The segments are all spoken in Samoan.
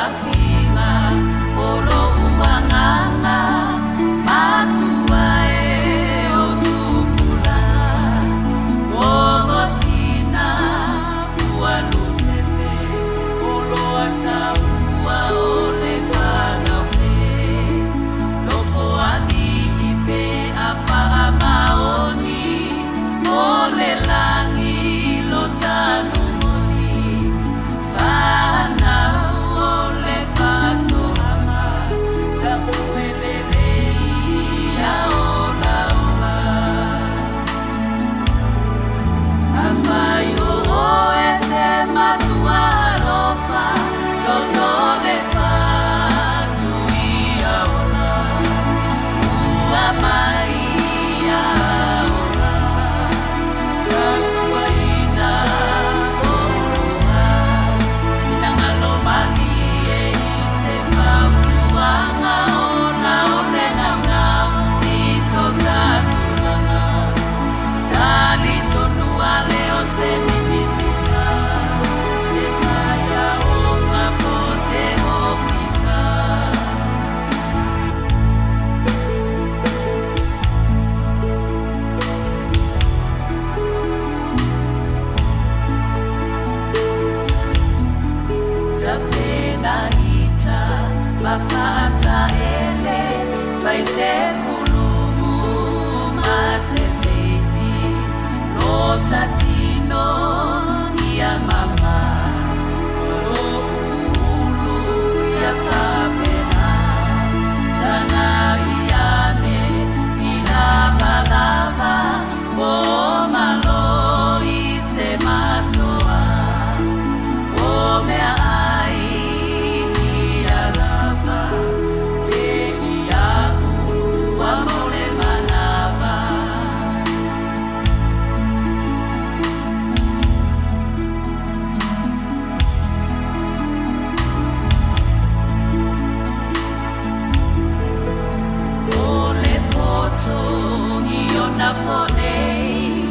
Tauafiga o lou agaga matua e o tupulaga Gogosina ua lupepe o loa taua o le fanau pele Nofoalii pe a faamaoni o le lagi lo tanumoni Fanau o le faatoaga tapuelelei ia olaola Afai o oe se matua alofa toto le fatu ia ola Fua mai ia ola Tautuaina oulua Finagalo malie i se fautuaga ona o le naunau i so ta tulaga Talitonu ale o se Minisita se faiaoga po o se ofisa. Tapenaita ma faataele, fai se kulumu ma se feisi, lo ta tino ia mama, lo ulu ia faapena, tagai ane i lavalava, po malo i se masoa. O mea ai ia lava te iaʻu ua mau le manawa. O le poto i ona po nei,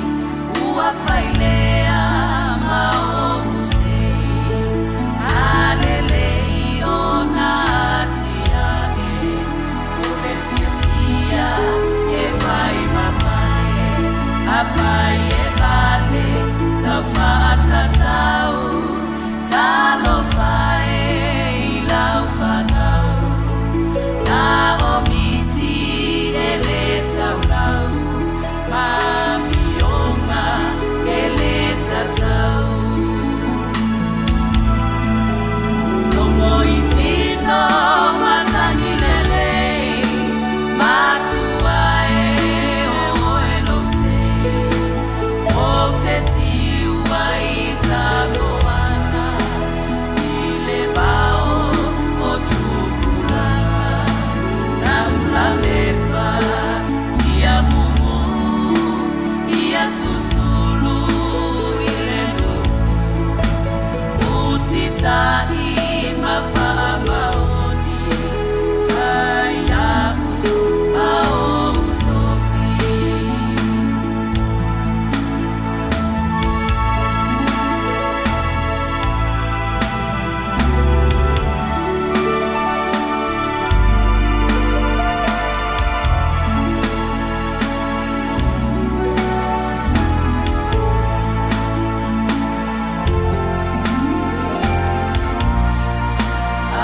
ua failea ma ou sei, a lelei ona atiae, o le fiafia e fai ma pale, afai e vale lau faatatau, talofa e i lau fanau. Na o miti e le taulau, ma amioga e le tatau. Logo i tino matagi lelei, matua e o oe lou sei. Ou te tiu ai i Samoana, i le vao o tupulaga. Na ulamepa ia mumu, ia susulu i le nuu. Usita'i ma faamaoni, fai a'u ma ou tofi.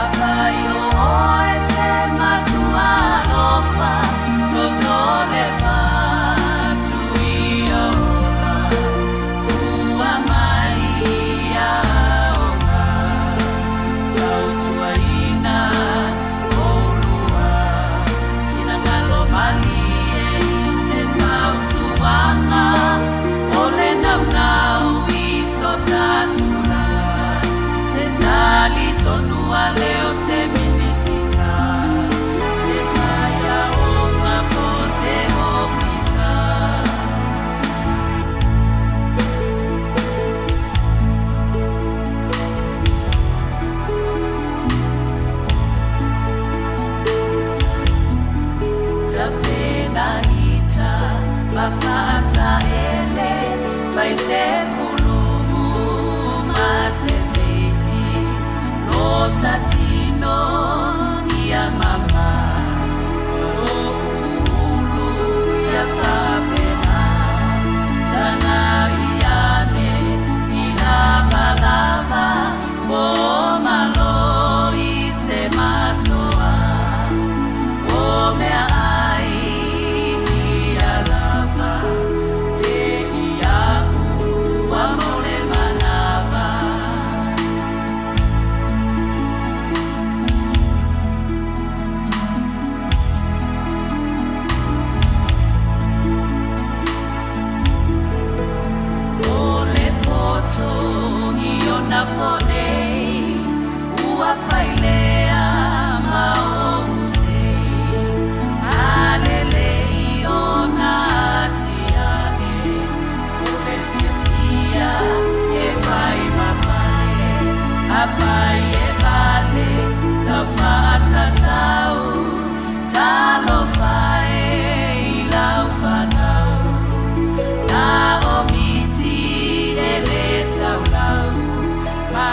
Afai o oe se matua alofa, toto le fatu ia ola, fua mai ia ola, tautuaina oulua, finagalo malie i se fautuaga, o le naunau i so ta tulaga, te talitonu ale o se Minisita, se faiaoga po o se ofisa. Tapenaita ma faataele, fai se kulumu ma se feisi, lo ta tino. Anapo nei ua failea ma ou sei, a lelei ona atiae, o le fiafia e fai ma pale, afai e vale lau faatatau, talofa e i lau fanau. Na o miti e le taulau ma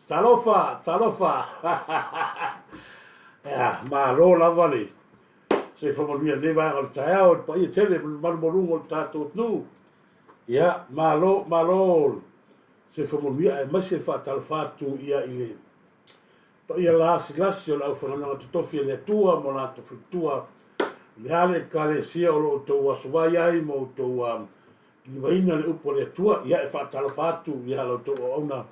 Talofa, talofa. Ea, malo lava le soifua manuia i lenei vaega o le taeao i le paia tele ma le mamalu maualuga o le tatou atunuu. Ia, malo, malo le soifua manuia aemaise le faatalofa atu ia i le paia lasilasi o le aufaigaluega totofi a le Atua ma latou faletua, o le a le Ekalesia o lo o outou asovai ai ma outou livaina le upu a le Atua. Ia, e faatalofa atu ia la outou auauna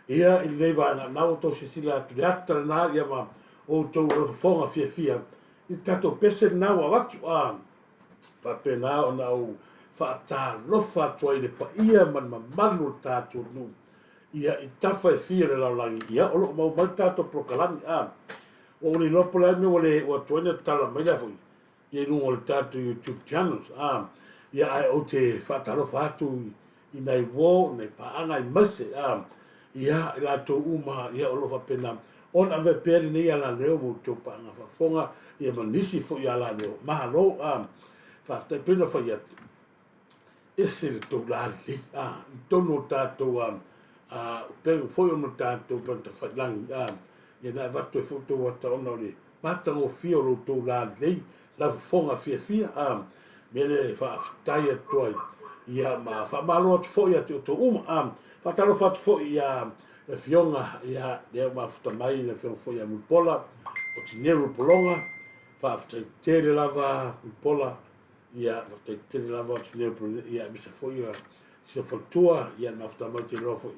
ia i lenei vaega. Na ua outou silasila atu i le ata lena ia ma outou fofoga fiafia i le tatou pese lena ua avatu. A faapena ona ou faatalofa atu ai i le paia ma le mamalu o le tatou nuu ia i tafa e fia o le lalolagi, ia o lo o maua mai le tatou polokalame. A ua ou le iloa po o le a le mea ua le ua tuai ona tatala mai la foi ia i luga o le tatou YouTube channels. A ia ae ou te faatalofa atu i nai uo, nai paaga aemaise a ia i latou uma ia o lo o faapena ona ave pea lenei alaleo ma outou paaga faafofoga ia ma nisi foi alaleo. Malo a faafetai pei ona fai atu ese le tou lalelei a i totonu o tatou a upega foi ona tatou upegatafailagi a ia na avatu ai foi outou ata ona o le matagofie o lo outou lalelei lau fofoga fiafia a mea lea e faafetai atu ai ia ma faamalo atu foi ia te outou uma a faatalofa atu foi ia le afioga ia lea ua mafuta mai le afioga foi ia Mulipola o Tineru Pologa. Faafetai tele lava Mulipola. Ia, faafetai tele lava o Tineru Pologa, ia aemaise foi ia si o faletua, ia le mafuta mai te iloa foi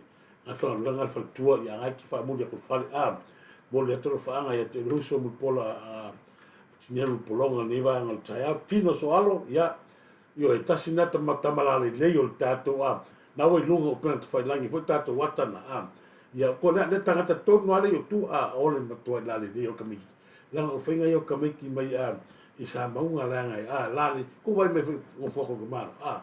na faigaluega le faletua, ia agai ki faamuli atu i le fale a momoli atu alofaaga ia te oe le uso Mulipola a Tineru Pologa i lenei vaega o le taeao. Tino Soalo, ia, ioe, tasi lena tama, tama lalelei o le tatou a na ua i luga o upega tafailagi foi tatou ata na a ia ko lea lea tagata tonu lava lea i o tua a o le matuai lalelei o le tamaiti leaga o faiga ia o tamaiti mai a i Samauga leaga e a lale ko vai mai foi gofoa ko malo a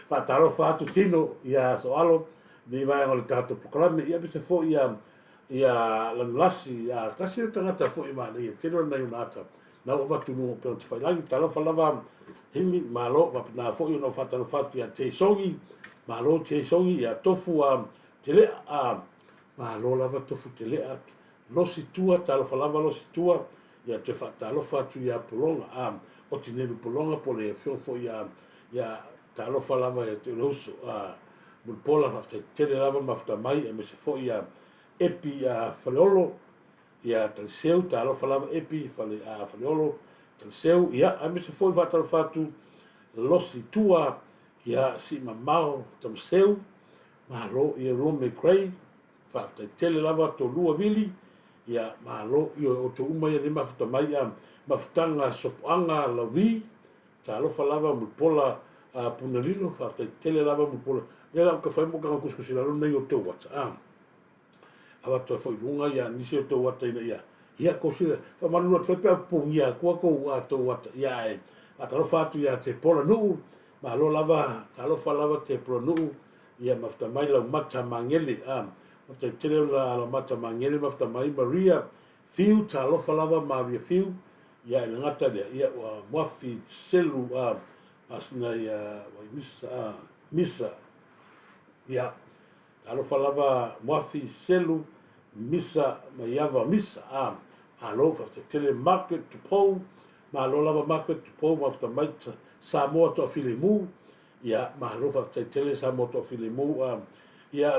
faatalofa atu Tino ia Soalo nei vaega o le tatou polokalame ia aemaise foi ia ia Lanulasi a tasi le tagata foi manaia tele o nai ona ata na ua avatu i luga o upega tafailagi. Talofa lava Himi, malo, faapena foi ona ou faatalofa atu ia Jay Songi, malo Jay Songi, ia Tofu a Telea, a malo lava Tofu Telea, Losi Tua, talofa lava Losi Tua, ia toe faatalofa atu ia Pologa, a Otinelu Pologa po o le afioga foi ia, ia talofa lava ia te oe le uso, a Mulipola, faafetai tele lava mafuta mai, aemaise foi ia Epi a Faleolo, Ia Taliseu, talofa lava Epi, fale, a Faleolo, Taliseu, ia, aemaise foi faatalofa atu Losi Tua, ia Siimamao Tamaseu, malo, ia Rome Gray, faafetai tele lava toalua Vili, ia, malo, ioe, outou uma ia nei mafuta mai, a, mafutaga Sopoaga Lavi, talofa lava Mulipola a Punalilo, faafetai tele lava Mulipola, lea la ou te fai mo taga tusitusi lalo nei o tou ata, a. Avatu ai foi i luga ia nisi o tou ata ina ia ia kou sila faamalulu atu foi pe a pupugia atu a kou a tou ata ia ae faatalofa atu ia te Pola Nuu malo lava talofa lava te Pola Nuu ia mafuta mai Laumata Magele a faafetai tele ona Laumata Magele mafuta mai Maria Fiu talofa lava Maria Fiu ia e le gata lea ia ua muafi selu a masina ia Waimisa a Misa ia Talofa lava Muafi, Selu, Misa ma Iava Misa a malo faafetai tele Margaret Tupou malo lava Margaret Tupou mafuta mai Samoa Toafilemu ia malo faafetai tele Samoa Toafilemu a ia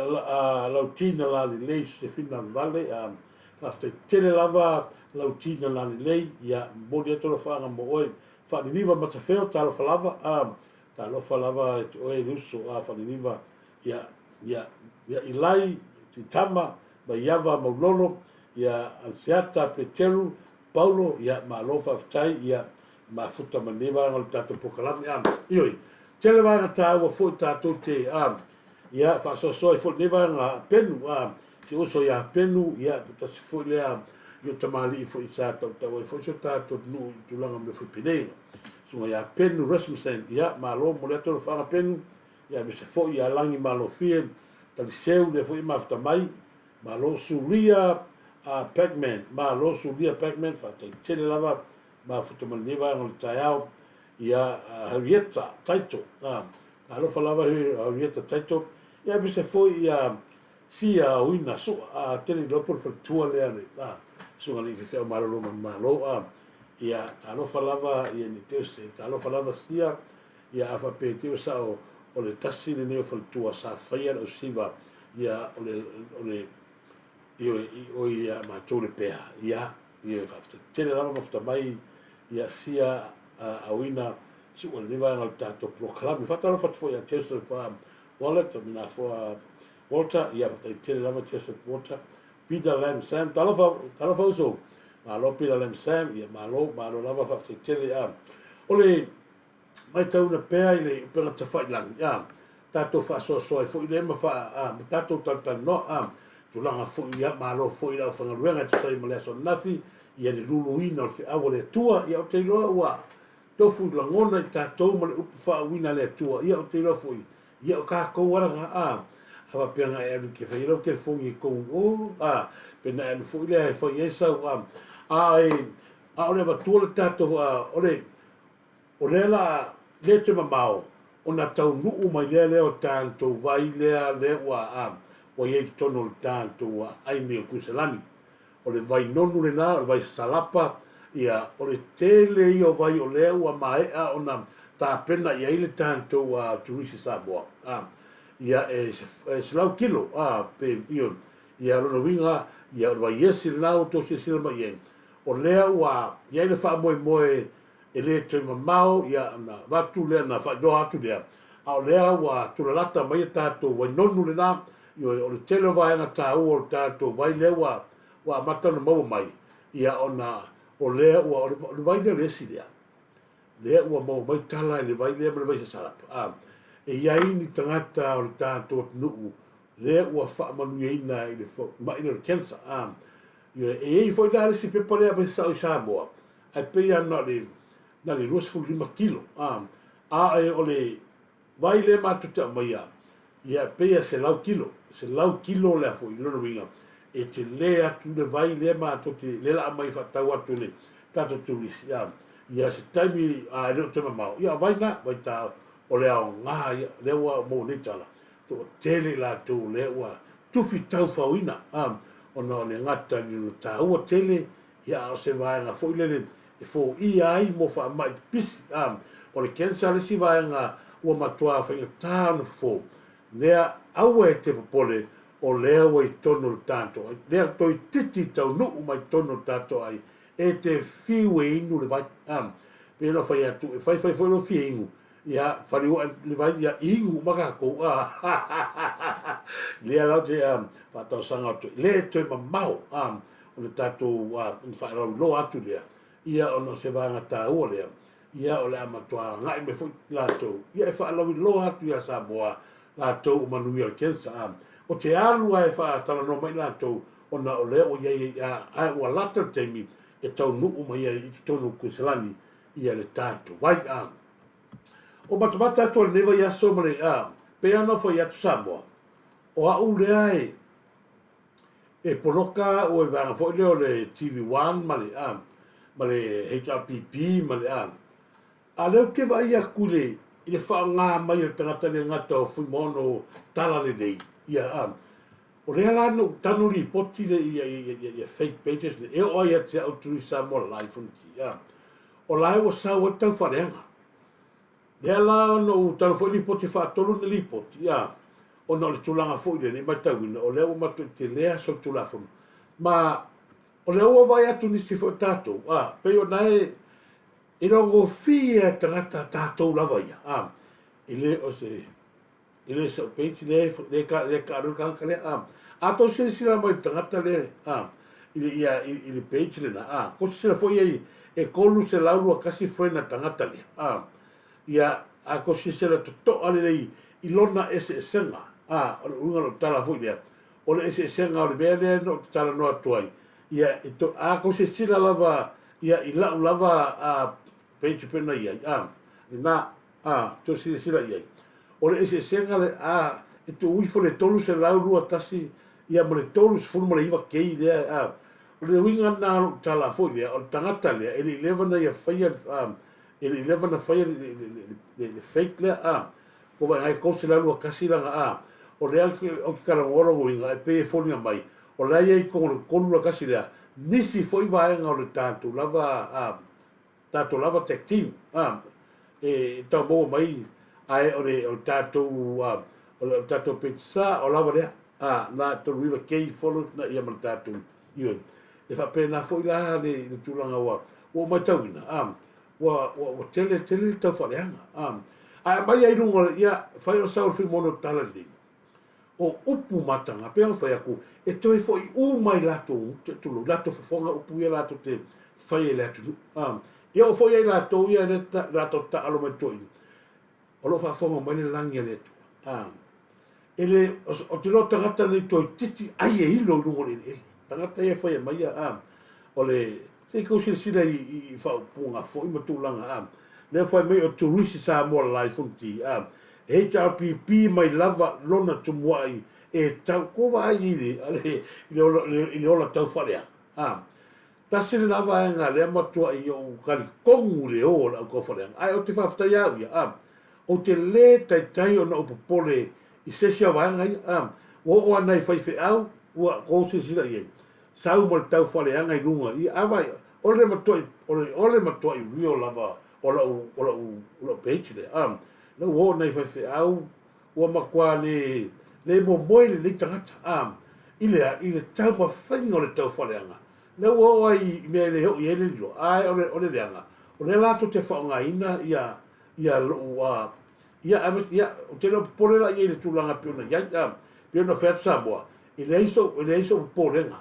Lautina Lalelei Sefina Vale a faafetai tele lava Lautina Lalelei ia momoli atu alofaaga mo oe Faaliliva Matafeo talofa lava a Talofa lava e te oe le uso a Faleniva ia ia ia Ilai Tuitama Maiava Maulolo ia Anseata Peteru Paulo ia malo faafetai ia mafuta ma lenei vaega o le tatou polokalame a ioe tele vaega taua foi tatou te a ia faasoasoa ai foi lenei vaega Penu a te uso ia Penu ia tasi foi lea i o tamalii foi sa tautau ai foi so tatou nuu i tulaga mea foi penei Susuga ia Penu Rasmussen, ia, malo momoli atu alofaaga Penu, ia aemaise foi ia Lagi Malofie Taliseu, lea foi e mafuta mai, malo Sulia a Pacman, malo Sulia Pacman, faafetai tele lava mafuta mai lenei vaega o le taeao, ia Harrieta Taito, a, alofa lava Harrieta Taito, ia aemaise foi ia sia aoina soa, a, tele iloa po o le faletua lea le, a, susuga i le faifeau malolo manumalo, a, ia, talofa lava, ia ne i te i se, talofa lava sia, ia, a faapea te i ua sao o le tasi lenei o faletua sa faia le ausiva, ia, o le, o le, ioe, i oi ia matou le pea, ia, ioe, faafetai tele lava mafuta mai, ia, sia, aoina, sua lenei vaega o le tatou polokalame. Faatalofa atu foi ia Joseph Wallet, o mina foa Walter, ia, faafetai tele lava Joseph Walter, Peter Lam Sam, talofa, talofa uso, malo Peter Lam Sam, ia, malo, malo lava, faafetai tele, a. O le matauina pea i le upega tafailagi, a, tatou faasoasoa ai foi lea ma faa, a, ma tatou talatalanoa, a, tulaga foi, ia, malo foi i le aufaigaluega e tusa ai ma le aso ananafi, ia le luluina o le feau a le Atua, ia, ou te iloa ua tofu lagona i tatou ma le upu faauuina a le Atua, ia, ou te iloa foi, ia, o tatou ala na, a, a faapea na e alu e te fai ai lau telefoni e tonu i o, a, pe na e alu foi lea e fai ai sau, a, a e, a o le avatua le tatou, a, o le, O lea la le te mamao ona taunuu mai lea lea o tatou vai lea lea ua a ua iai totonu o le tatou aai nei o Kuiselani. O le vai nonu lena, o le vai sasalapa, ia o le tele ia o vai o lea ua maea ona tapena i ai le tatou a Turisi Samoa. A ia e 100 kilo a pe ia ia lona uiga ia o le vai esi lena ua tou silasila mai i ai. O lea ua iai le faamoemoe E le toe mamao ia ona avatu lea ona faailoa atu lea, a o lea ua tulalata mai a tatou vainonu lena, ioe, o le tele o vaega taua o le tatou vai lea ua ua amata ona maua mai, ia ona o lea ua o le vai lea o le esi lea, lea ua maua mai tala i le vai lea ma le vai sasalapa, a, e i ai ni tagata o le tatou atunuu lea ua faamanuiaina i le ma'i lea o le cancer, a, ioe, e i ai foi la le isi pepa lea e aumai sao i Samoa, ae pei lava na o le na o le 25 kilo a a e o le vai lea matou te aumaia ia e pei e 100 kilo 100 kilo le a foi lona uiga e tele atu le vai lea matou te lea la aumai faatau atu le tatou turisi a ia se taimi a e le o toe mamao ia vai na vai ta o le aoga ia lea ua maua nei tala toatele i latou lea ua tufi taufaoina a ona o le gata i lona taua tele Ia, a o se vaega foi lele e foia ai mo faamai pipisi. A, o le cancer le isi vaega ua matua faigata ona fofo. Lea, aua e te popole, o lea ua i totonu o le tatou ai. Lea toeitiiti taunuu mai totonu o le tatou ai, e te fiu e inu le vai. A, pei ona fai atu, e faifai foi lou fia inu, ia, faliu ae le vai, ia, inu uma tatou. A, lea la ou te faatalosaga atu ai, le toe mamao. A, o le tatou faalauiloa atu lea, ia ona o se vaega taua lea, ia o le a matua agai mai foi latou, ia e faalauiloa atu ia Samoa latou o manuia o le cancer. A, o te alu lava e faatalanoa mai latou ona o lea ua i ai, a, ae ua lata le taimi e taunuu mai ai i totonu o Kuiselani ia le tatou vai. A, o matamata atu o lenei vaiaso ma le, a, pei lava ona fai atu Samoa, o au lea e, E poloka au i le vaega foi lea o le TV One ma le, a, ma le HRPP ma le, a, a o lea ou te vaai atu i le, i le faaaoga mai e le tagata le gata o Fuimaono Talalelei, ia, a, o lea la na ou tago lipoti le, ia, ia, ia, ia fake pages nei, e oo lava ia te au Tui Samoa Live, a, o la e ua sau ai le taufaaleaga. Lea la na ou tala foi lipoti faatolu na lipoti, a, ona o le tulaga foi lele i matauina o lea ua matuai tele aso o le Tulafono. Ma o lea ua vaai atu nisi foi o tatou, a, pei ona e e logofie a tagata tatou lava ia, a, e le o se e le o se page lea lea ka lea ka le tagata lea, a, a tou silasila mai i le tagata lea, a, i le ia i le page lena, a, tou silasila foi i ai e 321 friend a le tagata lea, a, ia, a tou silasila totoa lelei i lona eseesega, a, o le uiga o lau tala foi lea, o le eseesega o le mea lea na ou talanoa atu ai, ia, e to, a tou silasila lava ia i lau lava a, page e pei ona i ai, a, lena, A, tou silasila i ai. O le eseesega le, a, e tuu ifo le 321 ia ma le 39 kei lea, a. O le uiga lena o lou tala foi lea, o le tagata lea, e le i leva ona ia faia, a, e le i leva ona faia le, le, le, le, le fake lea, a. Ua vaai e 321 lana, a. O lea ou te talanoa lona uiga e pei e foliga mai, o la e i ai i totonu o le 3.1 lea, nisi foi vaega o le tatou lava a, tatou lava tech team a, e tau maua mai, ae o le, o le tatou a, o le tatou page sa o lava lea a, na 39K followers na ia ma le tatou ioe. E faapena foi la le, le tulaga ua, ua ou matauina a, ua, ua, ua tele tele le taufaaleaga. A, ae aumai ai i luga o le, ia, fai o le sao o le Fuimaono o le Tala Lelei. O upu mataga, pei ona fai atu, e toe foi uma i latou, tulou, latou fofoga upu ia latou te fai ai i le atunuu. A, e oo foi ia i latou ia e latou te taaalo mai toeaiina, o lo o faafofoga mai le lagi a le Atua. A, e le, ou te iloa o tagata nei toeitiiti ai e ilo i luga o le eleele. Tagata ia e faia mai ia, a, o le, se i tou silasila i, i, i faaupuga foi ma tulaga, a, lea fai mai o Turisi Samoa Live Fonti, a, HRPP mai lava lona tumuai e tau, ko vaai i le, i le, ola, i le ola tau faaleaga, a, tasi lena vaega lea matuai ou talitonu i le o o le au taufaaleaga, ae ou te faafetai ia au ia, a, Ou te lē taitai ona ou popole i se isi o vaega ia. A, ua oo ana i faifeau, ua tou silasila i ai, sau ma le taufaaleaga i luga i, a vaai, o le matuai, o le, o le matuai real lava o lau, o lau, o lau page lea. A, lea ua oo nai faifeau, ua matua le, le momoe lenei tagata, a, i le a, i le taumafaiga o le taufaaleaga. Lea ua oo ai i mea e le oo i ai le lilo, ae o le, o le leaga, o lea latou te faaaogaina ia, ia lou a ia ae ia ou te le o popole la i ai i le tulaga e pei ona i ai a pei ona fai atu Samoa e leai sou e leai sou popolega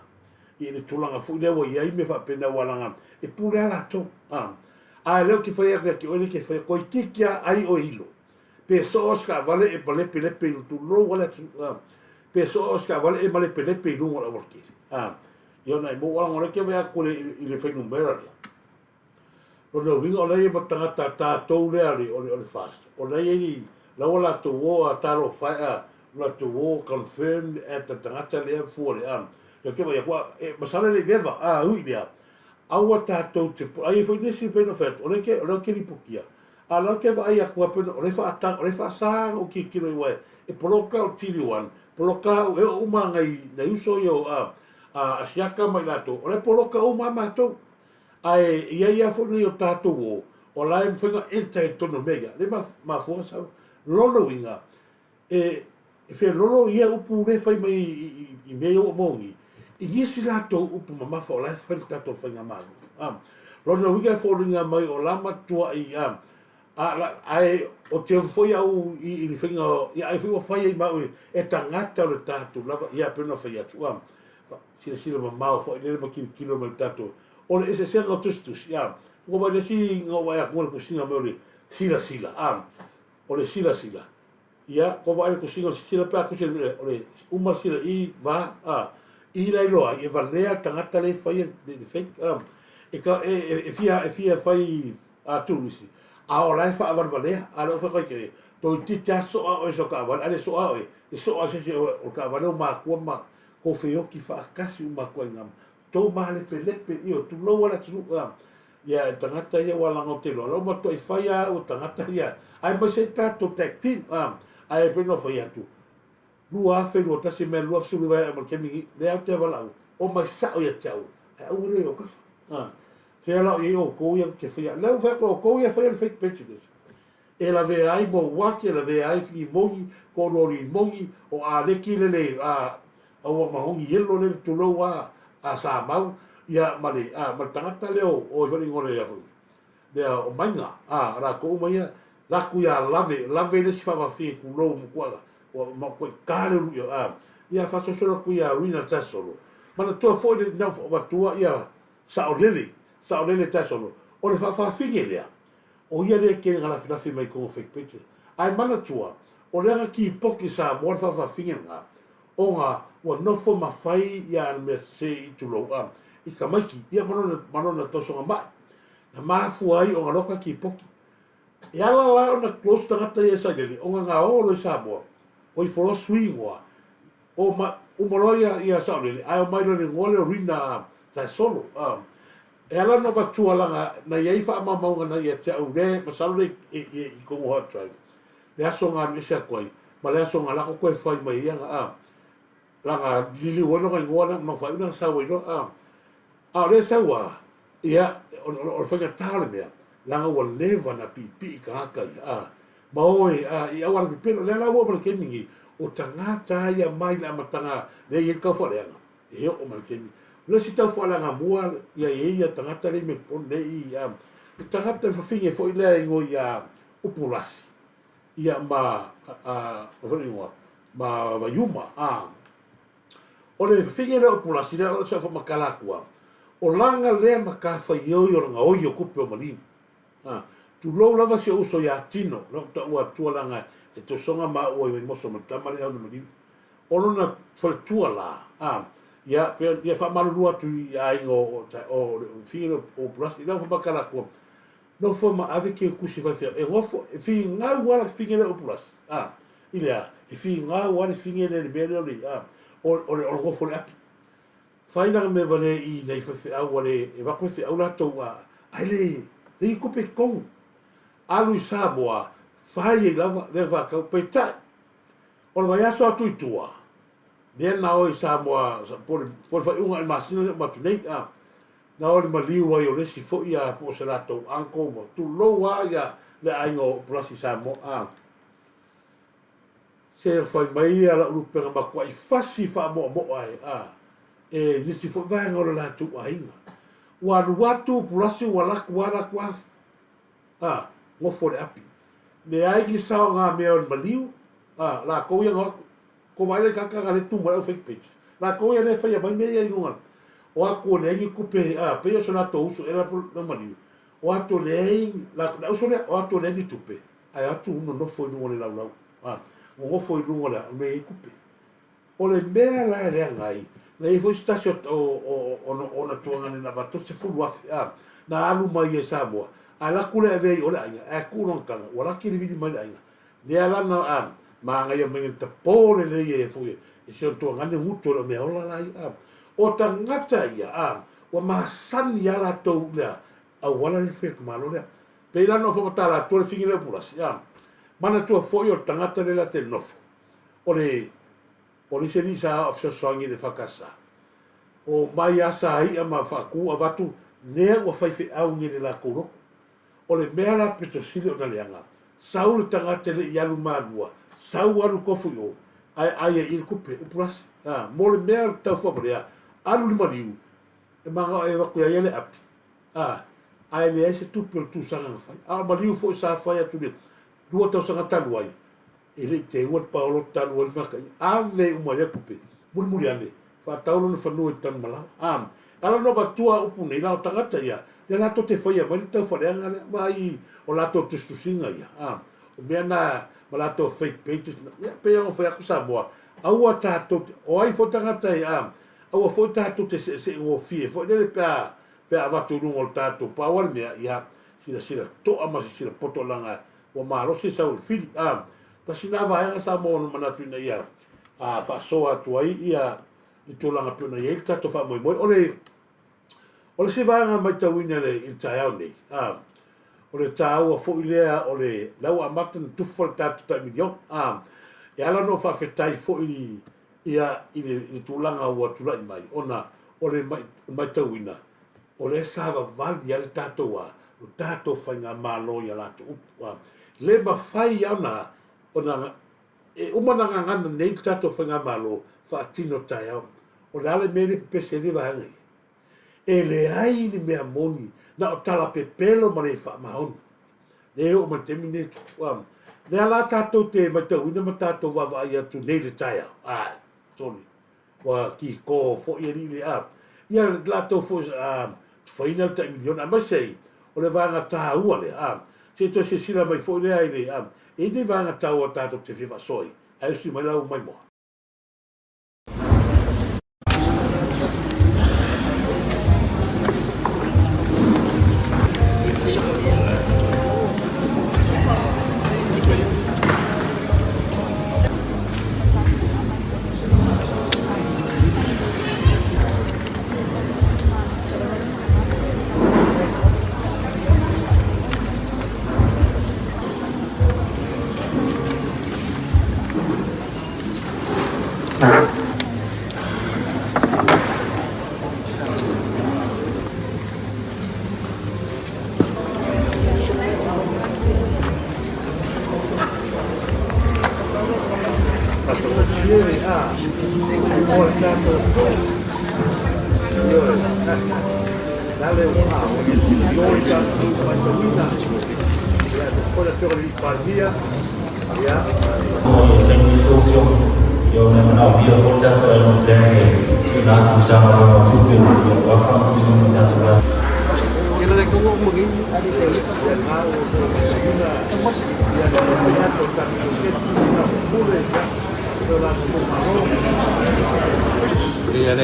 i le tulaga foi lea ua i ai mea faapena aua leaga e pule a latou a ae lea ou te fai atu ia te oe lea e te faia toeitiiti a ai oe ilo pe soo se taavale e malepelepe i tulou a le atunuu a pe soo se taavale e malepelepe i luga o le aualatele a ia ona e maua leaga o lea e te vaai atu i le fuainumera lea. Lona uiga o la e i ai ma tagata tatou lea o le, o le, o le fast, o la e i ai, la ua latou o a talofa e a, latou o confirm at le tagata lea fua le a. Lea ou te vaai atu, a, e, masalo e le i leva, a, ui lea, aua tatou te, ai foi nisi pei ona fai atu, o lea ke, o lea ou te lipotia, a o lea ou te vaai atu lava pei ona, o lea e faata, o lea e faasa ona ou tilotilo i ai, e poloka au TV1, poloka au, e oo uma nai, nai uso ia o, a, a Asiata ma i latou, o lea e poloka uma lava matou. Ae i ai lava foi nai o tatou o, o la e mafai ona enter i totonu o mea ia, lea e mafua ona sau. Lona uiga, e, e feololo ia upu lea e fai mai i, i, i mea ia ua moni, i nisi latou upu mamafa o la e fai le tatou faigamalo. A, lona uiga e foliga mai o la matuai, a, a, la, ae o te ofo foi au i, i le faiga, ia ai foi ua fai ai ma au e, e tagata o le tatou lava, ia pei ona fai atu, a, silasila mamao foi lele ma tilotilo mai tatou. O le eseesega o tusitusi, a, ua vaai le isi na ou vaai atu le tusiga mai o le silasila, a, o le silasila, ia, kua vaai le tusiga o le silasila pe a tusi o le uma le sila i, va, a, i la iloa ai, e valea le tagata lea e faia le fake, a, e, ka, e, e, e fia, e fia fai a turisi, a o la e faavalevalea, a le o fai kai, toeitiiti lava soa oe i sau taavale, a le soa oe, e soa se isi o le taavale o matua ma kou feoki faatasi uma atu ai na tou malepelepe, ioe, tulou a le atunuu, a, ia e tagata ia ua laga o te iloa, la ua matuai fai a au e tagata ia, aemaise ai tatou tag team, a, ae pei ona fai atu, 2021 mea 29 ai ma le taimi nei, lea ou te valaau, omai sao ia te au, ae aua le o kafa, a, fea la o i ai outou ia ou te faia, lea ua fai atu outou ia e faia le fake prejudice, e lavea ai Mouati, e lavea ai Filimoni, Kolo Limoni, o Aleki lele a aua mahogi yellow lele tulou a a Samau, ia ma le a ma le tagata lea o o ai foi le igoa lea foi lea o Maiga a latou uma ia latou ia lave lave le isi faafafine tulou matua ua matua ita le ulu ia a ia faasolosolo atu ia Rina Tasolo manatua foi le na avatua ia saolele saolele Tasolo o le faafafine lea O ia lea e tele na lafilafi mai totonu o fake pages. Ae manatua, o lea na tipoki i Samoa le faafafine lena, ona ua nofo ma fai ia ana mea sese i tulou a i tamaiti ia ma lona, ma lona tausoga mai. Na mafua ai ona loka tipoki. E ala la ona close tagata ia i Sailele, ona na o loa i Samoa, o ifo loa sui igoa, o ma, uma loa ia, ia Saolele, ae omai loa i le igoa lea o Rina Taesolo. A, E ala ona avatua laga na i ai faamaumauga na ia te au le masalo le i, i, i tonu hard drive le aso na alu ese atu ai. Ma le aso na lako toe fai mai ai ana, a. Laga liliu ai lona igoa lea ma faaiu lana sau ai loa, a. A o lea e sau a, ia, o le faigata o le mea, leaga ua leva ona piipii tagata ia, a. Ma o e, a, i auala pepelo. O lea la ua oo mai le taimi lenei, o tagata lava ia mai le amataga lea e i ai le taufaaleaga, e oo mai le taimi. O le isi taufaaleaga mua ia i ai ia tagata lea i Melbourne nei, a, le tagata le fafine foi lea e igoa ia Upulasi, ia ma, a, o foi le igoa, ma Vaiuma, a. O le fafine lea o Upulasi lea o sa ou faamatala atu lava, o lana lea matafaioi o le gaoi o tupe o maliu. A, tulou lava si ou uso ia Tino, lea ou taua atua leaga e tosoga maua i Vaimoso ma le tama lea Aunamaliu. O lona faletua la, a, ia, pe, ia faamalulu atu i aiga o, o, o le fafine lea o Upulasi, lea ou faamatala atu, nofo ma ave ke tusi faifeau, e nofo, e finau lava le fafine lea o Upulasi, a, i le a, e finau lava le fafine lea i le mea lea o le, a, o, o le, o le nofo i le api. Fai lana mea vale i nai faifeau ua le avatu faifeau latou a ae le leai ni tupe i totonu. Alu i Samoa fai ai lava lea vatau peitai o le vaiaso atu i tua lea na o i Samoa po o le faaiuga o le masina lea uma atu nei a na o i le maliu ai o le isi foi a po o se latou uncle ma tulou a ia le aiga o Upulasi i Samoa a Se fai mai ia lau lupega matuai fasi faamoamoa e a e nisi foi vaega o le latou aiga. Ua alu atu Pulasi ua alu atu alu atu a a nofo le api. Leai ni saogamea o le maliu a latou ia na o atu. Ko vaai la i tagata na le tumu ai au fake page. Latou ia le faia mai mea ia i luga. O atu o leai ni tupe a pei o se latou uso ea la maliu. O atu o leai le auso lea o atu o leai ni tupe ae o atu nonofo i luga o le laulau. A, nonofo i luga o le a, o mea e i ai tupe. O le mea la e leaga ai, na i ai foi se tasi o, o, o, o ona tuagane na avatu $10,000, a, na alu mai ia i Samoa, ae alu atu lea e avea i o le aiga, ae tuu lona taga, ua laki le vili mai le aiga. Lea la na, a, manaia mai le tapo lelei e foi e si ona tuagane gutu o le mea ola la ia, a. O tagata ia, a, ua masani lava latou i le auala lea e fai e le tamaloa lea. Pei la ona ou faamatala atu le figi lea o Pulasi, a manatua foi o le tagata lea la te nofo, o le o le isi alii sa fesoasoani i le EFKS, o mai a sa i'a ma faatu avatu lea ua faifeau nei i le latou lotu. O le mea la pito sili ona leaga, sau le tagata e le i alu malua, sau alu tofu i o, ae ai ai i le tupe, Upulasi, a, mo le mea o le taufuavalea, alu le maliu, e manao e avatu ia ia le api, A, ae leai se tupe o le tusaga na fai. A o maliu foi sa fai atu le 2 tausaga talu ai, e le i teua le paolo talu ai le mataia. Ave uma i lea tupe, mulimuli ane, faatau lona fanua i Tanumalala. A, ala ona avatua upu nei, la o tagata ia, lea latou te faia mai le taufaaleaga lea, vaai o latou tusitusiga ia. A, o mea na ma latou fake pages, ia, pei ona fai atu Samoa, aua tatou te, o ai foi tagata e, a, aua foi tatou te seesee gofie foi lele pe a pe a avatu i luga o le tatou pau a le mea, ia, silasila toa ma silasila poto leaga ua malosi le sau o le fili. A, tasi lena vaega sa maua ona manatu ina ia a, faasoa atu ai ia le tulaga pei ona i ai le tatou faamoemoe. O le, o le isi vaega matauina i le, i le taeao nei, a, o le taua foi lea o le, la ua amata ona tufa le tatou tai miliona. A, e ala ona ou faafetai foi ia i le, i le tulaga ua tulai mai, ona o le matauina, o lea sa vavali ai le tatou a, lo tatou faigamalo i a latou upu. A, le mafai lava ona, ona e uma ona gagana nei le tatou faigamalo faatino taeao. O le a le mea lea e pepese ai le vaega ia? E leai ni mea moni, na o tala pepelo ma le faamaoni. Lea e oo mai le taimi lenei, lea la tatou te matauina ma tatou vaavaai atu nei i le taeao, ai, sorry, ua kiko foi alii le a, ia latou foi a, tufaina le tai miliona, aemaise ai, o le vaega taua lea, a, se i toe silasila mai foi lea i le, a, e i ai nei vaega taua tatou te fia faasoa ai, ae usi mai lau maimoa. Matagofie le a mo le tatou atunuu. Ioe. La le ua a o le tatou matauina. Ia, le foi le afioga i le Palemia. Ia, Ia saini ai tou afioga, ia ona e manaomia foi le tatou annual plan e tuuina atu i le Matagaluega o Tupe aua faamatauina o tatou vaega. Ia na ua outou matauina ia le taumafai atu o le tatou poloketi i na faipule ia e o latou itumalo. Ia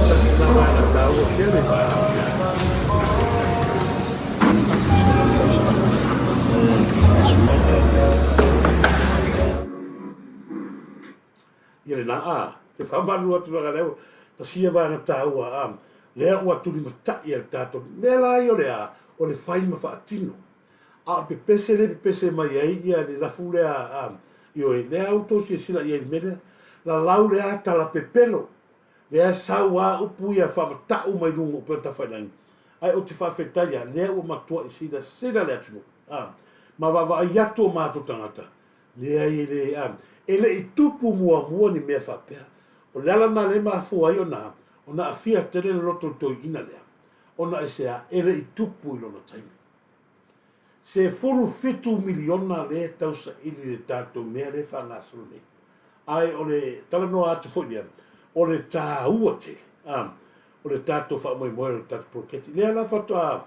tasi na vaega taua tele. Ia lena a, te faamalu atu lea lea tasi ia vaega taua a, lea ua tulimatai e le tatou mea la ia o le a, o le fai ma faatino. A o le pepese lea e pepese mai ai ia le lafu lea a, ioe, lea ua outou silasila i ai i le mea lea, lalau le a tala pepelo, lea sau a upu ia faamatau mai luga o upega tafailagi, ae ou te faafetai a, lea ua matuai silasila le atunuu a, ma vaavaai atu o matou tagata, leai e le a, e le i tupu muamua ni mea faapea. O le ala lena lea e mafua ai ona ona aafia tele le loto o le toeaina lea, ona aisea, e le i tupu i lona taimi. 17 miliona lea e tausaili i le tatou mea lea e faagasolo nei. Ae o le talanoa atu foi lea, o le taua tele a, o le tatou faamoemoe o le tatou poloketi. Lea la faatoa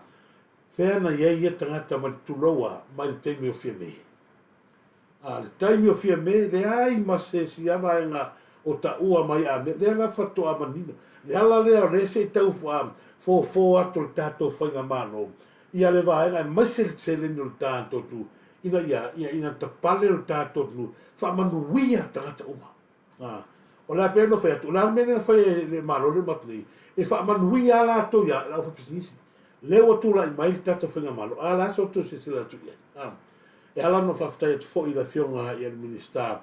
fea na i ai ia tagata mai le tulou a, mai le taimi o Fiame. A le taimi o Fiame, leai ma se isi lava vaega o taua mai a mea, lea la faatoa manino. Le ala lea o lea se i tau fofo atu o le tatou faigamalo ia le vaega aemaise le seleni o le tatou atunuu ina ia, ia ina tapale o le tatou atunuu, faamanuia tagata uma. A, o le a pei ona fai atu, o le a le mea lea na fai e le Malo lea ua nei, e faamanuia lava latou ia le aufapisinisi. Lea ua tulai mai le tatou faigamalo, a o le a sa outou silasila atu i ai? A, e ala ona faafetai atu foi i le Afioga i le Minisita,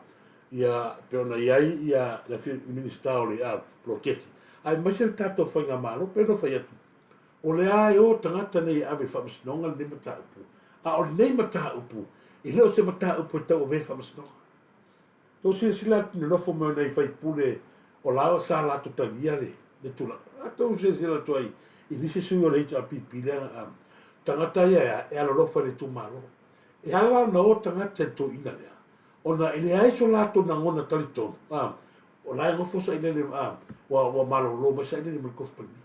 ia, pei ona i ai ia le Afioga i le Minisita o le a, poloketi, aemaise le tatou faigamalo, pei ona fai atu, o lea e o tagata nei e ave i le faamasinoga lenei mataupu, a o lenei mataupu, e le o se mataupu e tauavea i le faamasinoga. Tou silasila atu i le nofo mai o nai faipule o la sa latou talia le le tulaga. A tou silasila atu ai i nisi sui o le HRPP lea na tagata ia e alolofa i le itumalo. E ala ona o tagata i le toeaina lea ona e leai so latou lagona talitonu a o la e nofo sailele a ua ua malolo mai sailele mai le kofi palemia.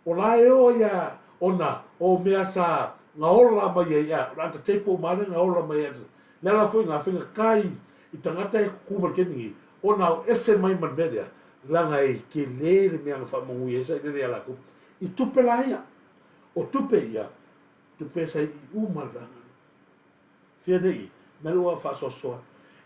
O la e o ia ona o mea sa gaola mai ai a, o le ata table uma lea gaola mai ai. Le ala foi na faigata i i tagata e kuku ma le taimi nei ona o ese mai ma le mea lea leaga e tele le mea na faamanuia ai sailele ia latou i tupe la ia. O tupe ia, tupe sa i uma le vaega. Fia nei, mea lea ua faasoasoa.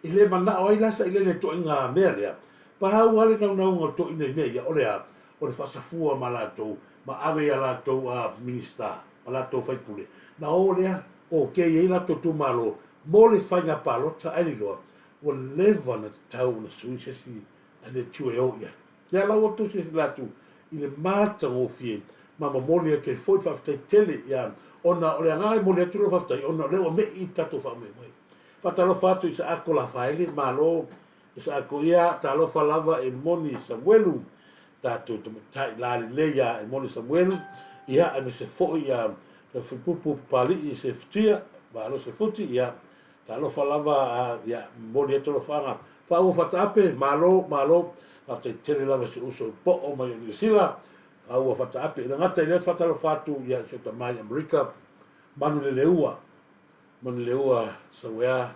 E le manao ai la sailele i le toaiga mea lea. Pau lava le naunauga o le toeaina i mea ia, o le a? O le faasafua ma latou, ma ave i a latou a Minisita, ma latou faipule, na o lea, okay ai latou itumalo mo le faiga palota ae liloa, ua leva ona tatau ona sui se isi a le tiu e o i ai. Lea la ua tusi atu atu i le matagofie ma momoli atu ai foi le faafetai tele ia ona o le agaga e momoli atu lau faafetai ona o lea ua me'i le tatou faamoemoe. Faatalofa atu i Saako Lafaele, malo i Saako ia, talofa lava e moni Samuelu, tatou tamaitai lalelei ia e moni Samuelu, ia aemaise foi ia Fuipupu Papali'i Sefutia, malo Sefuti, ia Talofa lava a, ia, momoli atu alofaaga. Faaua Fataape, malo, malo. Faafetai tele lava si ou uso i Poo mai o Niu Sila. Faaua Fataape, e le gata i lea, faatalofa atu ia si ou tama i Amerika, Manu Leleua, Manu Leleua Sauea,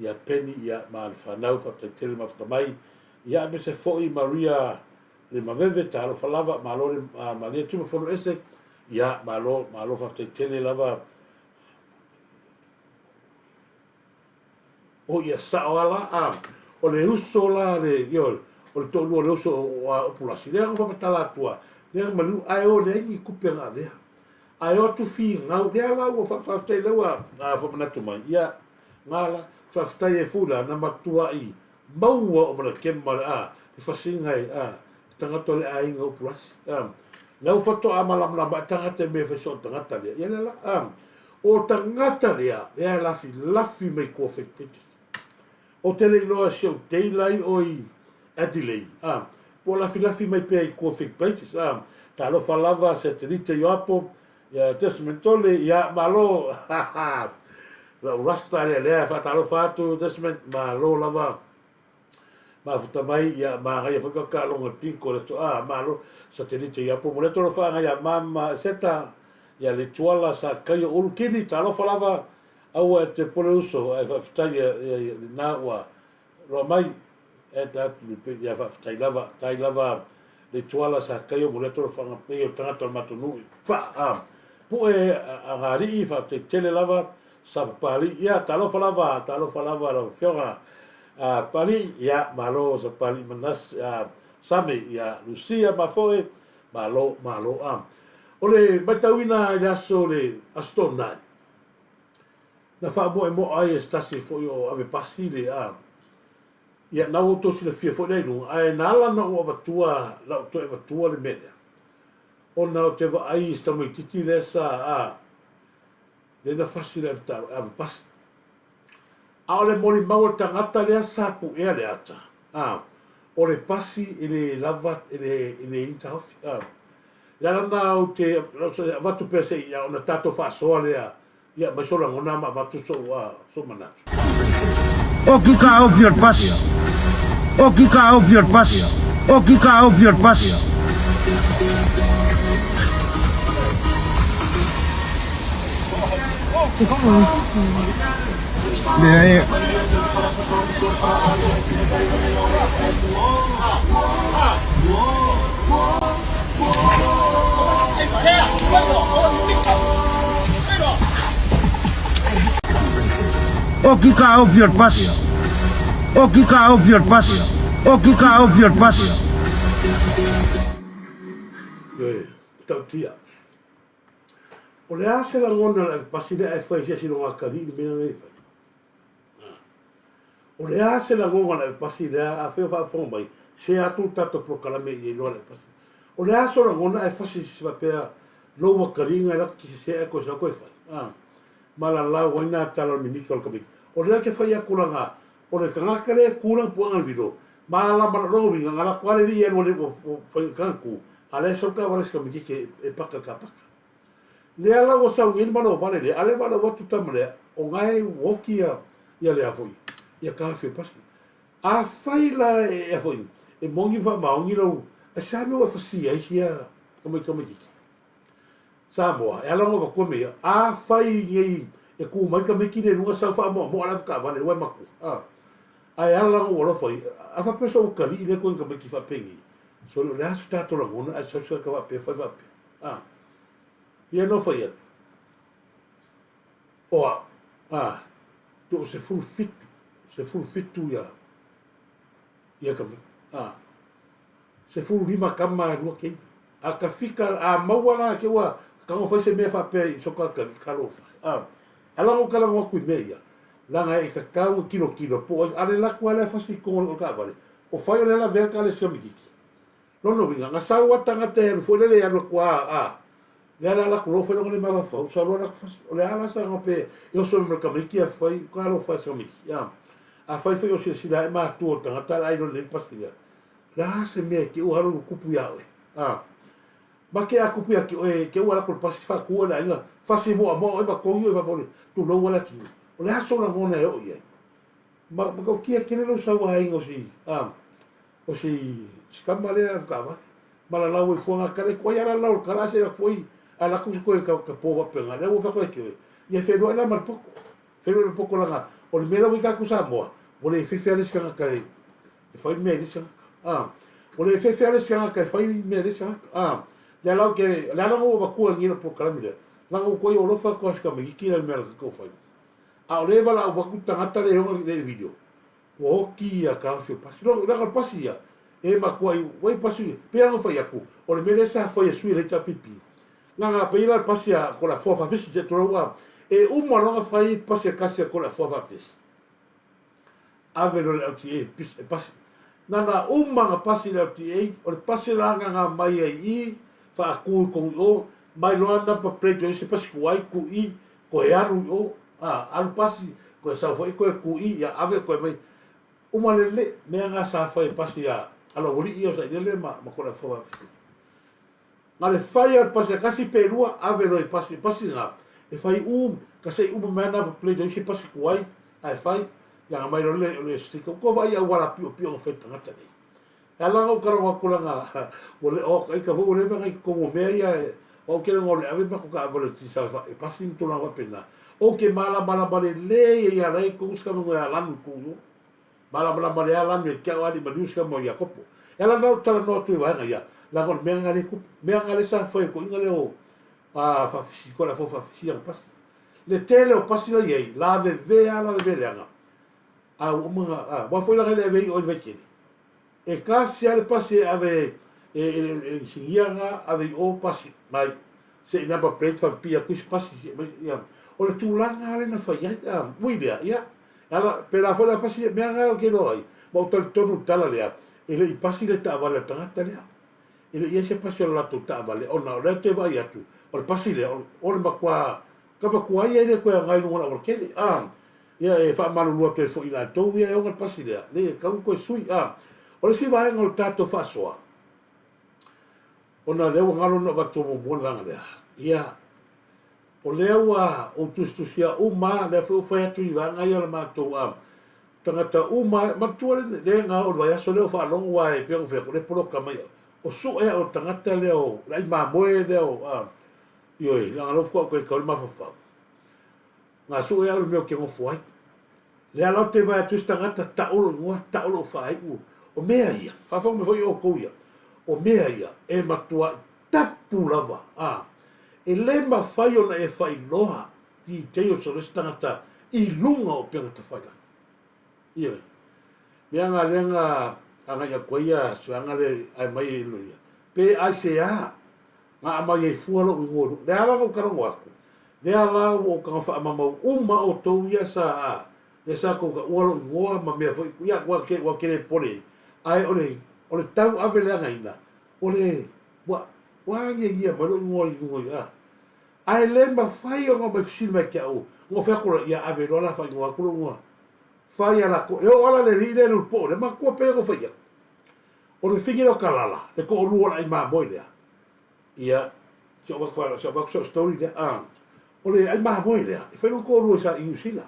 ia Penny, ia, ma le fanau, faafetai tele mafuta mai. Ia, aemaise foi Maria Le Maveve, talofa lava, malo le, malie tuma fono ese. Ia, malo, malo, faafetai tele lava. O ia sao a la, a, o le uso la le, ioe, o le toalua o le uso o a Upulasi, lea na faamatala atu a, lea na maliu, ae o leai ni tupe na avea. Ae o atu finau, lea la ua faafetai lea ua faamanatu mai, ia, na la, faafetai ai foi la, na matuai maua o Malakema le, a, le fasiga e, a, le tagata o le aiga o Upulasi, a, lea ua faatoa malamalama ai tagata i mea e fai soo tagata lea, ia lea la, a, O tagata lea, lea e lafilafi mai tua fake pages. Ou te le iloa si ou Taylor i o i Adelaide, a, po o lafilafi mai pea i tua fake pages, a, talofa lava Satelite Ioapo, ia Desmond Tole, ia, malo, ha ha, lau rasta lea, lea e faatalofa atu Desmond, malo lava. Mafuta mai, ia, manaia foi ka taaloga pinko le aso, ah, malo, satelite ia po mo le tolofa ia mama seta, ia le tuala sa kaio ulu kini, talofa lava, aua e te pole uso, ae faafetai ia, ia, ia, na ua loa mai, e ta atu le pe, ia faafetai lava, tai lava le tuala sa kaio mo le tolofa pei o tagata o le matou nuu, pa, ah, pu'e agalii, faafetai tele lava, sa papalii, ia talofa lava, talofa lava lau afioga a Papalii, ia malo sa Papalii Manase, a Same, ia Lucia ma foe, malo, malo a. O le matauina i le aso le Aso Toonai, na faamoemoa ai e se tasi foi o ave pasi le a, ia na ua outou silafia foi lea i luga, ae na ala ona ou avatua, na ou toe avatua le mea lea, ona ou te vaai i se tamaitiiti lea sa a, lea na fasi le ave pasi. A o le molimau a le tagata lea sa puea le ata, a, o le pasi e le lava, e le, e le i ni taofi, a. Le ala lena ou te, avatu pea se i, ona tatou faasoa lea, ia aumai sou lagona ma avatu sou, a, sou manatu. Oki ka opi o le pasi. Oki ka opi o le pasi. Oki ka opi o le pasi. Leai. Oki ka opi o le pasi. Oki ka opi o le pasi. Oki ka opi o le pasi. Ioe, matautia. O le a se lagona o le avepasi lea ae fai se asi loga kalii i le mea lena e fai? O le a se lagona o le avepasi lea afai o faafofoga mai, share atu le tatou polokalame i ai loa le avepasi. O le a so lagona ae fasi se faapea lou akaliga e latu sese ae koe sau koe fai. Ma lalau ai na tala o le mimika o le tamaiti. O lea ke fai atu langa o le tagata lea e ku lana puaga le vilo, ma la ma lona uiga nga latou ale lii alu ale ua fai ka ku, a lea sau ka wale se tamaititi e paka ka paka. Lea la ua sau nei le malo vale lea, a lea valaau atu tama lea, o nga e oki ia ia lea foi, ia ka afio pasi. Afai la e a foi, e moni ma faamaoni lau, e sa mea ua e fasia ai sia tamaititi. Samoa, e ala ona avatua mea ia, afai nei e ku mai tamaiti lea i luga sau faamoamoa le avetaavale ua e matua, a, ae ala ona ou alofa ia, a faapea sou atalii lea koe tamaiti faapenei, sole o le a se tatou lagona ae sau se tagata faapea fai faapea, a, ia no fai atu, o au, a, to 17, 17 ia, ia tamaiti, a. 15 tama e lua keiki. A ka fika, a maua la ke ua tago fai se mea faapea i soka ka ka lo fai. A, a lago ka lago atu i mea ia, langa e tatau e tilotilo po o ale laku ale fasi i kongo o le taavale, o fai o le ala vea ka le sia mititi. Lona uiga, na sau a tagata e alu foi lele e alu atu a, a, le ala laku lo fai longa le mafaufau, sau loa laku fasi. O le ala sa nga pe e oso mai ma le tamaiti a fai, ka lo fai sa mititi. A, a fai foi o silasila ae matua o le tagata ala ai lo lenei pasi lea. Le a se mea ke ua alu kupu iā oe? A. Ma ke a kupu ia ke oe, ke ua lako le pasi whakū oe le aiga, fasi moa moa oe ma kongi oe whawhore, tulou ala tunu. O le a sou lagona e oo i ai? Ma, ma kau kia kele lou sau aiga o si, a, o si, si tama lea taavale. Ma la lau e fuanga kale, koe ia la lau kala se la foi, a la kusi koe ka, ka pō wapenga, lea ua whakoe ke oe. Ia whenua e la ma le poko. Whenua le poko langa, o le mea lau i kaku Samoa, o le fefe ale si kangaka e, E whai mea i le isi tagata. A, o le fefe a le isi tagata e whai mea i le isi tagata. A, lea lau ke, lea langa ua vatua i ngira polokalame lea, langa ua koe olofa koa si kamaititi la le mea la kakou whai. A o lea e valaau atu tagata lea e ona le video, ua oti ia taofi o pasi. Leaga o le pasi ia, e matuai, ua i pasi, pei lava ona fai atu, o le mea lea sa fai e sui o le HRPP, na ona pei la le pasi a Toleafoa Faafesi, se i tulou a, e uma loa ona fai pasi e tasi a Toleafoa Faafesi, ave loa i le LTA e pasi. Na ona uma ona pasi i le LTA, o le pasi la na na aumai ai i i, faatu i totonu i o, mai loa number plate o isi pasi tuai, tu i, toe alu i o, a, alu pasi, toe sau foi toe tu i, ia ave toe mai. Uma lelei, mea na sa fai e pasi a, a lou alii ia o Sailele ma, ma Toleafoa Faafesili. Na le fai a le pasi e tasi pe lua, ave loa i pasi, pasi na, e fai um, ka se i uma mai ana plate o isi pasi tuai, ae fai, ia na mai loa le, le sticker. Ua tou vaai i auala piopio na fai e tagata nei. E ala ona ou talanoa atu leaga ua le o ita foi ua leva ona i totonu o mea ia e, o au ou te iloa o le ave matou taavale i tisa e pasi ma tulaga faapena. Ou te malamalama lelei ai ia la e i totonu si tama ia Lanu i totonu o. Malamalama lea Lanu ia te au alii maliu si tama ia Iakopo. E ala ona ou talanoa atu i vaega ia, leaga o le mea lena lea e tupu. Mea lena lea sa fai e toeaiina lea o a faafisi, ko le afua faafisi ana pasi. Le tele o pasi la i ai, lavevea lava lavevea leaga. A ua uma ona, a, aua foi leaga e le ave ai oe i le vaitele. E tasi lava le pasi e ave e le inisinia lena ave i o pasi mai se i number plate faapipii atu isi pasi se i ia. O le tulaga lava lea na fai ai a, ui lea, ia, e ala, pēlā foi la pasi, mea lena ou te iloa ai, ma ou talitonu i le tala lea, e le i pasi le taavale a le tagata lea. E le i i ai se pasi o le latou taavale ona o lea ou te vaai atu, o le pasi lea, o le matua Ka matua ia e le toe agai i luga o le aualatele, a, ia e faamalulu atu ai foi i latou ia e ona le pasi lea, leai e tatau ona toe sui, a. O le isi vaega o le tatou faasoa, ona o lea ua galo ona avatu muamua le vaega lea, ia, o lea ua ou tusitusia uma lava, lea foi ua fai atu i vaega ia o le matou, a, tagata uma lava, manatua le, le na oo i le vaiaso lea o faalogo aua e pei ona ou fai atu, o lea e poloka mai au, o sue au e le tagata lea o le ai mamoe lea o, a, Ioe, leaga lea faatoa ou toe tau i le mafaufau. Na sue au i le mea ou te nofo ai. Lea la ou te vaai atu i se tagata, tau lou igoa, tau lou faaiu. O mea ia, faafofoga mai foi outou ia, o mea ia e matuai tapu lava, a. E le mafai ona e faailoa details o le isi tagata i luga o upega tafailagi. Ioe. Mea na lea na agai atu ai ia sueaga lea ae mai e loia. Pe aisea Na aumai ai fua lou igoa i luga. Lea la na ou talanoa atu, lea la ua ou tago faamamau uma outou ia sa, lea sa tou taua lou igoa ma mea foi, ia ua te, ua te le popole ai. Ae o le, o le tau ave leagaina, o le, ua, ua agiagia mai lou igoa i luga i, a. Ae le mafai ona omai fesili mai ia te au, ona ou fai atu loa, ia ave loa la faaigoa atu lou igoa. Fai a latou, e oo lava la i le alii lea i le ulupo lea, matua pei ona ou fai atu. O le figi lea o Kalala, le toalua o le ai mamoe lea, ia, se i ou avatu sau story lea, a, o le ai mamoe lea, e fai lona toalua sa i Niu Sila.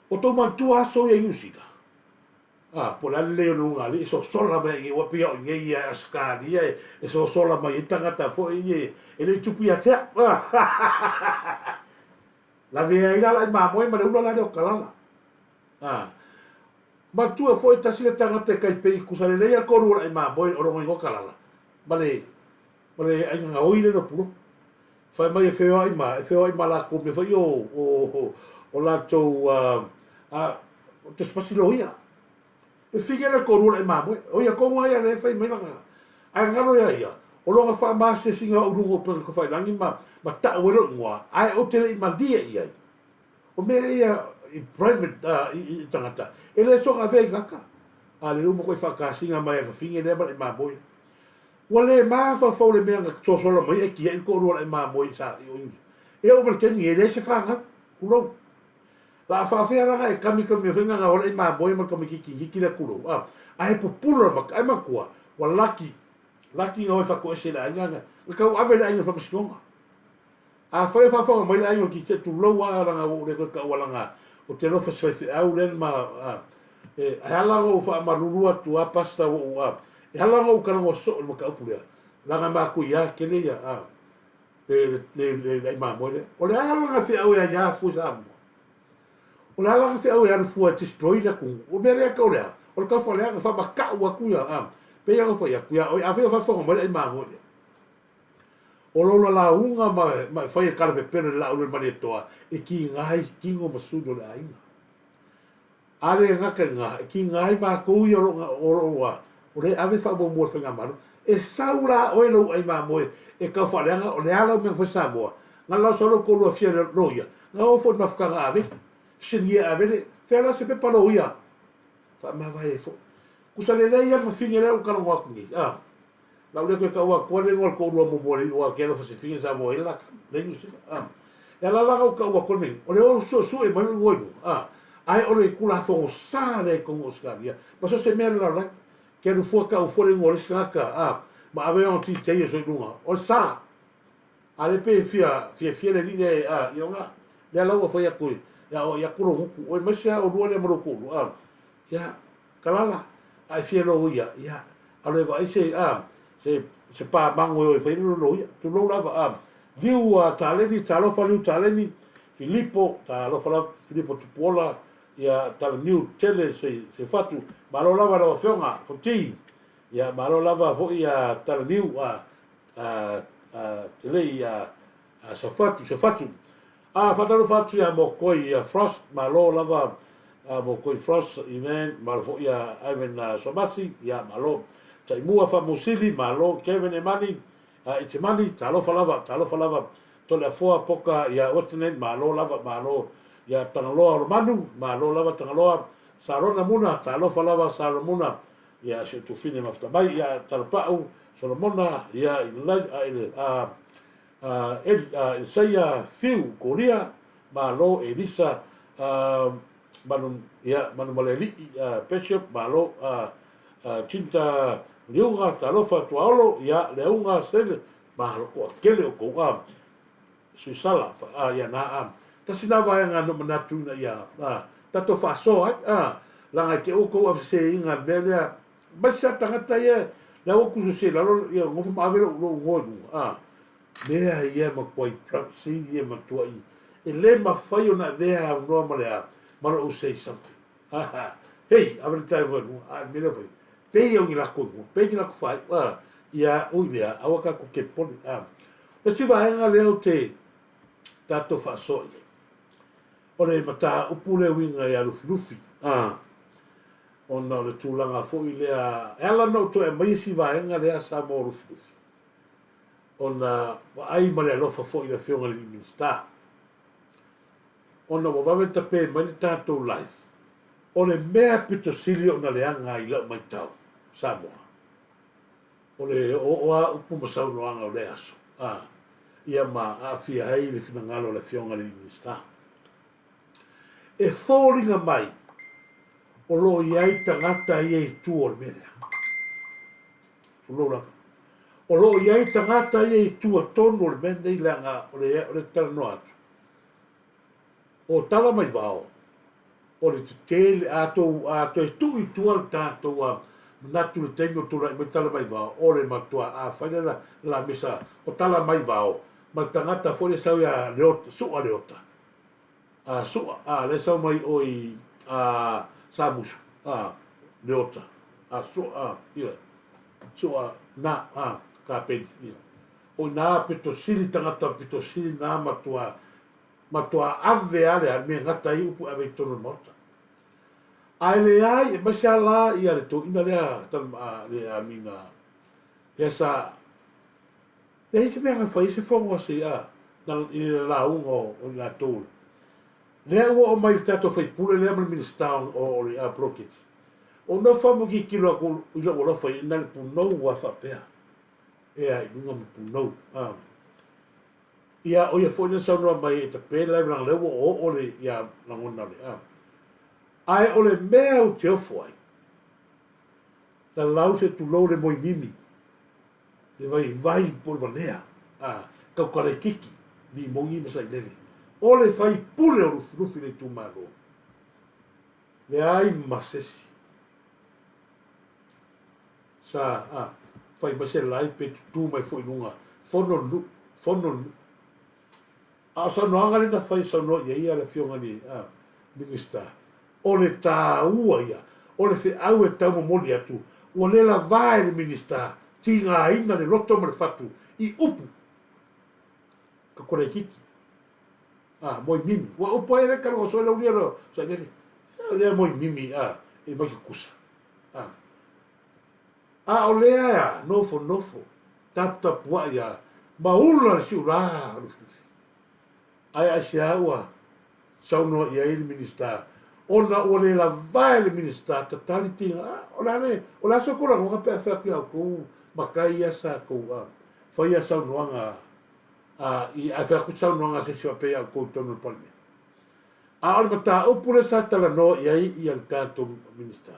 O tou manatua aso ia i Niu Sila? A, po o le a le lelei o le luga e sosola mai ai, ua pei o i inei ia Ausetalia e sosola mai ai tagata foi ia e le i tupu ia te au. Lavea ai la le ai mamoe ma le ula la lea o Kalala. A, Matua foi tasi le tagata e kai pei kusa lelei a koru o le ai mamoe o lona igoa Kalala ma le ma le aiga gaoi le lopulopu. Fai mai e feoai ma e feoai ma latou mea foi o o o latou a a tusipasi loia. E fige le koru o le ai mamoe. O ia tonu lava ia lea e fai mai lana ae galo ia ia o lona faamasesiga o luga o upega tafailagi ma ma tau ai lou igoa ae ou te le i malie i ai. O mea ia i private i tagata, e le soona avea i gata. A lele ua matuai faatasiga mai e fafine lea ma le mamoe. Ua le mafaufau le mea na sosola mai ai tiai le toalua o le mamoe sa i o E oo mai le taimi e leai se fanau. Tulou. La a faafea la na e kami kami mea foi na o le mamoe ma le tamaititi iti lea tulou. A, ae pupula le mata, ai matua, ua laki, laki na o e faatoese i le aiga na, na tau ave le aiga i le faamasinoga. Afai o faafofoga mai le aiga o le Tite, tulou a leaga ua ou le toe taua leaga ou te alofa i se faifeau lea na ma e ala ona ou faamalulu atu a Pastor ua ou a e ala ona ou talanoa soo i le mataupu lea leaga e matuia tele ia a le le le le ai mamoe lea. O le a lana feau e aia fua i Samoa? O le a lana feau e alu fua e destroy le atunuu? O le mea lea tau le a? O le taufaaleaga faamatau atu ia a pei ona fai atu ia oe afai o faafofoga mai le ai mamoe lea. O lou lalauga ma, ma e fai e kalapepelo i le laau le Malietoa e kiga ai tino ma suli o le aiga. A le gata i lena, e kiga ai matou ia o lo o lo o o lea e ave le faamuamua i le Faigamalo, e sau la oe lou ai mamoe e tau faaleaga o le a lau mea na fai Samoa, na lau sau lou toalua fia loia, na o foi i le mafutaga a Avele, fesiligia e Avele, fea la se pepa loia? Faamavae ai foi. Tusa lelei lava le fafine lea ua talanoa atu nei, a. Lau lea toe tau atu le igoa o le toalua muamua o le aua ke alofa se fine Samoa i le laka le Niu Sila a. E ala la ona ou tau atu le mea o le o suesue mai lou igoa i luga a. Ae o le Tulafono sa lea i totonu o Ausetalia ma so o se mea o le lalolagi. Ke alu fua tau fua le igoa o le isi tagata a ma ave ona details i luga o le sa. A lea pe fia fiafia le alii lea a ia ona lea la ua fai atu ia o ia atu lou gutu oe aemaise lava oulua lea ma lou toalua a. Ia Kalala, a e fia loia, ia, alo e vaai se, a, se, se pa mago e o e fai ai le loia. Tulou lava, a. Liu a Taleni, talofa Liu Taleni, Filipo, talofa lava Filipo Tupuola, ia, Talaniu tele se, se fatu. Malo lava lau Afioga, Fonti. Ia, malo lava foi ia Talaniu, a, a, a, tele ia, a Safatu, Safatu. A, faatalofa atu ia Mokoi ia Frost, malo lava a Mokoi Frost, Ivan, malo foi ia Ivan Suamasi, ia malo. Taimua Faamusili, malo. Kevin Emani, a Itimani, talofa lava, talofa lava. Toleafoa Poka ia Western malo lava, malo. Ia Tagaloa Olomanu, malo lava Tagaloa. Sarona Muna, talofa lava Sarona Muna, ia si o tufine mafuta mai, ia Talapau Solomona, ia i le, a, Eli, Isaia, Fiu, Koria, Malo, Elisa, Manu, ia, Manumaleali'i, Bishop, Malo, Tinta Liuga, Talofa, Tuaolo, ia, Leauga, Sele, Malo, toatele o tou, Suisala, ia, na, tasi na vaega na manatu ina ia, tatou faasoa ai, leaga e te i ua outou aveseseina i le mea lea, aemaise lava tagata ia, lea ua tuusese i lalo, ia, nofo ma ave lou, lou igoa i luga, mea ia e matuai privacy ia e matuai e le mafai ona avea aunoa ma le a ma lou say something hei ave le tai igoa i luga a o le mea lea ua fai pei o ni lako igoa pei ni lako faaiu a ia ui lea aua tatou te popole a le isi vaega lea ou te tatou faasoa i ai o le mataupu lea uiga ia Lufilufi a ona o le tulaga foi lea e ala ona ou toe aumaia si vaega lea sa mo Lufilufi ona vaai ma le alofa foi i le Afioga i le Minisita, ona ua vave tape mai le tatou live, o le mea pito sili ona leaga i lau maitau, Samoa, o le oooo lava upu ma saunoaga o lea aso, a, ia ma aafia ai le finagalo o le Afioga i le Minisita. E foliga mai o lo o i ai tagata ia i tua o le mea lea. Tulou lava. O lo o i ai tagata ia i tua tonu o le mea lenei leaga o le, o le talanoa atu. O tala mai vao, o le tetele, a tou, a toe tuu i tua le tatou a, manatu i le taimi o tulai mai tala mai vao, o le matua a fai le la, la misa o tala mai vao, ma le tagata foi lea sau ia Leota, Su'a Leota, a Su'a, a lea sau mai o i a Samusu, a Leota, a Su'a, ia, Su'a na, a Kapeni, ia. O ina pito sili tagata pito sili na matua, matua ave a le a mea gata ai upu e ave i totonu o le Maota. Ae leai, aemaise a la ia le toeaina lea, a, le Amina, lea sa, Leai se mea na fai ai se fono a se a i le lauga o i latou lea ua oo mai i le tatou faipule lea ma le Minisita o le poloketi. Ua nofo lava ma tilotilo atu i lou alofa i na le punou a faapea ea i luga ma punou a. Ia o ia foi lea na saunoa mai e tape le live leaga lea ua oo le ia lagona o le a. Ae o le mea ou te ofo ai, lalau se tulou le moemimi Le vaivai po o le valea a Tautalaititi, Limoni ma Sailele. O le faipule o Lufilufi le itumalo. Leai ma se isi sa a fai mai se lai pe tutū mai foi i luga, fono le nuu, fono le nuu. A o saunoaga lea na fai e saunoa i ai le Afioga i le Minisita, o le taua ia, o le feau e tau momoli atu, ua le lava e le Minisita tigaina le loto ma le fatu i upu. ka kolaititi. A, moi mimi. Ua upu ai le kalo so le ulia lo sa le. Sa le moi mimi a e mai kusa. A. A o lea ea nofo nofo taputapuai a ma ula le siula o Lufilufi. Ae aisea ua saunoa i ai le Minisita ona ua le lavae le Minisita tatali tiga a o le a le o le a se kou lagoga pe a fai atu ia outou matai ia sa tou a faia saunoaga a i ae fai atu saunoaga a se isi faapea ia outou i totonu o le Palemene. A o le mataupu lea sa talanoa i ai ia le tatou Minisita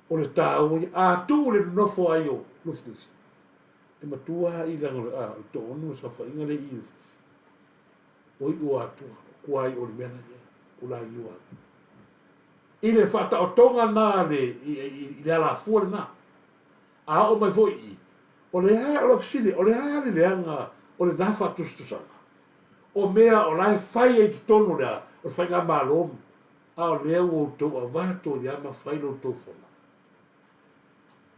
o le taua ia a tuu le nonofo ai o Lufilufi e matua i leaga o le a o le toonu o saofaiga lea i Lufilufi. O iu atua, o kuai o le mea la i ai, o la iu atua. I le faataotoga na le, i, i, i le alafua lena. A oo mai foi i, o le a, o le fesili, o le a le leaga o lena faatusatusaga? O mea o la e fai ai i totonu o le a, o le faigamalo, a o lea ua outou avato ia ma fai lo outou fono.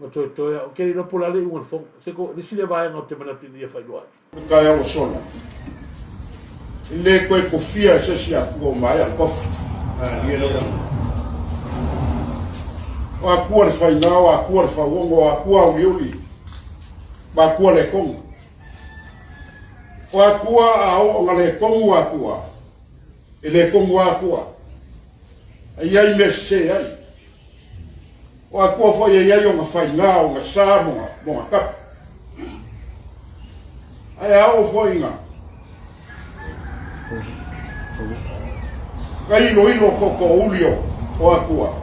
Ma toetoe au. Ou te le iloa po o le a le iuga o le fono. Se ko, le isi lea vaega ou te manatu ina ia faailoa atu. O le taeao ua sola, e le toe kofia e se isi Atua ua maea le kofi. O Atua le faiga, o Atua le fauono, o Atua auliuli, ma Atua le kogu. O Atua a oo na le kogu Atua, e le kogu Atua. E i ai mea sese ai. O Atua foi e i ai ona faiga, ona sa ma ona kapa. Ae a oo foi ina ka iloilo tootoouli o Atua,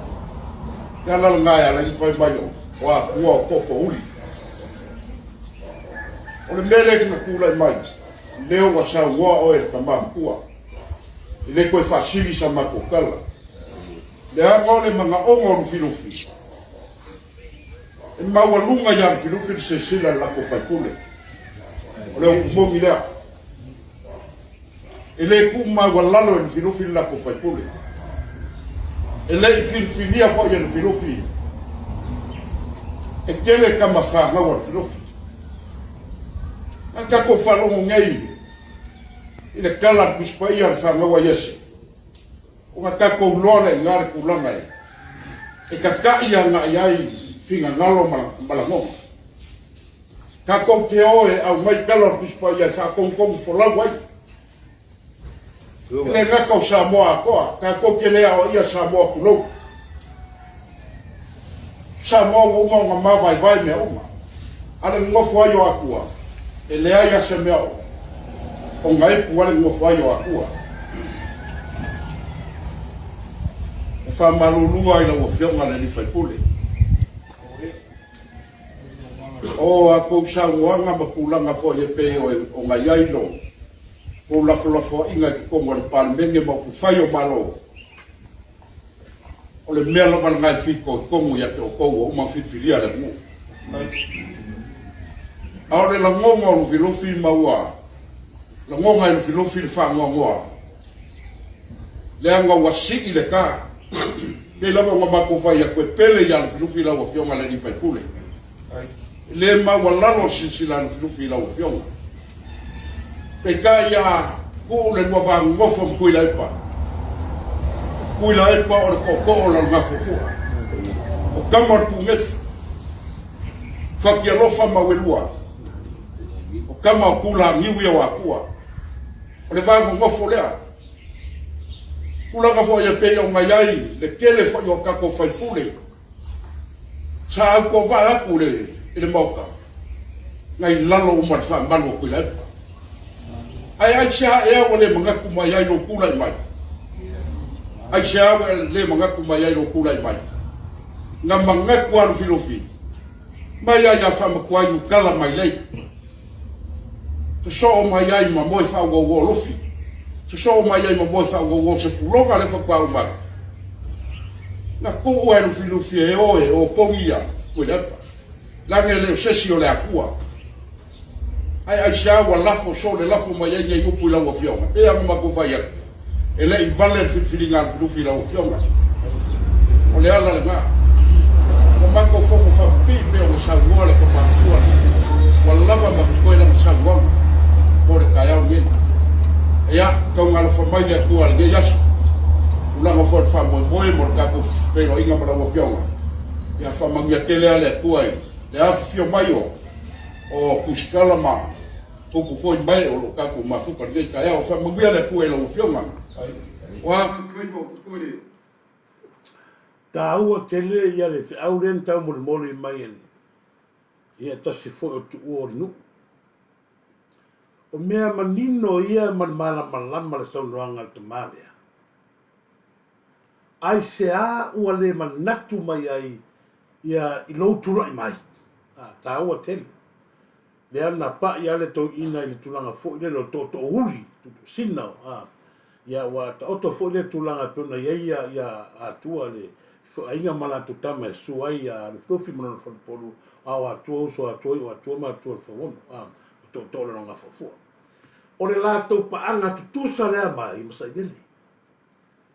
le ala lena e ala ai ona fai mai o Atua o tootoouli. O le mea lea na tulai mai, lea ua saunoa oe le tama matua, e le toe faasili sa matou tala. Leaga o le manaoga o Lufilufi, e maualuga ia Lufilufi le silasila i le latou faipule. O le upu moni lea. E le tuumaualalo e Lufilufi le latou faipule. E le i filifilia foi e Lufilufi. E tele tama fanau a Lufilufi. A tatou faalogo nei i le tala a le Tusi Paia a le fanau a Iese, Ona tatou iloa lea i ina le tulaga e tata'i agai ai finagalo ma lagona. Tatou te o e aumai tala o le Tusi Paia e faatonutonu folau ai. E le gata o Samoa atoa, tatou te le aoaia Samoa tulou. Samoa ua uma ona mavaevae mea uma. A le nonofo ai o Atua, e leai lava se mea o gaepu ai le nonofo ai o Atua. E faamalulu ai lau Afioga le sui usufono. O a tou saunoaga ma tulaga foi e pei ona i ai lo tou lafolafoaiga i totonu o le Palemene ma upufai o Malo, O le mea lava lena e fitoitonu ia te outou ua uma ona filifilia le atunuu. A o le lagona o Lufilufi ma ua lagona e Lufilufi le faanoanoa, leaga ua sii le ta. Pei lava ona matou fai atu e pele ia Lufilufi lau Afioga i le sui usufono. E le maualalo le silasila a Lufilufi i lau Afioga. Peitai a tuu le lua vanonofo ma Tuilaepa, Tuilaepa o le tootoo o Lalogafofua, o tama o le Punefu, Fatialofa ma Uelua, o tama o Tulaaniu ia o Atua. O le vanonofo lea. Tulaga foi e pei ona i ai le tele foi o tatou faipule, Sa autovaa atu i le Maota, na i lalo uma le faamalu o Tuilaepa. Ae aisea ea ua le manatu mai ai lou tulai mai? Aisea ua le manatu mai ai lou tulai mai? Na manatu a Lufilufi, mai ai ia Faamatuai Nutala Mailei. Sosoo mai ai ma moe faauouo Lufi. Sosoo mai ai ma moe faauouo Sepuloga lea faatoa uma atu. Na tuu e Lufilufi e o e opogi ia Tuilaepa. Leaga e le o se isi o le Atua. Ae aisea ua lafo so le lafo mai ai nei upu i lau Afioga? Pei lava ona matou fai atu, e le i vale le filifiliga a Lufilufi i lau Afioga. O le ala lena. Ua matou fono faapipii pei ona saunoa le Tama Matua, ua lava ma totoe lana saunoaga mo le taeao lenei. Ia, tauga alofa mai le Atua i lenei aso. Tulaga foi o le faamoemoe mo le tatou feiloaiga ma lau Afioga. Ia faamanuia tele lava le Atua i le afifio mai o o tusitala ma upu foi mae o lo o tatou mafuta i lenei taeao. Faamanuia le Atua i lau Afioga. Ua faiva o totoe. Taua tele ia le feau lea na taumolimoli mai e le ia tasi foi o tuua o le nuu. O mea manino ia ma le malamalama le saunoaga a le tama lea. Aisea ua le manatu mai ai ia i lou tulai mai? A, taua tele. Lea na pa'i lava le toeaina i le tulaga foi lele o tootoouli, tuutuusina, a, ia ua taoto foi lea tulaga e pei ona i ai ia, ia Atua le aiga ma latou tama e susu ai ia Lufilufi ma lona faleupolu, a o Atua uso a Atua, iu Atua ma Atua le Fauono, a, ma tootoo o le Lalogafuafua. O le latou paaga tutusa lea mai ma Sailele.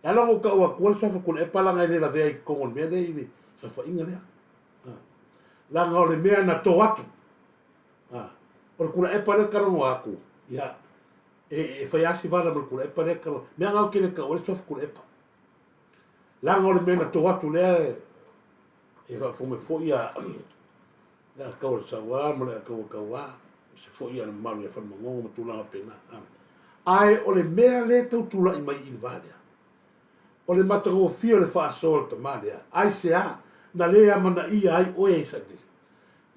E ala ona ou tau atua le suafa Tuilaepa leaga e le lavea i totonu o le mea lea i le saofaiga lea. Leaga o le mea na to atu. O le Tuilaepa lea talanoa atu, ia, e fai lava si vala ma le Tuilaepa lea talanoa. Mea na ou te le tau ai le suafa Tuilaepa. Leaga o le mea na to atu lea e faafofoga mai foi ia le Akau o le Sauā ma le Akau o Tauā, aemaise foi le mamalu ia Falemanono ma tulaga faapena. Ae o le mea lea e tau tulai mai i le va lea, o le matagofie o le faasoa o le tama lea, aisea na le amanaia ai oe e Sailele?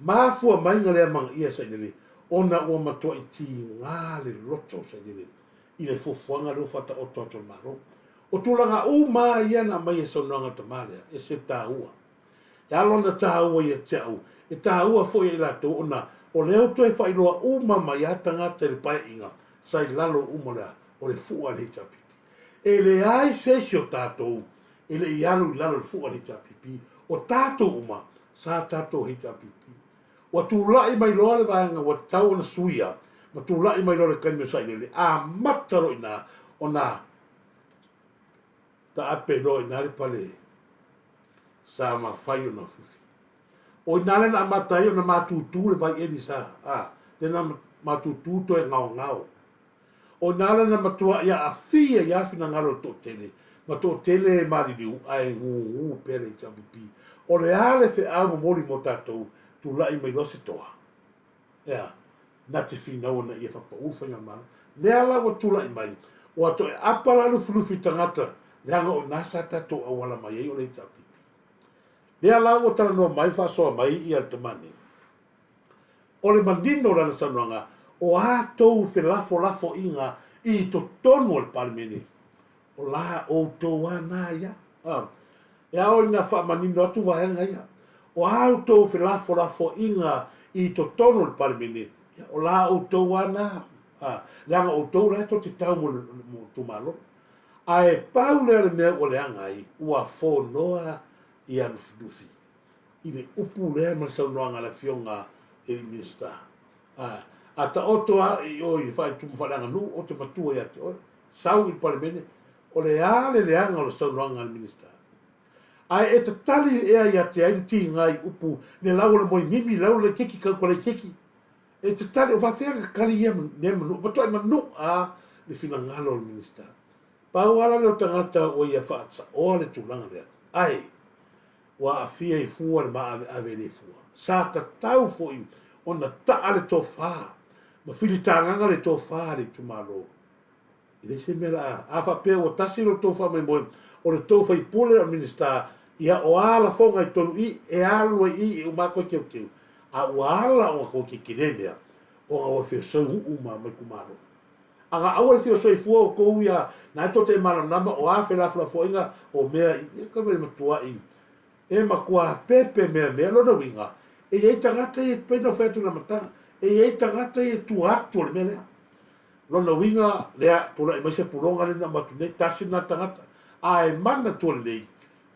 Mafua mai na le amanaia e Sailele ona ua matuai tiga le loto o Sailele i le fuafuaga lea ua faataoto atu e le Malo. O tulaga uma ia na aumai e saunoaga a le tama lea, e ese le taua. E ala ona taua ia te au, e taua foi ia i latou ona o lea ua toe faailoa uma mai a tagata i le paeaiga sa i lalo uma o le a? O le fua a le HRPP. E leai se isi o tatou e le i alu i lalo o le fua a le HRPP. O tatou uma sa tatou HRPP. Ua tulai mai loa le vaega ua tatau ona suia ma tulai mai loa le taimi o Sailele, amata loa i ina ona taape loa i ina le pale sa mafai ona fufi. O ina lea na amata ai ona matutu le vai eli sa, a, lea na matutu toe gaogao. O ina lea na matuai aafia ai finagalo o le toatele, ma toatele e maliliu ae gugu pea le HRPP. O le a le feau momoli mo tatou, tulai mai loa se toa. Ea, na te finau ana ia whakapaʻu le faigamalo. Lea la ua tulai mai, ua toe apa la Lufilufi tagata, leaga o ina sa tatou auala mai ai o le HRPP. Lea la ua talanoa mai faasoa mai ia le tama nei. O le manino o lana saunoaga, o a tou felafolafoaiga i totonu o le Palemene, O la outou a na ia. A, e ao ina faamanino atu vaega ia. O a outou felafolafoaiga i totonu o le Palemene, ia, o la outou a na. A, leaga outou la e tou te tau mo le mo itumalo. Ae pau lea o le mea ua leaga ai, ua fonoa ia Lufilufi i le upu lea ma le saunoaga a le Afioga i le Minisita. A, a taoto a i o i le faaitu faaleaganuu, ou te matua ia te oe. Sau i le Palemene, o le a le leaga o le saunoaga a le Minisita? Ae e tatali ea ia te ai le tiga i upu le lau o le moemimi, lau le keki kau kalei keki? E tatali, o faafefea na tatali ia mea manua, matuai manua le finagalo o le Minisita. Pau lava la lea o tagata ua ia faasaoa le tulaga lea, ae ua aafia i fua le maaveave le fua. Sa tatau foi ona taa le tofa ma filitagaga le tofa a le itumalo. E leai se mea la a. A faapea ua tasi lo outou faamoemoe, o le tou faipule o le Minisita, ia o a lafoga i totonu i, e alu ai i, e uma atu ai teuteu. A ua ala ona tou tetele mea, ona ua feosoi nuu ma itumalo. Aga aua le feosoi fua outou ia, na e tou te malamalama o a felafolafoaiga o mea i, ia kava e matuai, e matua pepe mea mea. Lona uiga, e i ai tagata ia, pei ona fai atu i le amataga, e i ai tagata ia e tua atu o le mea lea. Lona uiga, lea, tulai mai se puloga lea na uma atu nei, tasi lena tagata. Ae manatua lelei,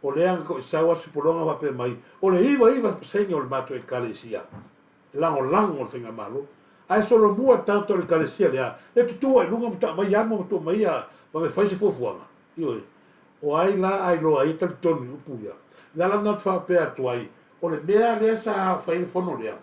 o lea na toesau lava se puloga faapea mai, o le 99% o le matou Ekalesia e lagolago i le Faigamalo. Ae solomua le tagata o le Ekalesia lea, e tutu ai i luga ma taa mai amo ma tuu mai ia vave fai se fuafuaga. Ioe. O ai la a iloa ai e talitonu i upu ia? Le ala lena ou te faapea atu ai, o le mea lea sa fai ai le fono lea,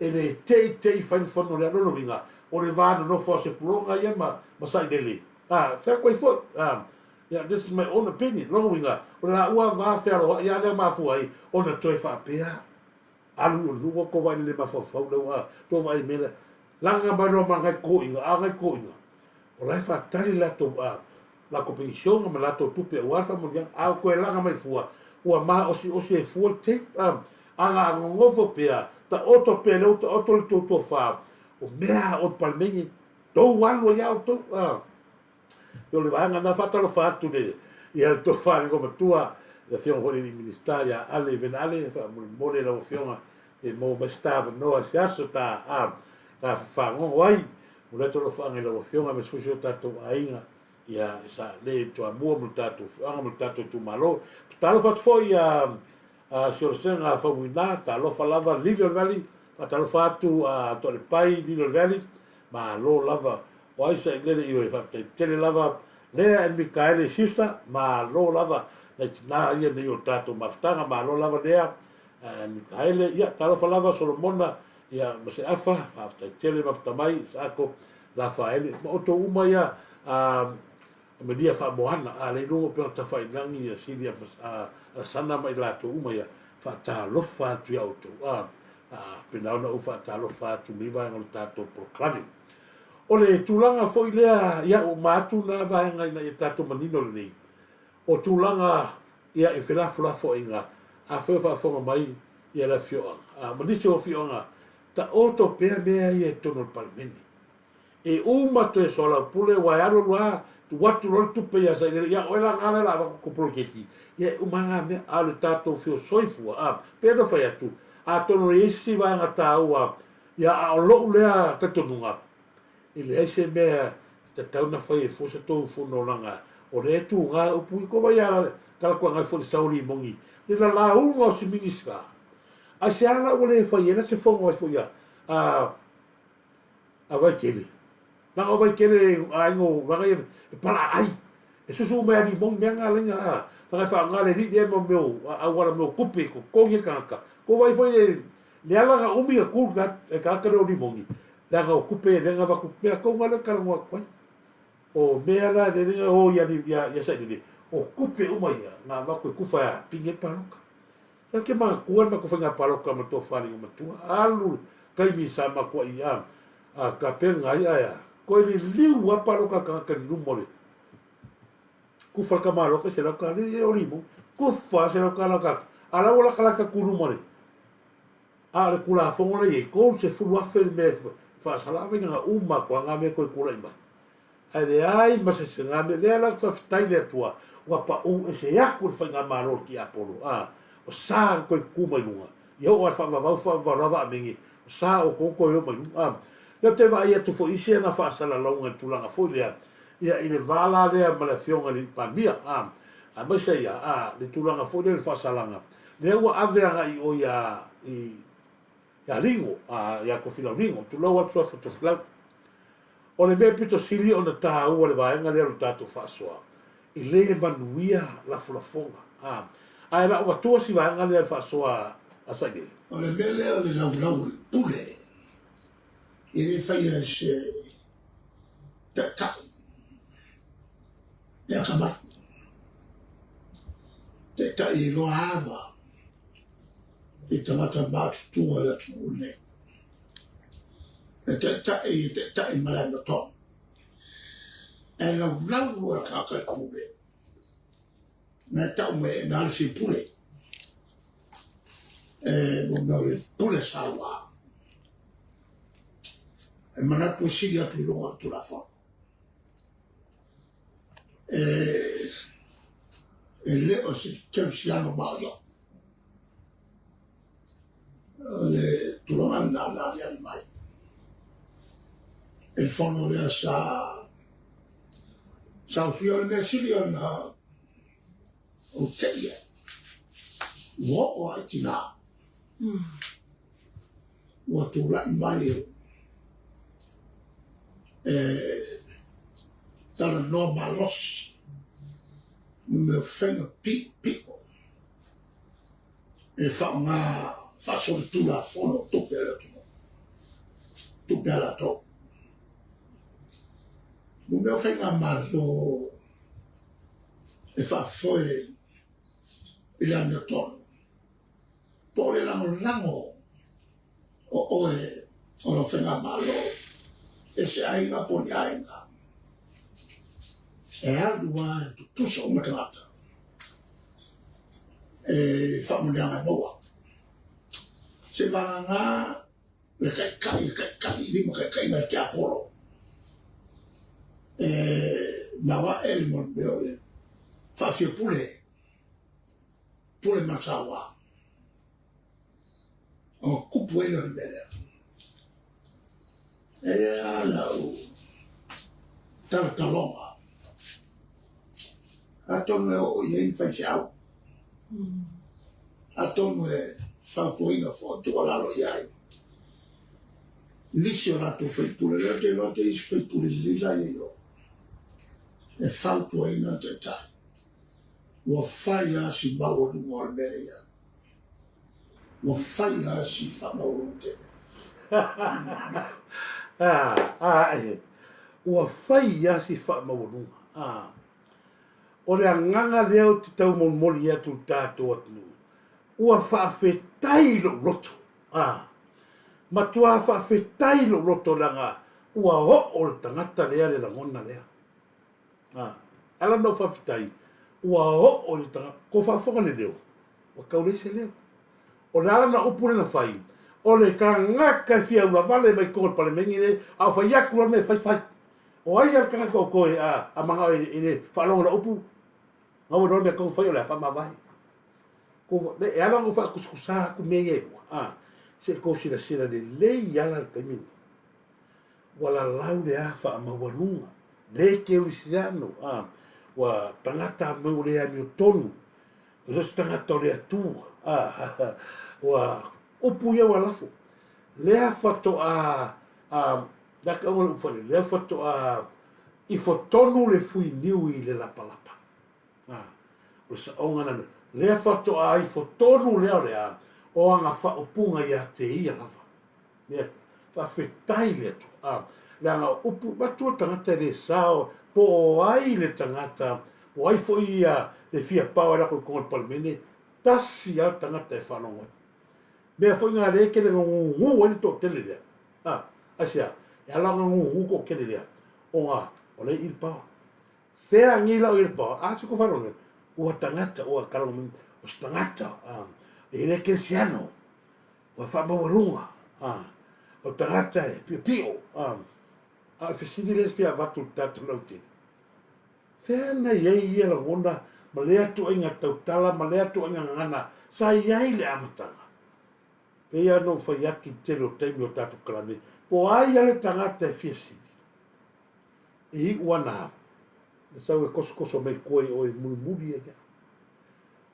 E le teitei fai le fono lea. Lona uiga, o le va nonofo a Sepuloga ia ma ma Sailele, a, fea koe foi, a, ia, this is my own opinion, lona uiga, o le laua va fealoai a lea mafua ai ona toe faapea, alu i o le nuu, ua tou vaai lelei mafaufau lea ua tou vaai i mea lea, laga mai loa ma nai toeaiina, a o nai toeaiina, o la e faatali latou, a, latou penisiona ma latou tupe aua le faamanuiaga, a ua toe laga mai fua, ua maosiosi ai fua le tape, a, a na nonofo pea, taoto pea lea ua taoto le tou tofa, o mea a o le Palemene, tou alu ai lava outou, a. Pei o le vaega lena, faatalofa atu le, ia le tofa i le Igoamatua, le Afioga foi i le Alii Minisita ia Ale Vena Ale, faamolemole lau Afioga pe maua mai se ta avanoa i se aso ta, a, ta fafagogo ai. Momoli atu alofaaga i lau Afioga aemaise foi si o tatou aiga ia sa le i Toamua ma le tatou afioaga ma le tatou itumalo. Talofa atu foi ia Siolosega Faumuina, talofa lava Lily o le Valley, faatalofa atu Toalepai Lily o le Valley, malo lava. O ai sailele ioe, faafetai tele lava Lea and Mikaele sister, malo lava nai tina ia nei o le tatou mafutaga, malo lava Lea and Mikaele, ia talofa lava Solomona ia ma Seafa, faafetai tele mafuta mai Isaako Lafaele ma outou uma ia Amelia Faamoana, a le iloa pea Tafailagi ia Silia Alasana ma i latou uma ia, faatalofa atu ia outou. A, pena ona ou faatalofa atu nei vaega o le tatou polokalame. O le tulaga foi lea, ia ua uma atu na vaega ina ia tatou manino lelei, o tulaga ia i felafolafoaiga, afai o faafofoga mai ia le afioaga, a, ma nisi o afioaga, taoto pea mea ia i totonu o le Palemene. E uma toe soalaupule aua e alu alu lava tuu atu loa le tupe ia Sailele, ia oe la na lea o le a avatu tou poloketi, ia e uma lava na mea, a o le tatou feosoifua, a, pei ona fai atu, atonu e i ai se isi vaega taua, ia a o lou lea talitonuga, e leai se mea e tatau ona fai e fua se tou fono leaga o lea e tuga upu i ko vai a Talatuaga foi i le sao limoni le lalauga o si Minisita. Aisea la ua le fai ai la se fono ai foi a a Vaitele? Leaga o Vaitele aiga o leaga ia e palaai e susu uma ia limoni mea na laina a leaga e faaaoga le alii lea ma mea o auala mea o tupe e totogi e tagata. Ko vai foi le le ala na umi na tu le tagata lea o limoni leaga o tupe lea na avatu mea tonu a lea talanoa atu ai. O mea la lea na o ia ia Sailele o tupe uma ia na avatu e kufa e pine ai paloka. Ia ke manatua le matou faiga palota ma le tofa alii matua alu le taimi sa matuai a a tapena ai ae a toe liliu a palota le tagata i luma o le kufa le tamaloa tai $100 e oli mo kufa $100 ka a la ua latalata atu i luma le a o le tulafono la i ai 30,000 le mea e faasala ave na uma atu a na mea toe tulai mai Ae leai ma se sega mea lea la faafetai le Atua ua pau ese atu le faigamalo le tiapolo a o sa na toe tutu mai luga ia oo a le faavavau faavavau lava amene o sa outou toe oo mai luga a lea ou te vaai atu foi isi ana faasalalauga i le tulaga foi lea ia i le va la lea ma le afioga i le Palemia a aemaise ia a le tulaga foi lea le faasalaga lea ua ave agai i o ia i ia Ligo a ia Tofilau Ligo tulou atu Suafa Tofilau O le mea pito sili ona taua le vaega lea o le tatou faasoa, e le manuia lafolafoga. A, ae la avatua si vaega lea i le faasoa a Sailele. O le mea lea o le laulau o le pule, e le faia e se taitai e atamai. Taitai e iloa ava i tagata matutua o le atunuu lenei. E taitai e taitai ma le amiotonu. E laulau loa le tagata i le pule, na e tau mai e na le fia pule. E mo mea o le pule saua. E manatu e sili atu i luga o le Tulafono. E, e le o se kerisiano maoio. O le tulaga lena na aliali mai i le fono lea sa saofia. O le mea sili ona ou te'i ai, ua oo lava i tina ua tulai mai e talanoa malosi mo mea o faiga piopio e faaaoga faasolitulafono o tupe a le atunuu, tupe a latou. Mo mea o faigamalo e faafoe i le amiotonu, po o le lagolago o oe o lau faigamalo e se aiga po o ni aiga, e alu lava e tutusa uma tagata e faamanuiaga e maua. Seivagana le taitai e taitai i limataitaiga e tiapolo e maoae le mea o le faafiapule, pule ma le saua. Ona tupu ai lea o le mea lea. E i ai lava lau talataloga, atonu e oo i ai ni faifeau, atonu e fautuaina foi, tuualalo i ai nisi o latou faipule, lea ou te iloa te isi faipule lelei la ia i o, e fautuaina le taitai. Ua fai lava si maualuga o le mea lea ia. Ua fai lava si faamaualuga tele. Ua fai lava si faamaualuga. O le agaga lea ou te taumolimoli atu i le tatou atunuu, ua faafetai lou loto. Matua faafetai lou loto leaga ua oo le tagata lea le lagona lea. E ala ona ou faafetai, ua oo i le tagata, kou faafofoga le leo, ua tau leai se leo. O le ala na upu lea na fai, o le tagata e fia ulavale mai totonu o le Palemene lenei, a o fai atu loa le mea e fai, fai. O ai lava le tagata o toe a manao e le faalogo i lau upu, gau e loa le mea tonu fai o le a faamavae. E ala ona ou faatusatusa atu mea ia e lua, se i tou silasila lelei ala le taimi lenei. Ua lalau le a faamaualuga, le kerisiano, a, ua tagata mai ua le amiotonu, e le o se tagata o le Atua, a, ua upu ia ua lafo. Lea faatoa, a, lea tauga le upu fale, lea faatoa ifo tonu le fuiniu i le lapalapa. A, o le saoga lena, lea faatoa ifo tonu lea o le a, o aga faaupuga ia te ia lava. Lea, faafetai le Atua. A, leaga o upu, matua tagata e le sao, po o ai le tagata, po o ai foi ia le fia pao ai latou i totonu o le Palemene, tasi lava le tagata e faalogo ai. Mea foi na lea e tele na gugu ai le toatele lea. A, aisea? E ala ona gugu toatele lea, ona o lea e i i le pao. Fea nei la o i le pao? A, se kou faalogo lea, ua tagata, ua kalaga mai, o se tagata, a, e le kerisiano. Ua faamaualuga, a, o le tagata e piopio, a, a o le fesili lea e fia avatu i le tatou lautele, fea na i ai ia lagona ma lea tuaiga tautala ma lea tuaiga gagana sa i ai i le amataga? Pei lava ona ou fai atu i le tele o taimi o tatou kalame, po o ai lava le tagata e fia sili, e iu ana na sau e kosokoso mai koe i oe mulimuli ai lava.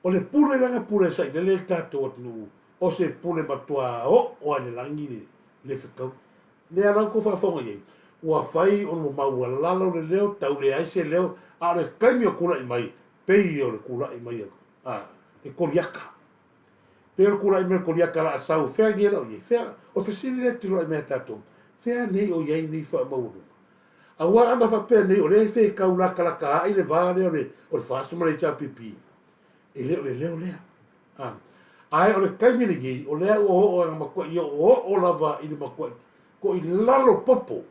O le pule lea na pule sailele le tatou atunuu, o se pule matua oo lava i le lagi le le fetau. Lea la ua outou faafofoga i ai, ua fai ona ua maualalo le leo, tau leai se leo, a o le taimi o tulai mai, pei o le tulai mai a le Koliata. Pei o le tulai mai o le Koliata la a sau, fea nei la o i ai? Fea? O le fesili lea e tiloi mai ia tatou, fea nei o i ai nei faamaualuga? Aua ana faapea nei o lea e fetau latalata ai le va lea o le o le FAST ma le HRPP, e le o le leo lea. A, ae o le taimi lenei, o lea ua oo ana matuai oooo lava i le matuai toilalo popo,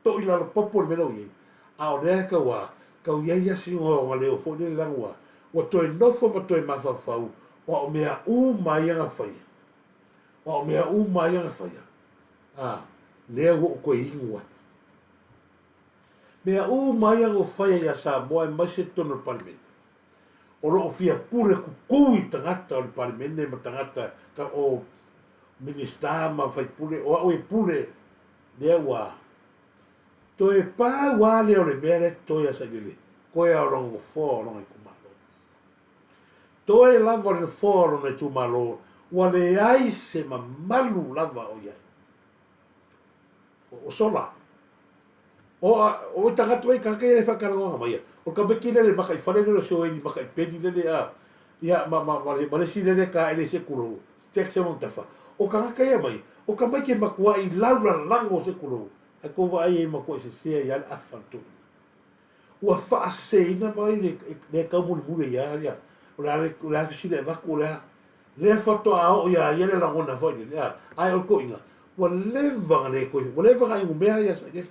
toilalo popo le mea la ua i ai. A o lea e tau a, tau i ai lava si ona leo foi lele leaga ua, ua toe nofo ma toe mafaufau, o au mea uma ia na faia, o au mea uma ia na faia, a, lea ua ou toe inu ai. Mea uma ia na ou faia ia Samoa aemaise totonu o le Palemene, o lo o fia pule kukū i tagata o le Palemene ma tagata o Minisita ma faipule, o au e pule, lea ua toe pau lava lea o le mea lea e totoe ia Sailele, koe lava o lona nofoa o lona itumalo. Toe lava o le nofoa o lona itumalo, ua leai se mamalu lava o i ai. O sola. O a, o tagata mai tagata ia e faatalanoaga mai ia. O le tamaiti lele maka i fale lele o se oeli maka i peni lele a ia ma ma ma le ma le isi lele taele se kulou. Jack se tafa. O tagata ia mai, o tamaiti e matuai laulalalago se kulou. Ae kou vaai ai matuai sese ai lava le afa le toeaina. Ua faaseseina mai le le taumolimuli ai lava ia, o le a le o le a fesili e avatu o le a. Lea faatoa oo ia ia le lagona foi lele, a, ae o le toeaina, ua leva ona le toe, ua leva ona inumea ia Sailele.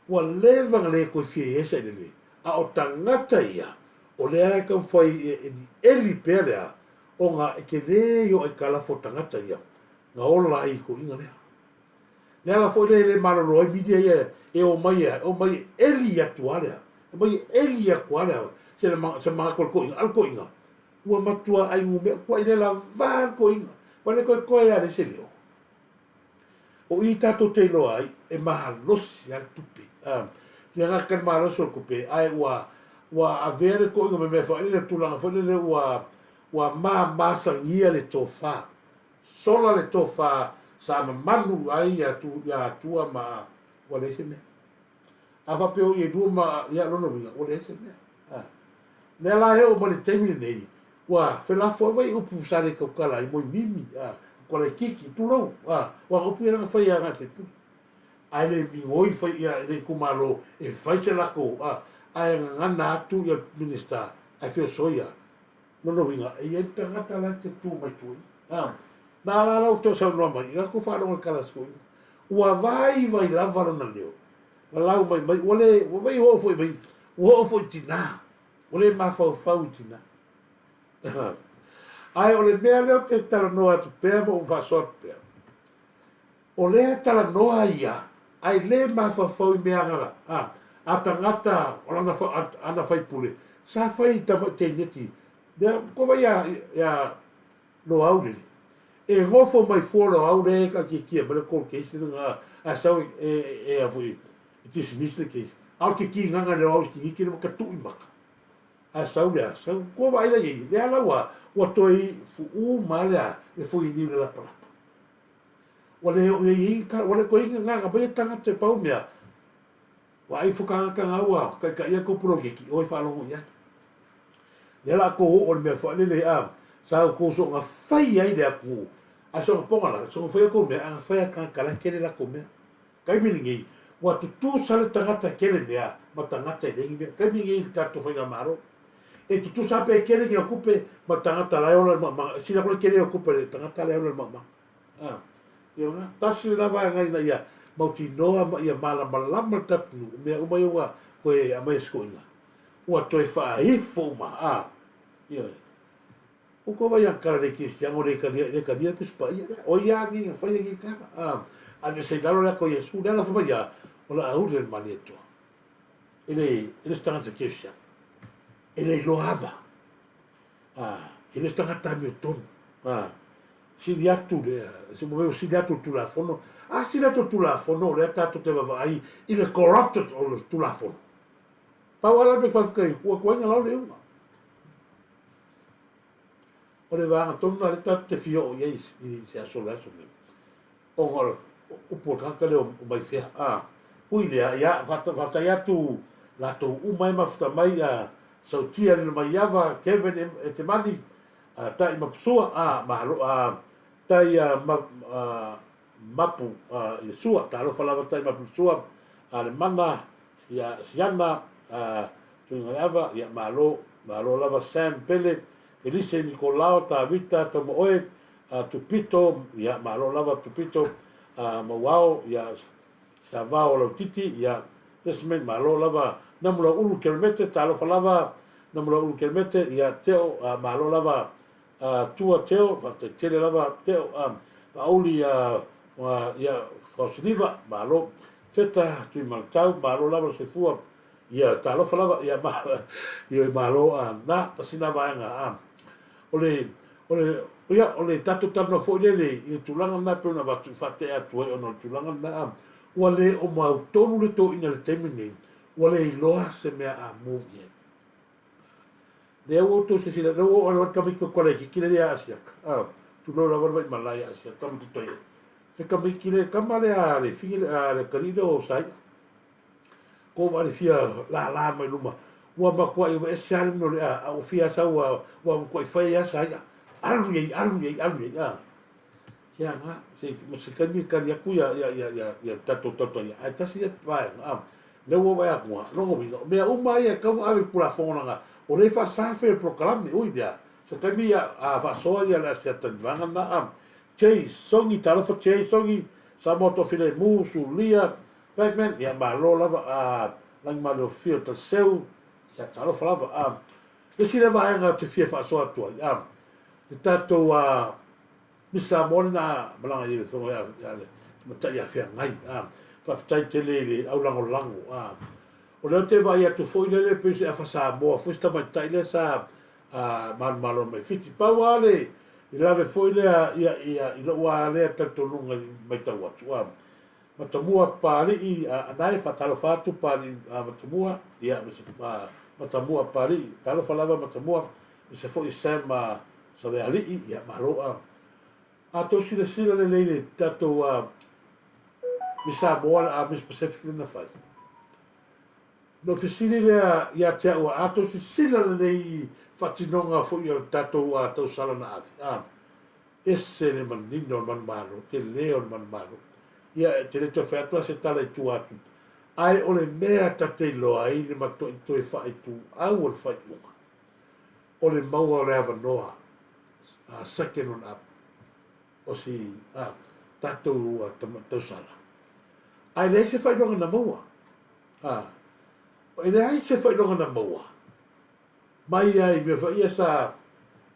Ua leva ona le toe fia i ai Sailele, a o tagata ia, o lea e taumafai e elieli pea le a, ona e tele o aitalafu a tagata ia na ola ai i toeaina lea. Le ala foi lea e le malolo ai media ia e omai e omai e eli atu lava lea, omai e eli atu lava lea se se manatu o le toeaina, a o le toeaina ua matua ai numea, ua le lava le toeaina, ua le toe toe lava leai se leo. O i tatou te iloa ai e malosi lava le tupe. Le gata i le malosi o le tupe, ae ua ua avea le toeaina ma mea foi lele, tulaga foi lele ua ua mamasagia le tofa. Sola le tofa sa mamanu ai ia Atua ma ua leai se mea. A faapea o i e lua ma ia lona uiga ua leai se mea. A. Lea la e oo mai le taimi lenei ua felafoai mai upu sa le tautala ai moemimi, a, kolaikiki, tulou, a, ua upu ia na fai ia agai faipule. Ae le migoi fai ia le itumalo e fai se latou, a, ae gagana atu ia Minista ae feosoia Lona uiga, e i ai le tagata la e te tu mai tua i. A, na la la ua saunoa mai, i latou faalogo i le tala a si toeaina. Ua vaivai lava lona leo, lalau mai mai, ua le, ua mai ua oo foi mai, ua oo foi i tina, ua le mafaufau i tina. Ae o le mea lea ou te talanoa atu pea ma ou faasoa atu pea, o lea e talanoa ia, ae le mafaufau i mea a, a tagata o lana, ana faipule, sa fai i tamai teineti, mea, ko vai ia, ia Loaulele, e nofo mai fua Loau lea e taitietie mai le court case lena, ae sau e, e, e, a foi, e dismiss le case. A o le tikigaga i le Loau i se tiniti le matatui maka. Ae sau lea, sau, ko vaai la i ai, lea la ua, ua toe fu'u ma lea, le fuiniu i le lapalapa. Ua le oo i ai i ua le toe i ai ni agaga mai e tagata e pau mea, ua ai fukagata na ua taitaia tou poloketi, oi faalogo i ai. Lea la tou oo i le mea faalele a, sa outou soona fai ai le atunuu, a soona poga la, soona fai outou mea, a na fai a tagata la e tele latou mea. Taimi lenei, ua tutusa le tagata e tele mea ma tagata e leai ni mea. Taimi lenei i le tatou faigamalo, e tutusa lava pe tele ni au tupe ma le tagata la e ola i le maumauga. E sili atu le tele o tupe i le tagata la e ola i le maumauga. A, ia ona, tasi lena vaega ina ia mautinoa ma ia malamalama le tatou nuu, o mea uma ia ua toe aumai e sikoiga, ua toe faaifo uma, a, ioe. Ua tou vaai atu tala le kerisiano le talia le talia le Tusi Paia lea. O ia nei na faia nei tala. A ave se i lalo le ata o Iesu le ala fai mai a o le a uli le Malietoa. E le e le se tagata kerisiano. E le iloa ava. A e le se tagata amiotonu. A sili atu le se mo sili atu le Tulafono. A sili atu le Tulafono o lea tatou te vaavaai i le corrupted o le Tulafono. Pau lava la le mea faafetai ua tuai na lao le iuga. O le vaega tonu lena lea tatou te fia oo i ai i se aso o le aso lenei, ona o le upu a le tagata lea o mai fea. A, ui lea, ia, faafetai atu latou uma e mafuta mai, a, Sautia Lilomaiava, Kevin Etemani, a, Tai Mapusua, a, malo, a, Tai a, ma, a, Mapu a, Iesua, talofa lava Tai Mapu Iesua, a, le mana, ia, Siana, a, Tuigaleava, ia malo, malo lava Sam Pele, Felise Nikolao, Tavita, Taumaoe, a Tupito, ia malo lava Tupito, a Mauao, ia Savao Lautiti, ia Desmond, malo lava Namulauulu Kelemete, talofa lava Namulauulu Kelemete, ia Teo, a malo lava a Tua Teo, faafetai tele lava Teo, a Faauli, a ia Faosiliva, malo Feta Tuimalatau, malo lava le soifua. Ia, talofa lava, ia, ma, ia, malo, a, na, tasi na vaega, a, o le, o le, ia, o le tatou talanoa foi lele i le tulaga lena pei ona avatu, faatea atu ai ona o le tulaga lena, a, ua le o mautonu le toeaina i le taimi lenei, ua le iloa se mea a move i ai. Lea ua outou silasila, lea ua oo atu le tamaiti o Kalaititi lea ia Asiata, a, tulou lava le vaimala ia Asiata ma Tutoia. Le tamaiti le tama lea a le figi a le atalii lea o Saia. Ko wale fia lālā mai luma. Ua matuai ua ese lava le mea o le a, a ua fia sau a, ua matuai fai lava sa ia. Alu i ai, alu i ai, alu i ai, a. Ia nga, se ma se taimi e kali atu ia ia ia ia ia tatou tautaia, ae tasi ia vaega, a, lea ua vaai atu a, lona uiga, o mea uma ia e tatau ona ave i le Tulafono leaga o lea e faasafe le polokalame, ui lea, se taimi ia a faasoa ia le asiata i le vaega lena, a. Jay Songi, talofa Jay Songi, Samoa Toafilemu, Sulia, Batman, ia malo lava, a, Lagimaleofio Taleseu, ia talofa lava, a. Le isi lea vaega ou te fia faasoa atu ai, a, le tatou, a, Miss Samoa lena malaga i le afioga ia le tamaitai ia Feagai. A, faafetai tele i le au lagolago. A, o lea ou te vaai atu foi lele pei se afa Samoa foi se tamaitai lea sa a, manumalo mai Fiti. Pau lava le le lave foi lea ia, ia, i lou lava lea talitonuga i matau atu. A, Matamua Papalii, a, anae faatalofa atu Papalii a, Matamua, ia, ma se, a, Matamua Papalii, talofa lava Matamua, ma se foi Sam a, Savealii, ia malo a. A tou silasila lelei i le tatou a Miss Samoa a Miss Pacific lea na fai. Na ou fesili lea ia te au a tou silasila lelei i faatinoga foi o le tatou a tausala na ave a. Ese le manino o le manumalo, tele o le manumalo. Ia e te le toe fai atu a se tala i tua atu. Ae o le mea ta te iloa ai le matuai toe faaituau o le faaiuga. O le maua o le avanoa a second one up o si a tatou tausala. Ae leai se faailoga na maua. A, e leai se faailoga na maua mai ai mea foi ia sa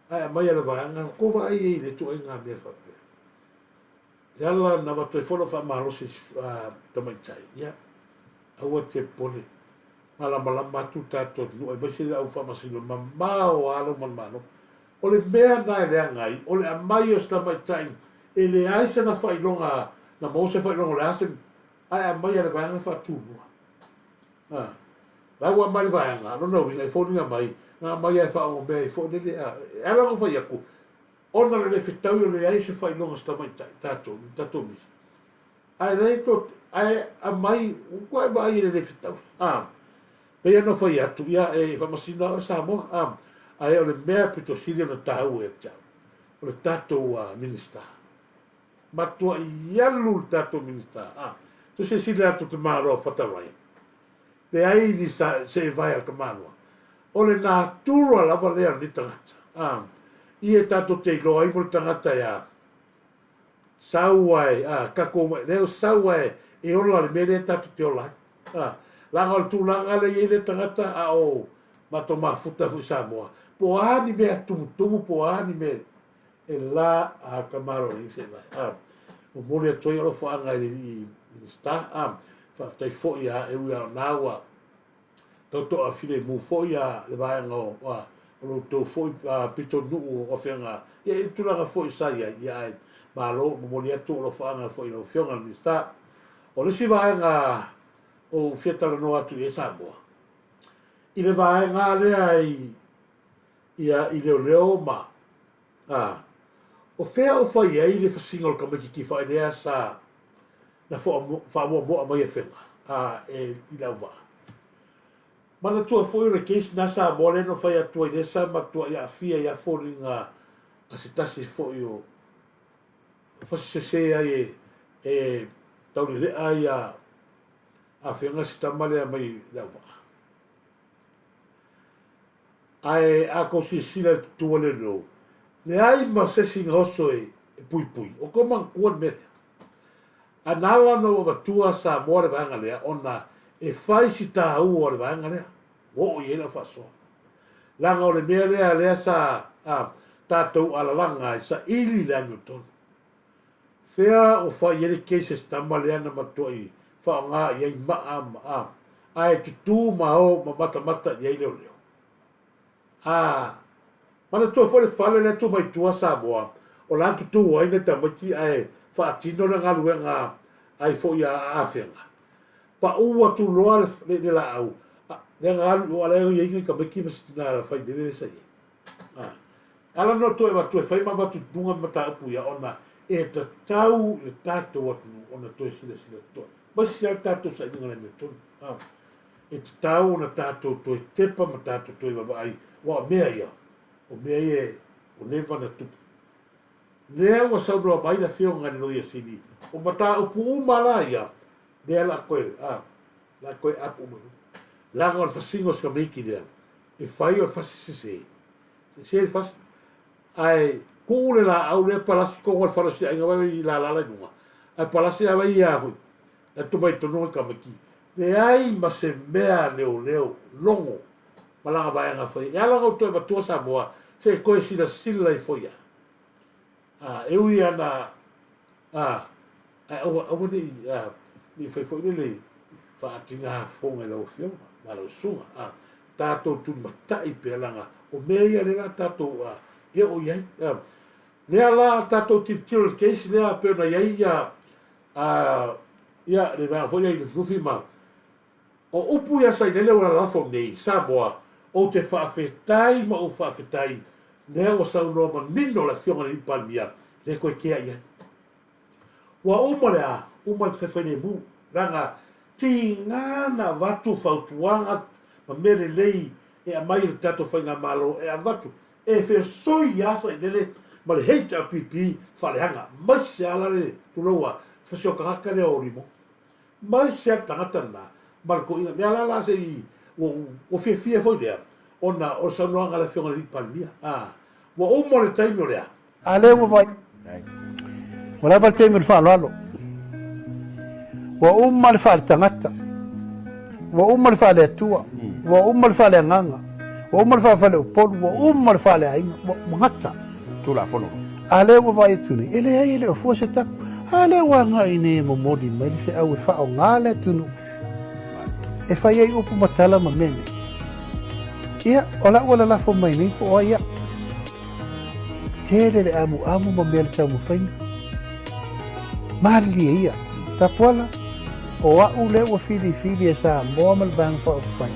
ae aumai a le vaega, ko vaai ai i le ituaiga mea faapea. E ala na avatu ai foi lau faamalosi i tamaitai, ia, aua te popole, malamalama atu tatou atunuu aemaise le au faamasino mamao lava lau manumalo. O le mea na e leaga ai, o le aumai o se tamaitai e leai sana faailoga, na maua se faailoga o le a se, ae aumai e le vaega faatumua. A, la ua aumai le vaega, lona uiga e foliga mai, na aumai lava e faaogomea ai foi lele, a, e ala ona fai atu, ona o le le fetaui o le leai o se faailoga o se tamaitai, tatou, ni tatou misi. Ae leai to, ae aumai, ua e vaai i le le fetaui. A, pei ona fai atu, ia e faamasino lava oe Samoa, a, ae o le mea pito sili ona taua ia te au, o le tatou uh, Minista. Matuai alu le tatou Minista, a, tu silasila atu te Malo a Whata Ryan. Leai ni sa, se e vae a le tamaloa. O le natura lava lea o lenei tagata, a, ia e tatou te iloa ai mo le tagata e a, Sau ae, a, tatou omai, lea o sau ae e ola le mea lea tatou te ola ai. A, leaga o le tulaga lea e i ai lea tagata, a o matou mafuta foi i Samoa, po o a ni mea tumutumu, po o a ni mea, e la a ka malo leai se vae. A, momoli atu ai alofaaga i le alii Minisita, a, faafetai foi a, e ui lava o na ua Tautoo filemu foi a le vaega o a o lo outou foi pitonuu o Afega ia i le tulaga foi sa i ai ia ae malo momoli atu alofaaga foi i lau Afioga i le Minisita. O le isi vaega ou fia talanoa atu i ai Samoa i le vaega lea i ia i leoleo ma a o fea o fai ai le fasiga o le tamaititi failea sa na faamuamua mai Afega a e i le auvaa. Manatua foi o le case na Samoa lea na fai atu ai lea sa matuai aafia ai a foliga a se tasi foi o fasi sese ai e e taulelea ia Afega si tama lea mai le auvaa. Ae a tou silasila i le tutu a leoleo, leai ma se isi na oso e puipui. O tou manatua le mea lea. A na ala ona ou avatua Samoa le vaega lea ona e fai si taua o le vaega lea. Ua oo i ai lau faasoa. Leaga o le mea lea lea sa a, tatou alalaga ai saili le amiotonu. Fea o fai i ai le case a si tama lea na matuai faaaoga i ai maa ma a, ae tutu ma o ma matamata i ai leoleo. A manatua foi le fale lea tu mai tua Samoa o la tutu ai nai tamaiti ae faatino le galuega ai foi a Afega. Pau atu loa le, le, le laau, lea na alu i o a la e i ai nai tamaiti ma si tina failele lea sa i ai. A. Ala no toe avatu e fai ma avatu i luga mataupu ia ona e tatau i le tatou atunuu ona toe silasila totoa. Aemaise lava le tatou sailiga le amiotonu. A. E tatau ona tatou toe tepa ma tatou toe vaavaai, aua o mea ia, o mea ia ua leva ona tupu. Lea ua saunoa mai le Afioga i le Loia Sili, o mataupu uma la ia, lea la koe, a, la koe apu uma i luga. Leaga o le fasiga o si tamaiti lea, e fai o le fasi sese. Sese le fasi, ae tuu le laau lea palasi tonu o le fale o si aiga vai i lala la i luga, ae palasi a vai ia foi, la atu mai tonu le tamaiti. Leai ma se mea a leoleo logo ma lana vaega fai. E ala ona ou toe avatua Samoa, se i toe silasila ifo i ai. A, e ui ana, a, ae aua, aua ne i, a, ne i fai foi lele faatiga fofoga i lau Afioga ma lau susuga, a, tatou tulimatai pea leaga o mea ia lea la tatou, a, e oo i ai. A, lea la tatou tilotilo i le case lea pei ona i ai ia, a, ia le vaega foi lea i Lufilufi ma, O upu ia Sailele ua lalafo nei, Samoa, ou te faafetai ma ou faafetai, lea ua saunoa manino le Afioga i le Alii Palemia, le toe kea i ai. Ua uma le a, uma le faifailemu, leaga tiga na avatu fautuaga ma mea lelei e aumai e le tatou Faigamalo e avatu e fesoi lava Sailele ma le HRPP faaleaga, maise lava la le tulou a fasi o tagata lea o Limo. Mai se tagata lena ma le toeaina mea la la se i ua fiafia foi lea ona o le saunoaga a le Afioga i le Alii Palemia a ua uma le taimi o le a? A lea ua vaai ua lava le taimi o le faaaloalo. Ua uma le faaletagata, ua uma le faaleatua, ua uma le faaleagaga, ua uma le faafaleupolu, ua uma le faaleaiga, ua gata. Tulafono. A lea ua vaai atu nei, e leai e le o fua se tapu. A lea ua agai nei e momoli mai le feau e faaaoga le atunuu e fai ai upu ma tala ma mea nei. Ia, o lau ua lalafo mai nei po o ai au. Tele le amuamu ma mea le taumafaiga. Malilie ia, Tapuala, o au lea ua filifili e Samoa ma le Vaega Faaupufai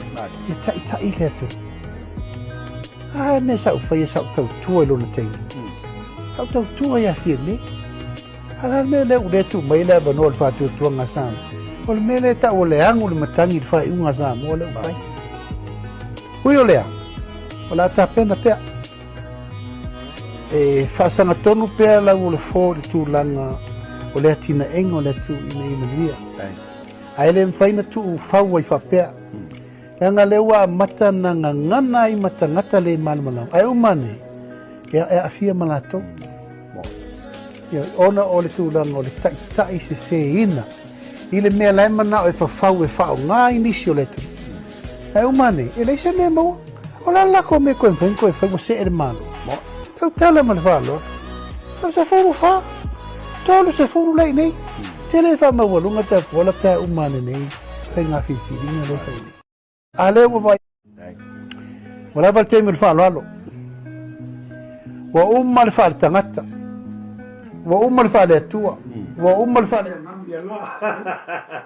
e taitai le atunuu. A mea sa ou faia sa ou tautua i lona taimi. Sa ou tautua ia Fiame. A la le mea lea ua le tuu mai le avanoa o le faatuatuaga a Samoa. O le mea lea e tau o le agu le matagi i le faaiuga a Samoa lea ua fai. Ui o lea, o le a tapena pea. E faasagatonu pea lau o le fo i le tulaga o le atinaega o le atunuu ina ia manuia. Ae le mafai ona tuu fau ai faapea. Leaga lea ua amata na gagana ai ma tagata le malamalama. Ae uma ane, ia, e aafia ma latou. Ia, ona o le tulaga o le taitai seseina i le mea la e manao e fafau e faaaoga ai nisi o le atunuu. Ae uma ane, e leai se mea e maua. O le a le latou mea e toe mafai ona toe fai ua see le Malo? Tautala ma le faaaloalo. 34, 30 la i inei. Tele e faamaualuga tapuala pe a uma ane nei faiga filifiliga lea e fai nei. A lea ua vaai. Ua lava le taimi o le faaaloalo. Ua uma le faaletagata. Ua uma le faaleatua. Ua uma le faaleagaga. Ia la.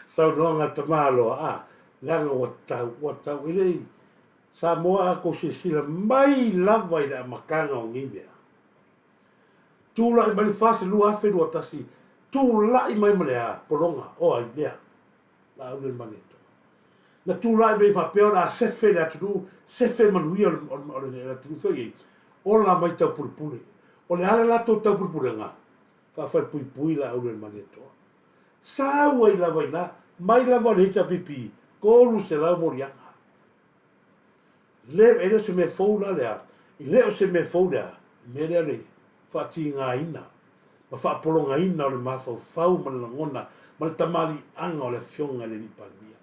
Saunoaga a le tamaloa, a, leaga ua tau, ua tau, e le i, Samoa a tou silasila mai lava i le amataga o nei mea. Tulai mai le FAST 2021, tulai mai ma le a? Pologa, o ai lea? Laaulemanuiatoa. Na tulai mai faapea o le a sefe le atunuu, sefe manuia o le atunuu foi ei, ola mai taupulepule. O le a le latou taupulepulega? Faafalepuipui Laaulemanuiatoa. Sau ai lava i ina, mai lava o le HRPP, 300 moliaga. Le, e le o se mea fou la lea, e le o se mea fou lea, le mea lea o le faatigaina ma faapologaina o le mafaufau ma le lagona ma le tamaliiaga o le Afioga i le Alii Palemia.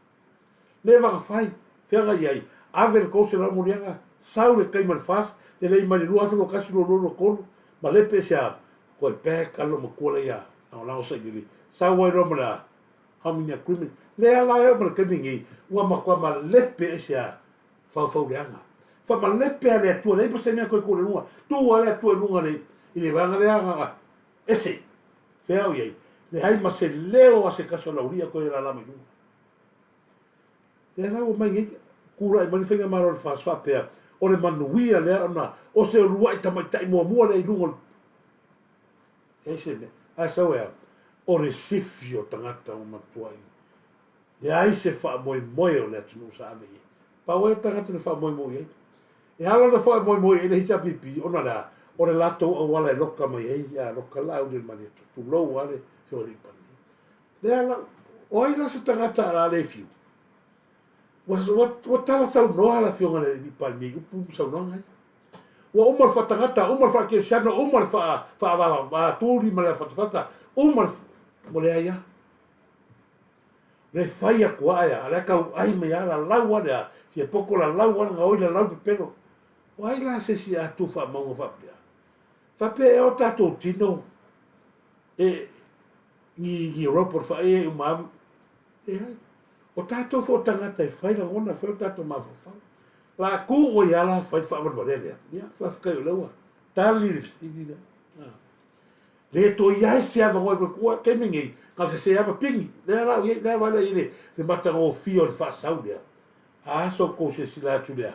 Le vagafai, feagai ai, ave le 300 moliaga, sau le taimi o le FAST, lelei mai le 2021, 2023, ma le pe se a, koe back a lou matua lea ia lagolago sailele, sau ai loa ma le a, Harmony Agreement, lea la e oo mai le taimi lenei, ua matua malepe ese a faufauleaga. Faamalepe a le Atua, leai ma se mea toe tuu i luga, tuu a le Atua i luga le, i le vaega lea na ese. Fea o i ai, leai ma se leo a se tasi o Laulia toe lala mai luga. Lea la ua mai nei, tulai mai le Faigamalo a le FAST faapea, o le manuia lea ona o se uluai tamaitai muamua lea i luga o le E se mea. Ae sau e a? O le sifi o tagata ua matuai leai se faamoemoe o le atunuu sa ave i ai. Pau ai o tagata na faamoemoe i ai. E ala ona faamoemoe i ai le HRPP ona o le a? O le latou auala e loka mai ai, a loka Laaulialemalietoa, tulou lava le Afioga i le Palemia. Lea la, o ai la se tagata a la le fiu? Ua, ua, ua tala saunoa le Afioga i le Palemia i upu ma saunoaga ia. Ua uma le faatagata, uma le faakerisiano, uma le faa, faavatuli ma le fatafata, uma le, ua leai lava. Le fai atu lava ia, a lea tau ai mai lava, lalau lava le a, fia poto lalau lava le gaoi, lalau le pepelo. O ai la se isi a tu faamauga faapea? Faapea ea o tatou tino e ni, ni robot faia uma lava? Leai. O tatou foi o tagata e fai lagona, e fai o tatou mafaufau. La tu ua ia la fai le faavalevalea lea. Ia, faafetai o lea ua tali le fesili lea. Ah. Le toe i ai se avanoa i koe taimi nei, na o se se ava pini. Lea la ua i ai, lea vaai i le, le matagofie o le faasau lea. A sa outou silasila atu lea.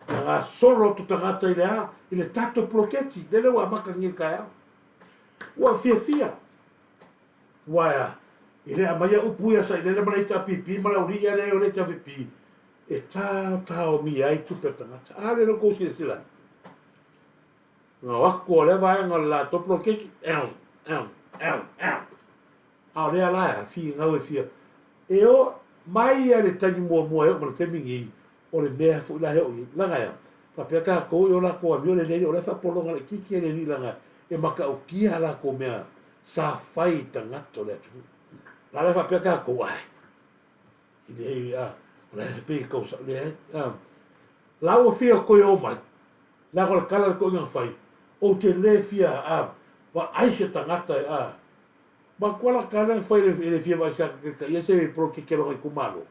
Na gasolo atu tagata i le a, i le tatou poloketi, lele ua amata nei i le taeao. Ua fiafia. Ua ea, i le aumaia upu ia sailele ma le HRPP ma le aualii ia le o le HRPP, e taotaomia ai tupe a tagata. A lea tou silasila ai. Na o atu o lea vaega o le latou poloketi, eau, eau, eau, eau. A o lea la e finau e fia. E o mai ia le taimi muamua e oo mai le taimi nei, o le mea foi la e oo i ai. Leaga e a? Faapea tatou i o latou amio le lele, o la e faapologa laitiiti e le alii leaga e matautia a latou mea sa fai i tagata o le atunuu. La la e faapea tatou, ae, i le, a, o la e pei e tau sa, leai, a, la ua fia toe o mai, leaga o le tala a le toeaina na fai, ou te le fia, a, vaai se tagata e, a, matua la tala lea na fai e le fia vaai se tagata e taia se poloketi a lona itumalo.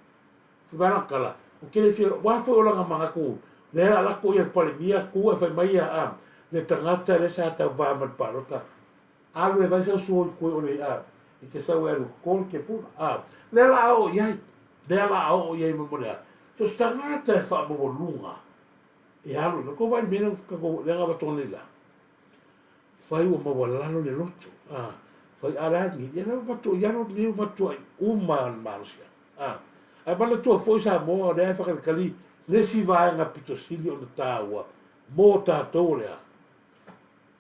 Fai mai lana tala, ou te le fia, aua foi o lana manatu, lea la lako ia le Palemia, tu ae fai mai ia, a, le tagata lea sa tauva ma le palota, alu e vai sau suo i koe o le, a, i te sau e alu toto le tepuna, a, lea la a oo i ai, lea la a oo i ai ma mo le a, so se tagata e faamaualuga, e alu i loko vai le mea lea tatou, lea na avatu nei la, fai ua maualalo le loto, a, fai a le a ni, ia lea ua matua, ia alo nei ua matuai uma le malosiaga. A, ae manatua foi Samoa o lea e whakalikali le isi vaega pito sili ona tāua mō tātou o le a?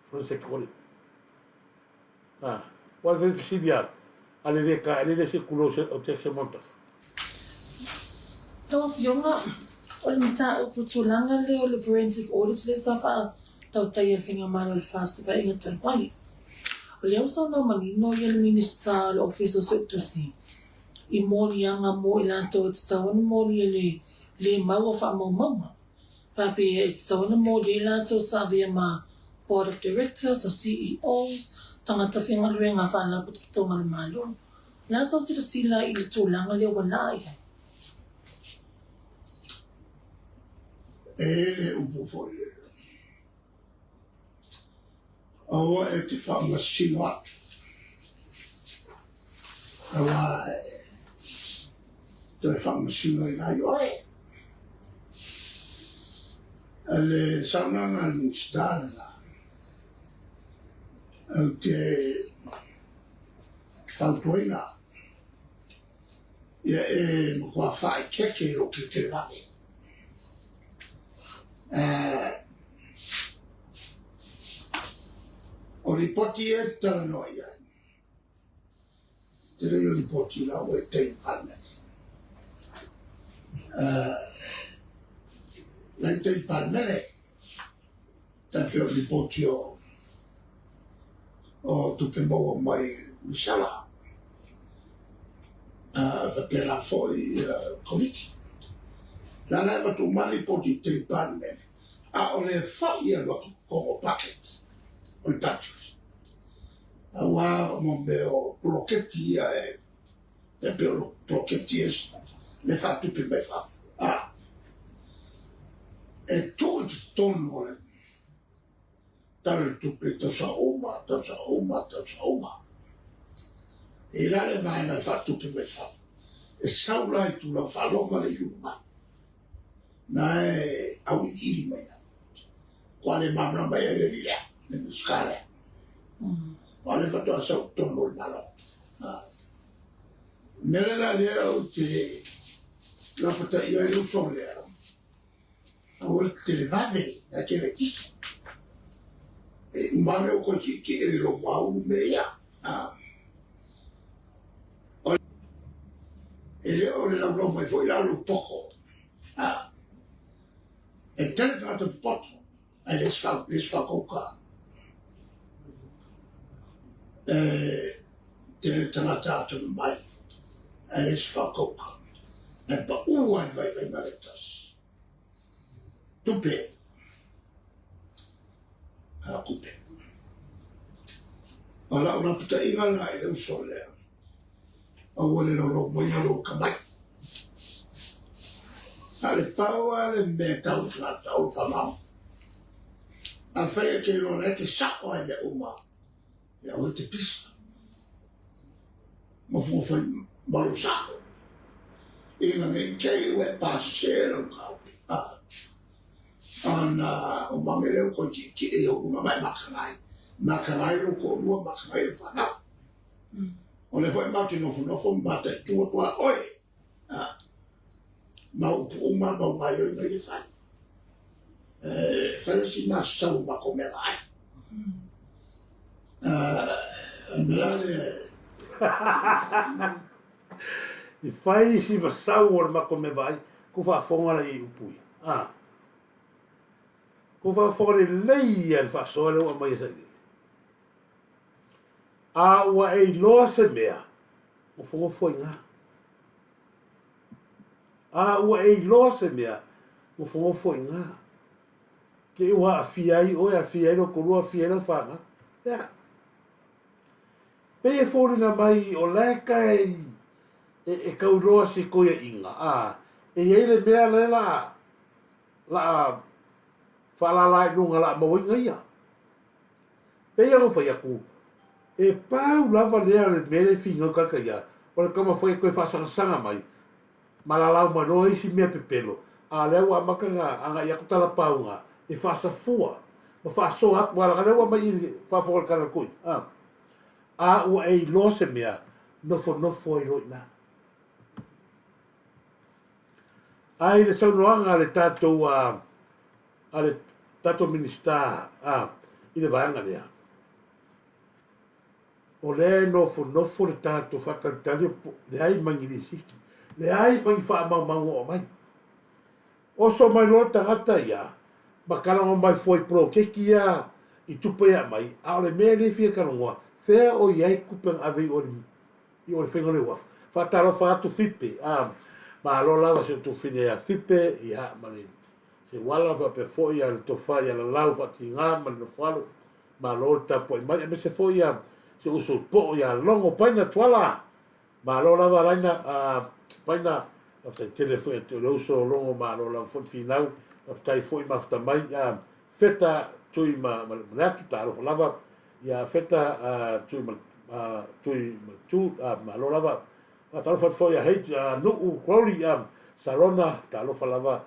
Forensic audit. A, ua le fesili a, a le le ka ele le se kulo se o te se montafa. Lau Afioga, o le mataupu tulaga lea o le forensic audit lea sa faatautaia e le Faigamalo i le FAST vaaiga talu ai. O lea ua saunoa manino ia le Minisita o le Ofisa o Suetusi i moliaga mo i latou e tatau ona moli e le lē mau o faamaumauga. Faapea e tatau ona moli ai latou sa avea ma Board of Directors o CEOs, tagata faigaluega a Faalapotopotoga a le Malo. O le a sau silasila i le tulaga lea ua laa i ai? E le upu foi lea. Aua e te faamasino atu, aua e toe faamasino ai la i oe. A le saunoaga a le Minisita lena, ou te fautuaina ia e matua faaeteete i lou televave. O lipoti ia e te talanoa i ai, tele ia o lipoti la ua e tei i Palemene. La i tei i Palemene, tai pei o lipoti o o tupe maua mai Misela, faapena foi Koviti. La la e avatu uma lipoti i tei Palemene, a o le fai e alu atu i totonu o budget, o le budget. Aua o mo mea o poloketi ia e tai pei o poloketi ia le faatupe mai fafo. A, e tuu i totonu o le Tala o le Tupe i tausaga uma, tausaga uma, tausaga uma. E i ai la le vaega e faatupe mai fafo, e sau la i tulaga faalogo le iuga mai. Na e auiliili mai ai. Kua le malamalama i ai le alii lea, le Minisita lea. Aua o lea faatoa sau i totonu o le Malo. O le mea lea la lea ou te lapataia ai le uso lea, Aua le televave, na te laitiiti. i uma ane ua toe tietie i lou aulu mea ia. E le o le laulau mai foi la o lou poto. E tele tagata popoto ae le isi faatauta. E tele tagata atamamai ae le isi faatauta. Ae pau lava i le vaivaiga lea e tasi. Tupe. A tupe. O lau lapataiga lena i le uso lea, aua le laulau maia lou atamai. A o le pau lava le mea e tau i tagata o le faamama. Afai e te iloa la e te sao lava i mea uma, ia aua e te pisa. Nofonofo ai ma lou sao. Ina ne i te i ua e pasese lau mataupu, ona o mage lea ua toe tietie i ou luma ma e mataga ai. Mataga ai lou toalua, mataga ai lau fanau. O lea foi matou te nofonofo ma mataitu atu a oe, ma upu uma ma gaoioiga ia e fai. E fai le si masasau o matou mea vaai. O le mea la lea. I fai si masau o le matou mea vaai, ku faafofoga la i upu ia. A. Ku faafofoga lelei ia le faasoa lea ua aumai e Sailele. A ua e iloa se mea, nofonofo ai i ina. A ua e iloa se mea, nofonofo ai i ina. Te i ua aafia ai oe, aafia ai lou toalua, aafia ai lau fanau. Ia. Pei e foliga mai o la e tae e tau iloa si toeaiina, a, e i ai le mea lea la la a faalala i luga la a maua ai na ia. Pei ona fai atu, e pau lava lea o le mea lea e finau tagata ia, o le taumafai e toe faasagasaga mai ma lalau mai loa isi mea pepelo, a o lea ua amata ona agai atu talapauga e faasafua ma faasoa atu, aua leaga o lea ua aumai i le faafofoga o le tala a le toeaina, a, a ua e iloa se mea, nofonofo ai loa i ina. Ae i le saunoaga a le tatou a, a le tatou Minisita a, i le vaega lea, o lea e nofonofo le tatou faatalitali, leai ma ni lisiti, leai ma ni faamaumauga o aumai. Oso mai loa le tagata ia ma talanoa mai fua i poloketi ia i tupe ia aumai, a o le mea lea e fia talanoa, fea o i ai tupe na ave i o i o le faiga o le uafu. Faatalofa atu Fipe, a, malo lava si ou tuafafine ia Fipe, ia, ma le Seuala faapea foi ia le Tofa ia Lalau Faatiga ma le Nofoalo, malo le tapuai mai, aemaise foi ia si ou uso poo ia Logo Paina Tuala, malo lava Laina, a, Paina, faafetai tele foi ia te oe le uso Logo, malo lava foi le finau, faafetai foi mafuta mai, a, Feta Tui ma, ma le atu, talofa lava, ia Feta, a, Tui ma, a, Tui ma Tu, a, malo lava, Faatalofa atu foi ia H, Nuu, Crowley, Sarona, talofa lava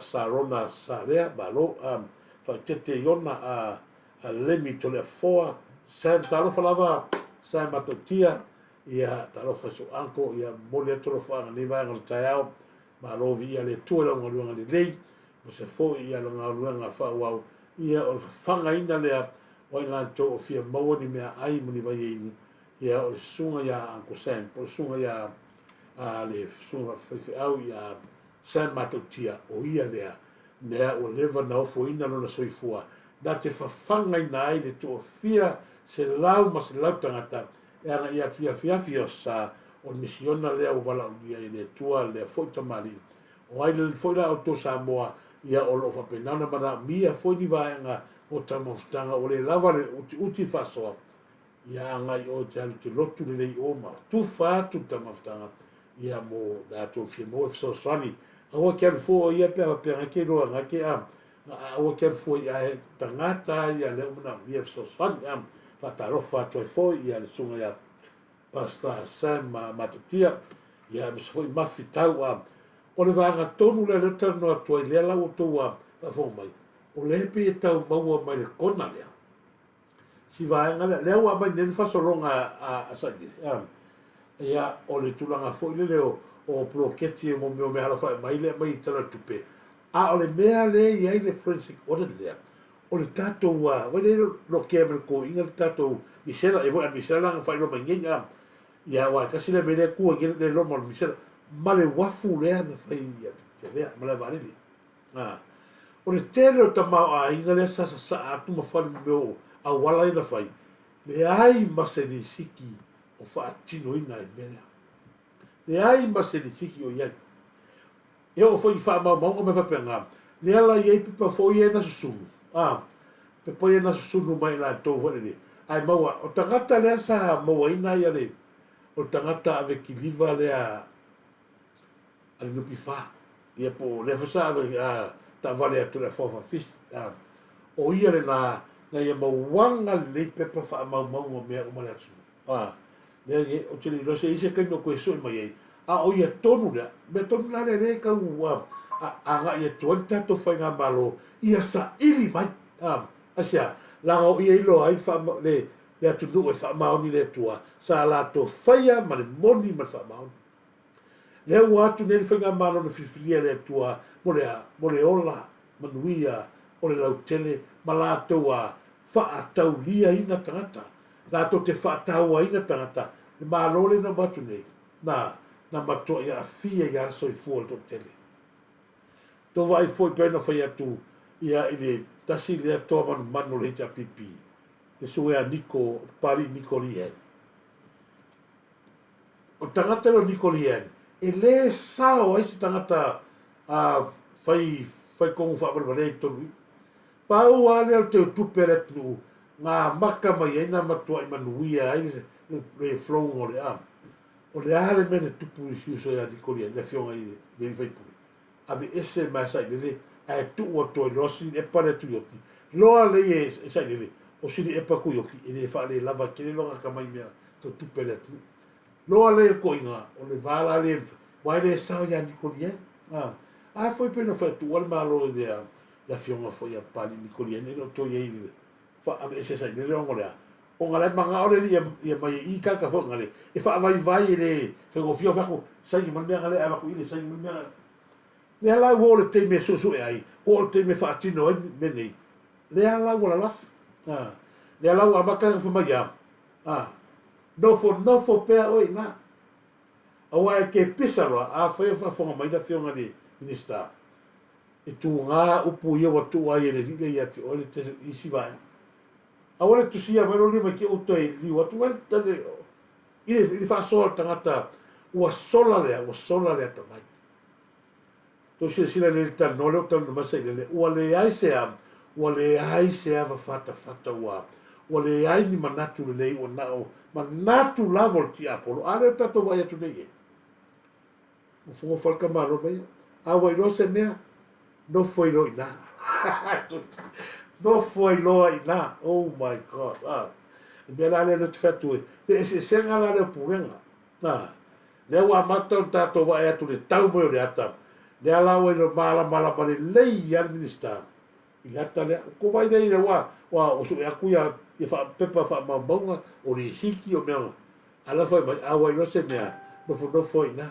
Sarona Salea, malo, Faaitete Iona, Lemi Toleafoa, Sam, talofa lava Sam Matautia, ia talofa i sou uncle, ia momoli atu alofaaga i lenei vaega o le taeao, malo viia le Atua i lau galuega lelei, aemaise foi ia le galuega faaauau, ia o le fafagaina lea o ai latou o fia maua ni meaai ma ni vaiainu, Ia, o le susuga ia Uncle Sam, po o le susuga ia, a, le susuga faifeau ia Sam Matautia, o ia lea mea ua leva na ofoina lona soifua, na te fafagaina ai le toafia 100 tagata e agai atu i afiafi o sa o le misiona lea ua valaaulia e le Atua lea foi tamalii. O ai foi la outou Samoa, ia o lo o faapena ona manaomia foi ni vaega o taumafataga ua le lava le utiuti faasoa Ia agai oe te alu te lotu lelei o ma tufa atu le taumafataga ia mo latou fia maua e fesoasoani. Aua ke alu fua o ia pe a faapea ngai ke iloa ngai ke a aua ke alu fua i ae tagata ia lea ua manaomia e fesoasoani a faatalofa atu ai foi ia le susuga ia Pastor Sam Matatia ia aemaise foi Mafi Tau a o le vaega tonu lea lea ou talanoa atu ai lea la ua outou faafofoga mai o lea e pei e tau maua mai le kona lea si vaega lea, lea ua aumai nei le faasologa a Saili, ia, o le tulaga foi lele o, o poloketi mo mea o meaalofa e aumai lea e aumai i Tala o le Tupe. A o le mea lea e i ai le forensic audit lea, O le tatou a, vai lea lokea ma le toeaina le tatou misela, e moi a le misela la na faailoa mai nei a, ia aua e tasi lea mea lea e tu ai nei le loma o le misela, ma le uafu lea na fai i Tiavea ma le vaalele. A, o le tele o tamaoaiga lea sa sasaa atu ma fale ma mea o auala ia na fai, leai ma se lisiti o faatinoina ai le mea lea. Leai ma se lisiti o i ai. E oo foi i faamaumauga ma mea faapena, lea la i ai pepa foi ia na susunu, a, pepa ia na susunu mai e latou foi lele, ae maua, o tagata lea sa mauaina ia le, o le tagata ave kiliva lea a le NPF, ia po o lea foi sa ave a, taavale atu i le Afoa Faafisi, a, o ia lena na ia mauaga lelei pepa faamaumauga o mea uma a le atunuu. A, leai, e, ou te le iloa se i ai se taimi o toe sue mai ai, a o ia tonu lea, mea tonu la lea lea e tau a, a, agai atu ai le tatou faigamalo ia saili mai. A, aisea? Leaga o ia e iloa ai le faama, le, le atunuu e faamaoni i le Atua, sa latou faia ma le moni ma le faamaoni. Lea ua atu nei le faigamalo na filifilia e le Atua mo le a? Mo le ola manuia o le lautele ma latou a faatauliaina tagata, latou te faatauaina tagata, le Malo lea na uma atu nei, na, na matuai aafia i ala soifua o le toatele. Tou vaai foi pei ona fai atu ia i le tasi lea toa manumanu o le HRPP, le suea Niko, Papalii Niko Lee Hang. O le tagata lea o Niko Lee Hang, e le sao ai se tagata a fai, fai kogu faavalevalea i totonu i i. Pau lava lea o le teutupe a le atunuu na amata mai ai na matuai manuia ai le flow-ga o le a. O le a le mea na tupu i si uso ia Nikolia, le afioga i le alii faipule? Aveese mai a Sailele ae tuu atu ai loa Sili Epa lea Tuioti. Loa lea e Sailele, o Sili Epa Tuioti e le faalelava tele lona atamai i mea tau tupe a le atunuu. Loa lea i le toaiga, o le va la lea, aua e le sao ia Nikolia. A foi pei ona fai atu ua le Malo i le le afioga foi ia Papalii Nikoliaina e le o toe i ai i le faaveese sailele ona o le a? Ona la e manao le alii ia mai e i tagata foi na le e faavaivai e le faigofie ona fai atu saini mai le mea na lea ae avatu i le saini mai le mea na lea la ua oo le taimi e suesue ai ua oo le taimi e faatino ai mea nei lea la ua lalafi a lea la ua amata ona fai mai a a nofonofo pea oe i ina aua e te pisa loa afai o faafofoga mai le afioga i le Minisita E tūgā upu ia ua tuu ai e le Alii lea ia te oe le isi vaega. Aua le tusia mai lo lima i te uta i liliu atu ai le, i le, i le faasoa o le tagata ua sola lea, ua sola le atamai. Tou silasila lelei i le talanoa lea ua talanoa mai Sailele, ua leai se a, ua leai se ava fatafata ua, ua leai ni manatu lelei ua na o manatu lava o le tiapolo. A lea ua tatou vaai atu nei i ai. Nofonofo ai le tamaloa mai, a ua iloa se mea, nofo ai loa i ina. Nofo ai loa i ina. Oh my God. Ah. Le mea la lea ou te fai atu ai, le eseesega la lea o pulega. Ah. Lea ua amata ona tatou vaai atu i le tau mai o le ata, lea la ua iloa malamalama lelei lava le Minisita i le ata lea. Ua vaai lea ina ua, ua sue atu ia, ia pepa faamaumauga, o lisiti, o mea A la fai mai, a ua iloa se mea, nofonofo ai i ina.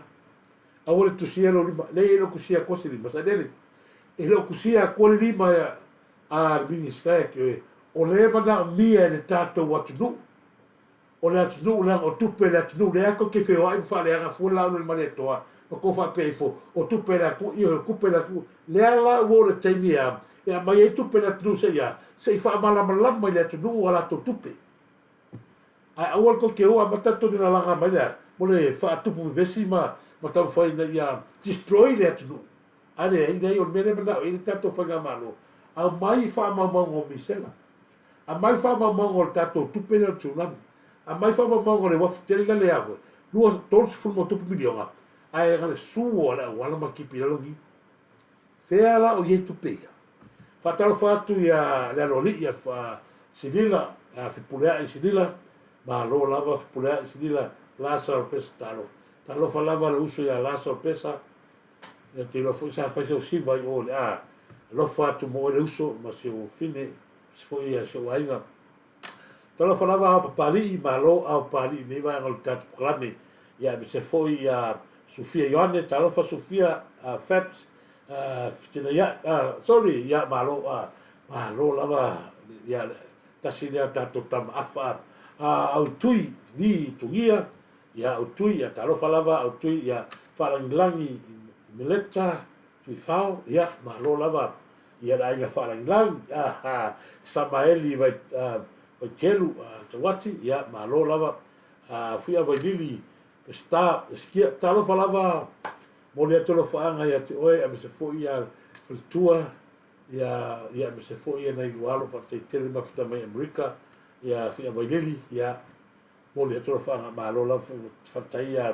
Aua le tusia lou lima. Leai e le o tusia atua se lima, Sailele. E le o tusia atua le lima a le Minisita ia te oe. O lea e manaomia e le tatou atunuu. O le atunuu leaga o tupe a le atunuu. Lea tou te feoai ma faaleaga fua le laau i le Malietoa ma tou faapea ifo, o tupe a le atunuu, ioe, o tupe a le atunuu. Lea la ua oo i le taimi e a? E aumai ai tupe a le atunuu se i a? Se i faamalamalama i le atunuu a latou tupe. Ae aua le tou te o amata tonu lalaga mai lea mo le faatupu vevesi ma ma taumafai ina ia destroy le atunuu. Ae leai, leai o le mea lea e manao i ai le tatou faigamalo, aumai faamaumauga o misela, aumai faamaumauga o le tatou tupe lea o le tsunami, aumai faamaumauga o le uafu tele lea le a foi, 30 ma tupu miliona, ae na le sua le auala ma tipi i lalo ni. Fea la o i ai tupe ia? Faatalofa atu ia le aloalii ia Silila, ia Fepuleai Silila, malo lava Fepuleai Silila, Lasa o Pesa, talofa. Talofa lava le uso ia Lasa o Pesa, ia te iloa foi sa fai sau siva i o i le a. Alofa atu mo oe le uso ma si ou fine, si foi ia si ou aiga. Talofa lava ao Papalii, malo ao Papalii i lenei vaega o le tatou polokalame. Ia aemaise foi ia Sufia Ioane, talofa Sufia, Fabs, Fetenaia'i, sorry, ia malo, Malo lava ia tasi lea tatou tama afa a Autui vi Tugia ia Autui ia talofa lava Autui ia Faalagilagi i Meleta Tuifao ia malo lava ia le aiga Faalagilagi a Samaeli vai Vaitelu Tauati ia malo lava a Fuia Vailili Peseta Esikia talofa lava momoli atu alofaaga ia te oe aemaise foi ia faletua ia ia aemaise foi ia nai lua alo faafetai tele mafuta mai Amerika ia Fuia Vailili ia momoli atu alofaaga malo lava faafetai ia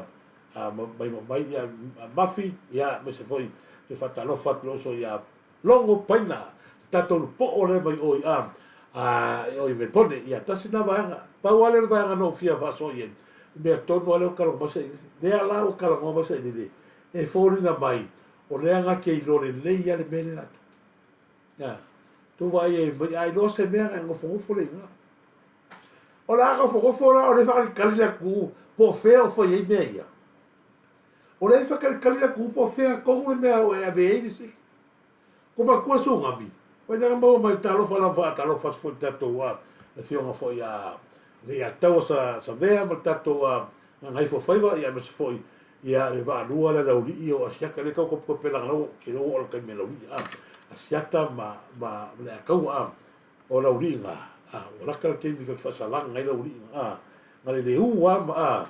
mai mai ia Mafi ia aemaise foi te faatalofa atu le uso ia Logo Paina tatou poo lea mai oi a a e oi Melbourne ia tasi na vaega pau lea o le vaega na ou fia faasoa i ai mea tonu a lea ua kalagoa mai sailele lea la ua kalagoa mai sailele e foliga mai o lea na te iloa lelei lava le mea lea latou a tou vaai ai mai a iloa se mea na e nofonofo lea i ina o le a nofonofo la o lea e faakalikali le atu po o fea o fai ai mea ia o lea e faakalikali le atu po o fea tonu le mea o e ave ai le siki Ko matua Sugami, wai nana maua mai talofa lava faatalofa atu foi i le tatou a le afioga foi a Leiataua sa Savea ma le tatou a Gagaifofaiva ia aemaise foi ia le vaalua lea Laulii o Asiata lea tau kopekope leaga la ua ke oo le taimi a Laulii a Asiata ma ma Leiataua a o Laulii na a ua lata le taimi ka faasalaga ai Laulii na a na le le u a ma a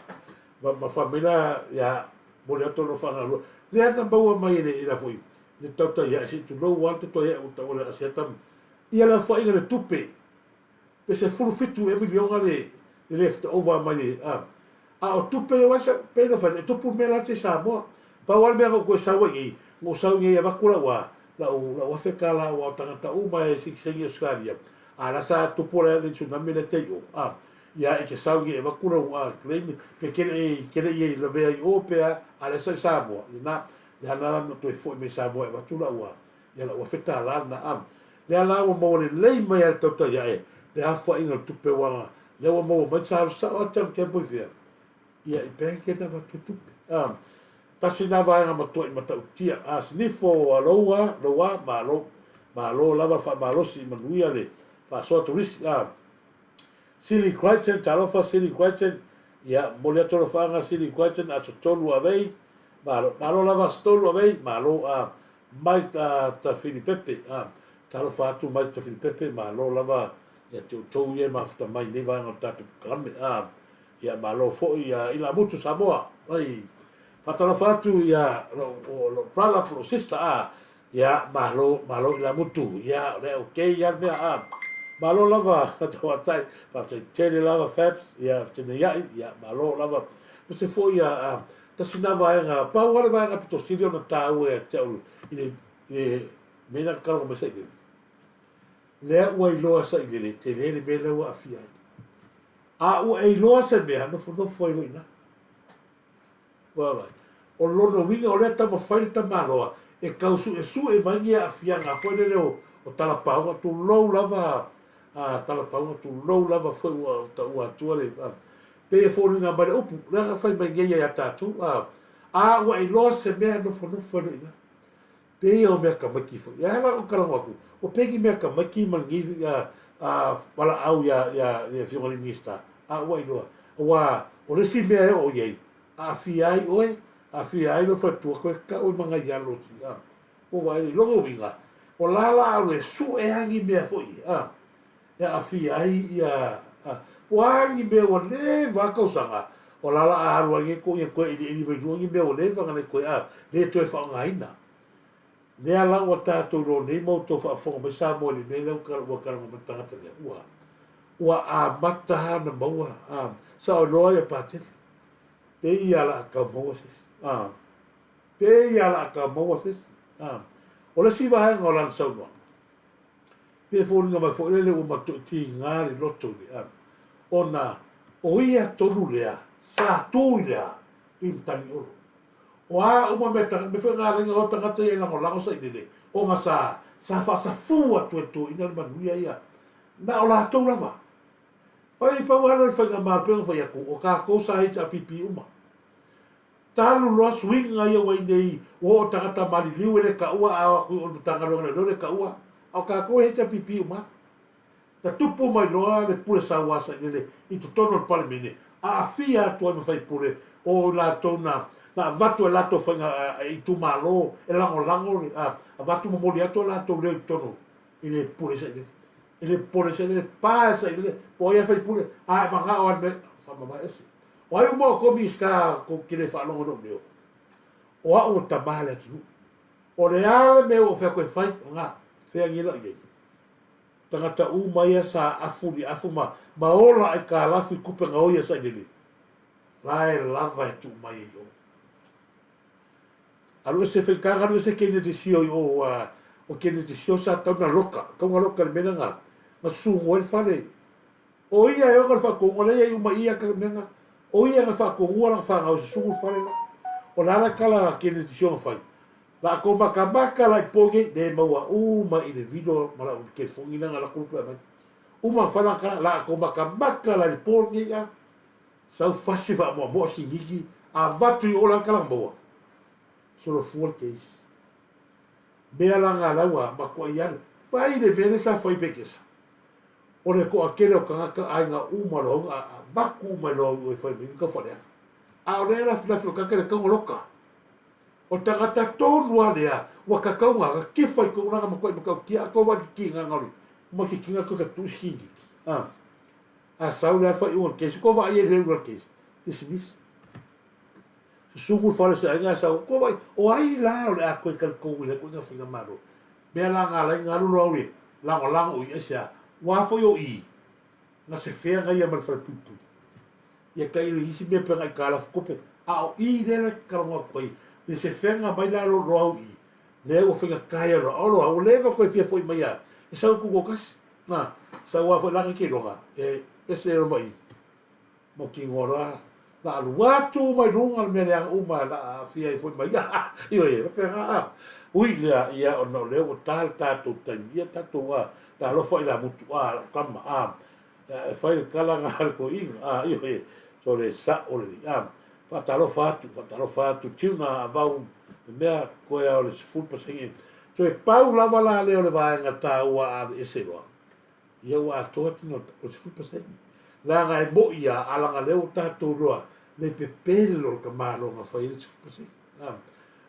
ma ma fai mai la ia momoli atu alofaga lea na maua mai e le e la foi le tautai ae se i tulou lava le totoe a'e ua tau o le Asiata ia le aofaiga le tupe pe 17 ea miliona le le left over mai le a a o tupe ia aua pei ona fai atu e tupu le mea la te i Samoa. Pau lava le mea na ou toe sau ai nei, na ou sau nei e avatu lau a lau lau $1000 aua o tagata uma e sitiseni i Ausetalia a la sa tupu le le tsunami lea te i o a ia e te sau nei e avatu lau a claim pe te le i te le i lavea i o pe a a lea sa i Samoa lena Lea la na toe foi mai Samoa e avatu lau a, ia lau $1000 lena a. Lea la ua maua lelei mai lava i le tautai ae le aofaiga o le tupe aua lea ua maua mai sa alu sao lava John Campbell i fea? Ia i bank e na avatu ai tupe. A, tasi lena vaega matuai matautia. A sinifo a lou a, lou a, malo. Malo lava le faamalosi manuia le faasoa turisi. A, Sili Crichton, talofa Sili Crichton, ia momoli atu alofaaga Sili Crichton, aso 3 Avei, Malo, malo lava aso 3 Avei, malo a Mike a Tafilipepe, a talofa atu Mike Tafilipepe, malo lava ia te outou ia e mafuta mai i nei vaega o le tatou polokalame, a ia malo foi ia Ilamutu Samoa, ai faatalofa atu ia lou brother po lou sister, a Ia, malo, malo Ilamutu. Ia, o lea ok ia le mea, a. Malo lava, Tauatai, faafetai tele lava Fabs, ia, Feteneiai, ia, malo lava. Aemaise foi ia, a, tasi na vaega, pau lava le vaega pito sili ona taua ia te au i le, i le mea lea na tatalo mai Sailele. Lea ua iloa Sailele, tele le mea lea ua aafia ai. A ua e iloa se mea, nofonofo ai loa i ina. Vaavaai. O lona uiga o lea taumafai le tamaloa e tau suesue mai ni aafiaga foi lele o, o talapauga, tulou lava a talapauga, tulou lava foi ua taua atua le, a, pei e foliga mai le upu, lea na fai mai nei ia tatou, a, a ua iloa se mea nofonofo ai loa i ina. Pei o mea tamaiti foi. E ala ona talanoa atu, ua pei ni mea tamaiti ma lenei a, a, valaau ia, ia le Afioga i le Minisita, a ua iloa. Aua o le isi mea e oo i ai, aafia ai oe, aafia ai lou faletua, toe tau ai ma nai alo o a, ua vaai i lona uiga, o la la alu e sue lava ni mea foi a, e aafia ai ia, a, po o a ni mea ua leva a tausaga, o la la a alu ai nei toʻia toe ʻeliʻeli mai lua ni mea ua leva ona le toe a, le toe faaaogaina. Lea la ua tatou iloa nei ma outou faafofoga mai Samoa i le mea lea ua talanoa mai le tagata lea, ua, ua amata lava ona maua, a, sa o iloa ia Patele. Pei ia la tau maua se isi. A, pei ia la tau maua se isi. A, o le isi vaega o lana saunoaga, pei e foliga mai foi lele ua matuai tiga le loto i le, a, ona o ia tonu lea sa tu i le a, i Matagiolo. O a uma mea tagata, mea foi ngā lenga o tagata ia e lagolago sailele, ona sa, sa faasafū atu e toeaiina le manuia ia, na o latou lava. Fai pau lava lea o le faigamalo pei ona fai atu, o tatou sa HRPP uma. Talu loa suiga ia ua i nei, ua oo tagata maliliu e le taua a o atu i o i le Matagaluega o Leoleo le taua. A o tatou e HRPP uma. Na tupu mai loa le pule sauā sailele i totonu o le Palemene, aafia atu ai ma faipule o i latou na na avatu e latou faiga itumalo e lagolago le avatu momoli atu o latou leo i totonu i le pule sailele. E le popole sailele, pa e sailele, po o ai a faipule, a e manao a i le mea, faamavae ese. O ai uma outou Minisita tou te le faalogo i lou leo? O au o le tama a le atunuu. O le a le mea ua ou fai atu e fai, o lena, feagai lau i ai. Tagata uma ia sa afu li afu ma ma ola aikalafu i kupe gaoi a sailele, la e lava e tuu mai ai i o. Alu ese faigata alu ese Keneti Sio i o a o Keneti Sio sa tau na loka, tau na loka i le mea lea na na susugu ai le fale. O ia e ona le faatonuga lea e i ai uma i i ka mea na. O ia na faatonuga lana fanau e susugu le fale la. O le a la tala a Keneti Sio na fai? La tou matamata la i po nei, le maua uma i le vilo ma lau telefoni lea na alu atu lupe aumai. Uma na fai lana tala, la tou matamata la i le po lenei a. Sau fasi faamoamoa siniki, avatu i o la le tala na maua. Solofua le case. Mea la na lau a matuai alu. Fai le mea lea sa fai Pekesa. O le toatele o tagata aiga uma loa na avatu uma i loa i o e fai mai ni taufaaleaga. A o lea e lafilafi o tagata i le tauga loka. O tagata tonu a lea ua tatau na tifa i tulaga matuai matautia a tou vaai i le tigaga o le uma tikiga toe ta tuu sindiki a a sau le faaiuga o le case tou vaai ai i le ula o le case dismiss susugu le fale o se aiga a sau tou vaai o ai la o le a toe talitonu i lea ituaiga faigamalo mea la na ala ai na alu loa au e lagolago i aisea ua foi o i na se fea na ia ma le falepuipui Ia tailo i isi mea pe na aitalafu tupe, a o i lea la talanoa atu ai, le se fega mai la lo au i, lea ua faigata ia loa, o loa, ua leva toe fia foi mai a, e sau i tutoatasi, na, sau a foi la na te iloga, e ese loa ma i, mautinoa loa, la alu atu mai luga le mea leaga uma la aafia ai foi ma ia, ioe, e faapena a, ui lea, ia ona o lea ua ta le tatou taimi, ia tatou a, talofa i la mutu a, lau tama a, E fai le tala na a le toeaina, a, ioe, sole sa'o lelei, a, faatalofa atu, faatalofa atu, Tuna, Avau, le mea, koe a o le 10%. Toe pau lava la lea o le vaega taua a aveese loa, ia ua atoa tino o le 10%. Leaga e mo'i a, a laga lea ua tatou iloa le pepelo o le tamaloa na fai ai le 10%. A,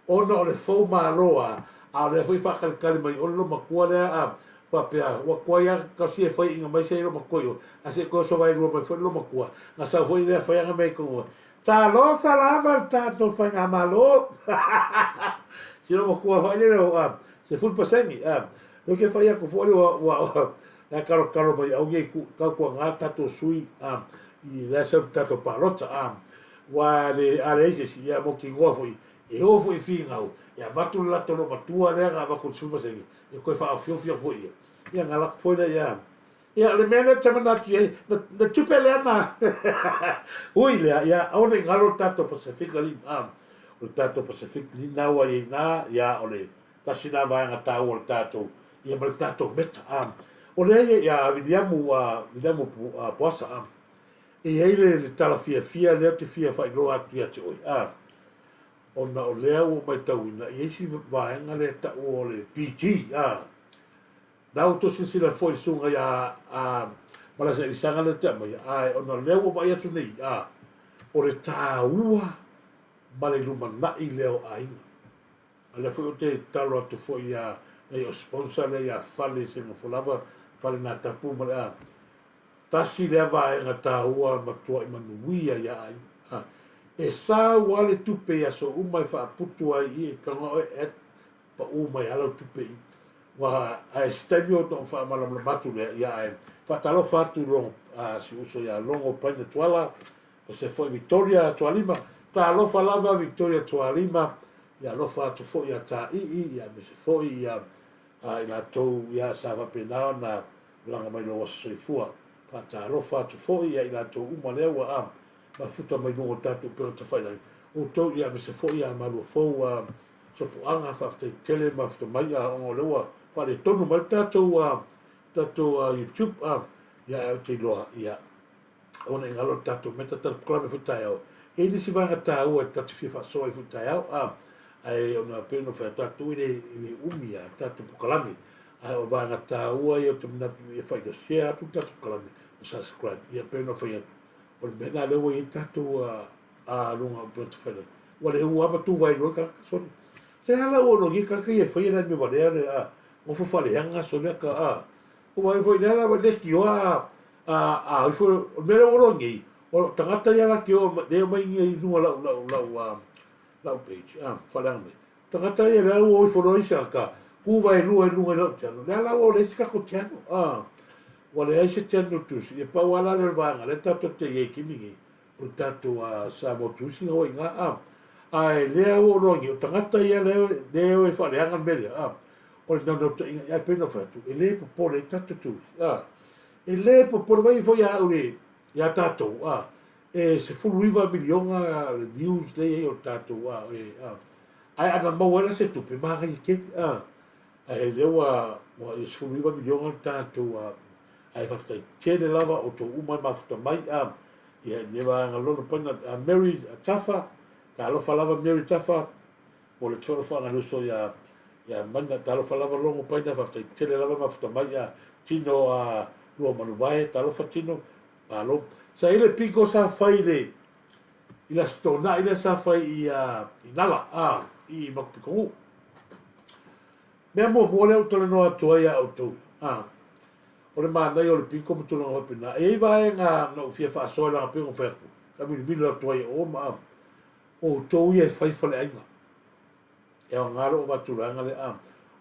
Ona o le fou malo a, a o lea foi faatalitali mai ole lo matua lea a, faapea, ua tuai a tasi e fai inga mai sei lo matua i o, a sei toe oso vaelua mai foi le lo matua, na sau foi lea fai ana mea i tonu, Talofa lava le tatou faigamalo! Si lo matua foi lele o a, 10% a, lea ke fai atu foi ua, ua, la kalokalo mai au nei ku, tautuaga tatou sui a, i lea sau tatou palota a, ua le, a leai se isi, ia mautinoa foi E oo foi i finau, e avatu le latou loomatua lea na avatu i le 10%, e toe faaofiofi atu foi ia. Ia na lako foi lea ia. Ia, o le mea lea ou te manatu i ai, na, na tupe lea na, ui lea, ia, aua ne i galo le tatou Pasefika Lin, a, o le tatou Pacific Lin ua i ai i ina, ia, o le tasi lena vaega taua o le tatou, ia ma le tatou meta, a. O lea ia, ia Viliamu, a, Viliamu Poasa, a, e i ai le, le tala fiafia lea ou te fia faailoa atu ia te oe, a. Ona o lea ua ou matauina i isi vaega lea e taua o le PG, a. Na ua outou silasila foi i le susuga ia a Malaesa Elisaga lea te aumaia, ae ona o lea ua vaai atu nei, a, o le taua ma le lumanai lea o aiga. A lea foi ou te tatalo atu foi ia nei o sponsor lea ia Fale Seugafolava, Fale Natapu ma le a, Tasi lea vaega taua matuai manuia ia aiga. E sau a le tupe i aso uma e faaputu ai i e taga oe et pau mai a lau tupe i ua ae se taimi ona ou faamalamalama atu lea ia ae faatalofa atu i logo a si uso ia Logo Paina Tuala o se foi Victoria Tualima talofa lava Victoria Tualima ia alofa atu foi ia Taii ia aemaise foi ia i latou ia sa faapena ona Malaga mai lou aso soifua. Faatalofa atu foi ia i latou uma lea ua a mafuta mai luga o tatou upega tafailagi. Outou ia aemaise foi ia malua fou a Sopoaga faafetai tele mafuta mai a ona o lea ua faaletonu mai le tatou a tatou a YouTube a ia ae ou te iloa ia aua ne i galo le tatou mea tatou polokalame foi taeao. E i ai nisi vaega taua e ta te fia faasoa ai foi taeao a ae ona pei ona fai atu tatou e le umi a tatou polokalame. Ae o vaega taua ia ou te manatu ia faia share atu le tatou kalame ma subscribe ia pei ona fai atu o le mea lena lea ua i ai tatou a luga o upega tafailagi ua le ua ma tu vai loa le tagata sole le ala ua logi tagata ia e faia la mea valea le a nofo faaleaga sole aka a ua vai foi le ala le tioa a a ifo o le mea lea ua logi o tagata ia la tioa le mai i luga lau lau lau lau page a faaleaga mai Tagata ia lea ua o ifo loa isi ata ku vaelua i luga i lau channel. Lea la ua o leai se tatou channel. Ah, ua leai se channel tusi. Ia pau lava la lea o le vaega lea tatou te i ai i taimi nei, o le tatou Samoa Tusi na ua i ina. Ah, ae lea ua ou iloa nei, o tagata ia lea lea e o e faaleaga le mea lea. Ah, o le naunautaiga, ae pei ona fai atu, e le popole ai tatou tusi. Ah, e le popole mai foi ia au ia tatou. Ah, e 19 miliona le views lea e i ai o le tatou ah, e, ah, Ae ana maua ai la se tupe, manaia tele, a. Ae lea ua, ua ia 19 miliona le tatou, a, ae faafetai tele lava outou uma e mafuta mai, a. Ia, i lenei vaega lona paina, a Mary Tafa, talofa lava Mary Tafa, mo le fealofaaga le uso ia, ia Maina, talofa lava Logo Paina, faafetai tele lava mafuta mai, a. Tino, a, Luamanuvae, talofa Tino, malo. Sa i ai le piko sa fai i le, i le Aso Toonai lea sa fai i, uh, i Nala, a, i Makupikonuu. Mea muamua lea ou talanoa atu ai ia outou, a, o le manaia o le piko ma tulaga faapena. E i ai vaega na ou fia faasoa i laga pei ona fai atu, taamilomilo atu ai e o ma a, outou ia e fai faleaiga. E aoga lou avatu vaega lea, a,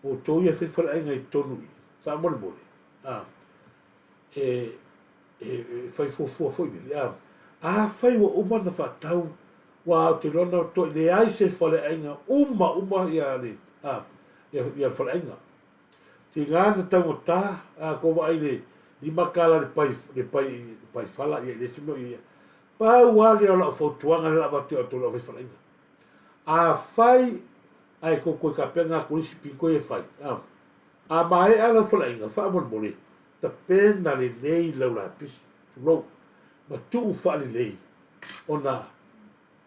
outou ia e fai faleaiga i totonu i, faamolemole, a, e, e fai fuafua foi lele. A, afai ua uma ona faatau, ua ou te iloa na toe leai se faleaiga uma uma ia le, a, ia, ia le faleaiga. Tiga na taugata, a, ko vaai le $5 le pai, le pai, le pai fala, ia i le isi mea o ia. Pau lava lea o lau fautuaga lea o le a avatu ia outou le au fai faleaiga. Afai ae tou toe tapena atu isi pito ia e fai, a, a maea lau faleaiga, faamolemole, Tapena lelei lau lapisi, tulou, ma tuu faalelei ona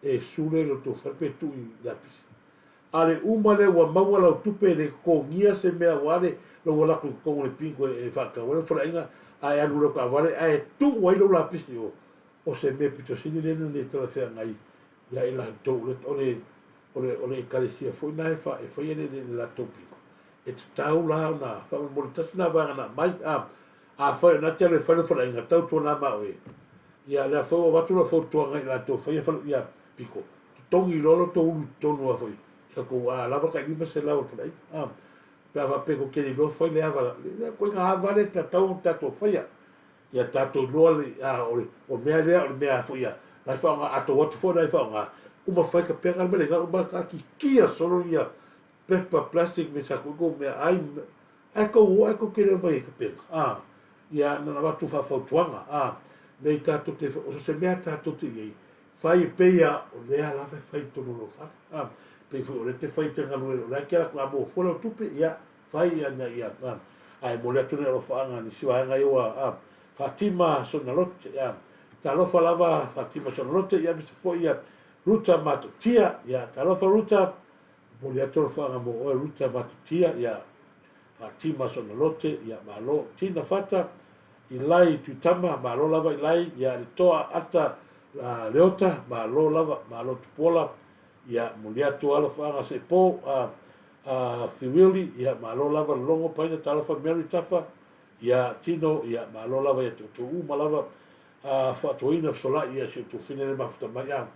e sule lo tou fale pe tuu i lapisi. A le uma lea ua maua lau tupe e le totogia se mea ua ale lou alu atu i totonu o le bingo e faatau ai lau faleaiga ae alu i lau taavale ae tuu ai lau lapisi i o, o se mea pito sili lea na le talafeagai ia i latou. O le, o le, o le ekalesia foi na e, fa, e faia le, le, le latou bingo. E tatau la ona faamolemole tasi na vaega na aumai. A, afai o na te alu e fai lau faleaiga, tautuana ma oe. Ia, lea foi ua avatu lau fautuaga i latou e faia fale, ia, piko, totogi loa lo tou ulu i totonu a foi, ia tou, a lava tai 500 o le faleaiga. A, pe a faapea tou te le iloa fai le ava, le koiga ava lea e tatau ona tatou faia. Ia tatou iloa le, a, o le, o mea lea o le mea foi a, la e faaaoga, a tou atu foi la e faaaoga, uma fai ka pega le mea le iga, uma taatitia solo ia, pepa plastic me sa kou mea ai ae kou o ae kou te leo mai e ka pena a ia na avatu faafautuaga a nei tatou te o se mea tatou te i ai fai e pei a o lea lava e fai i totonu o lou fale a pei foi o lea te fai te galue o lea ke ala a maua fua lau tupe ia fai ia na ia a ae momoli atu le alofaaga nisi vaega ia ua a Fatima Sonalote a talofa lava Fatima Sonalote ia aemaise foi ia Ruta Matotia ia talofa Ruta Momoli atu alofaaga mo oe Ruta Matutia ia Fatima Sonalote ia malo Tina Fata Ilai Tuitama malo lava Ilai ia Letoa Ata Leota malo lava malo Tupuola ia momoli atu alofaaga Sepo a a Fiwili ia malo lava Logo Paina talofa Mary Tafa ia Tino ia malo lava ia te outou uma lava a faatoina fesolai ia si outou fine le mafuta mai a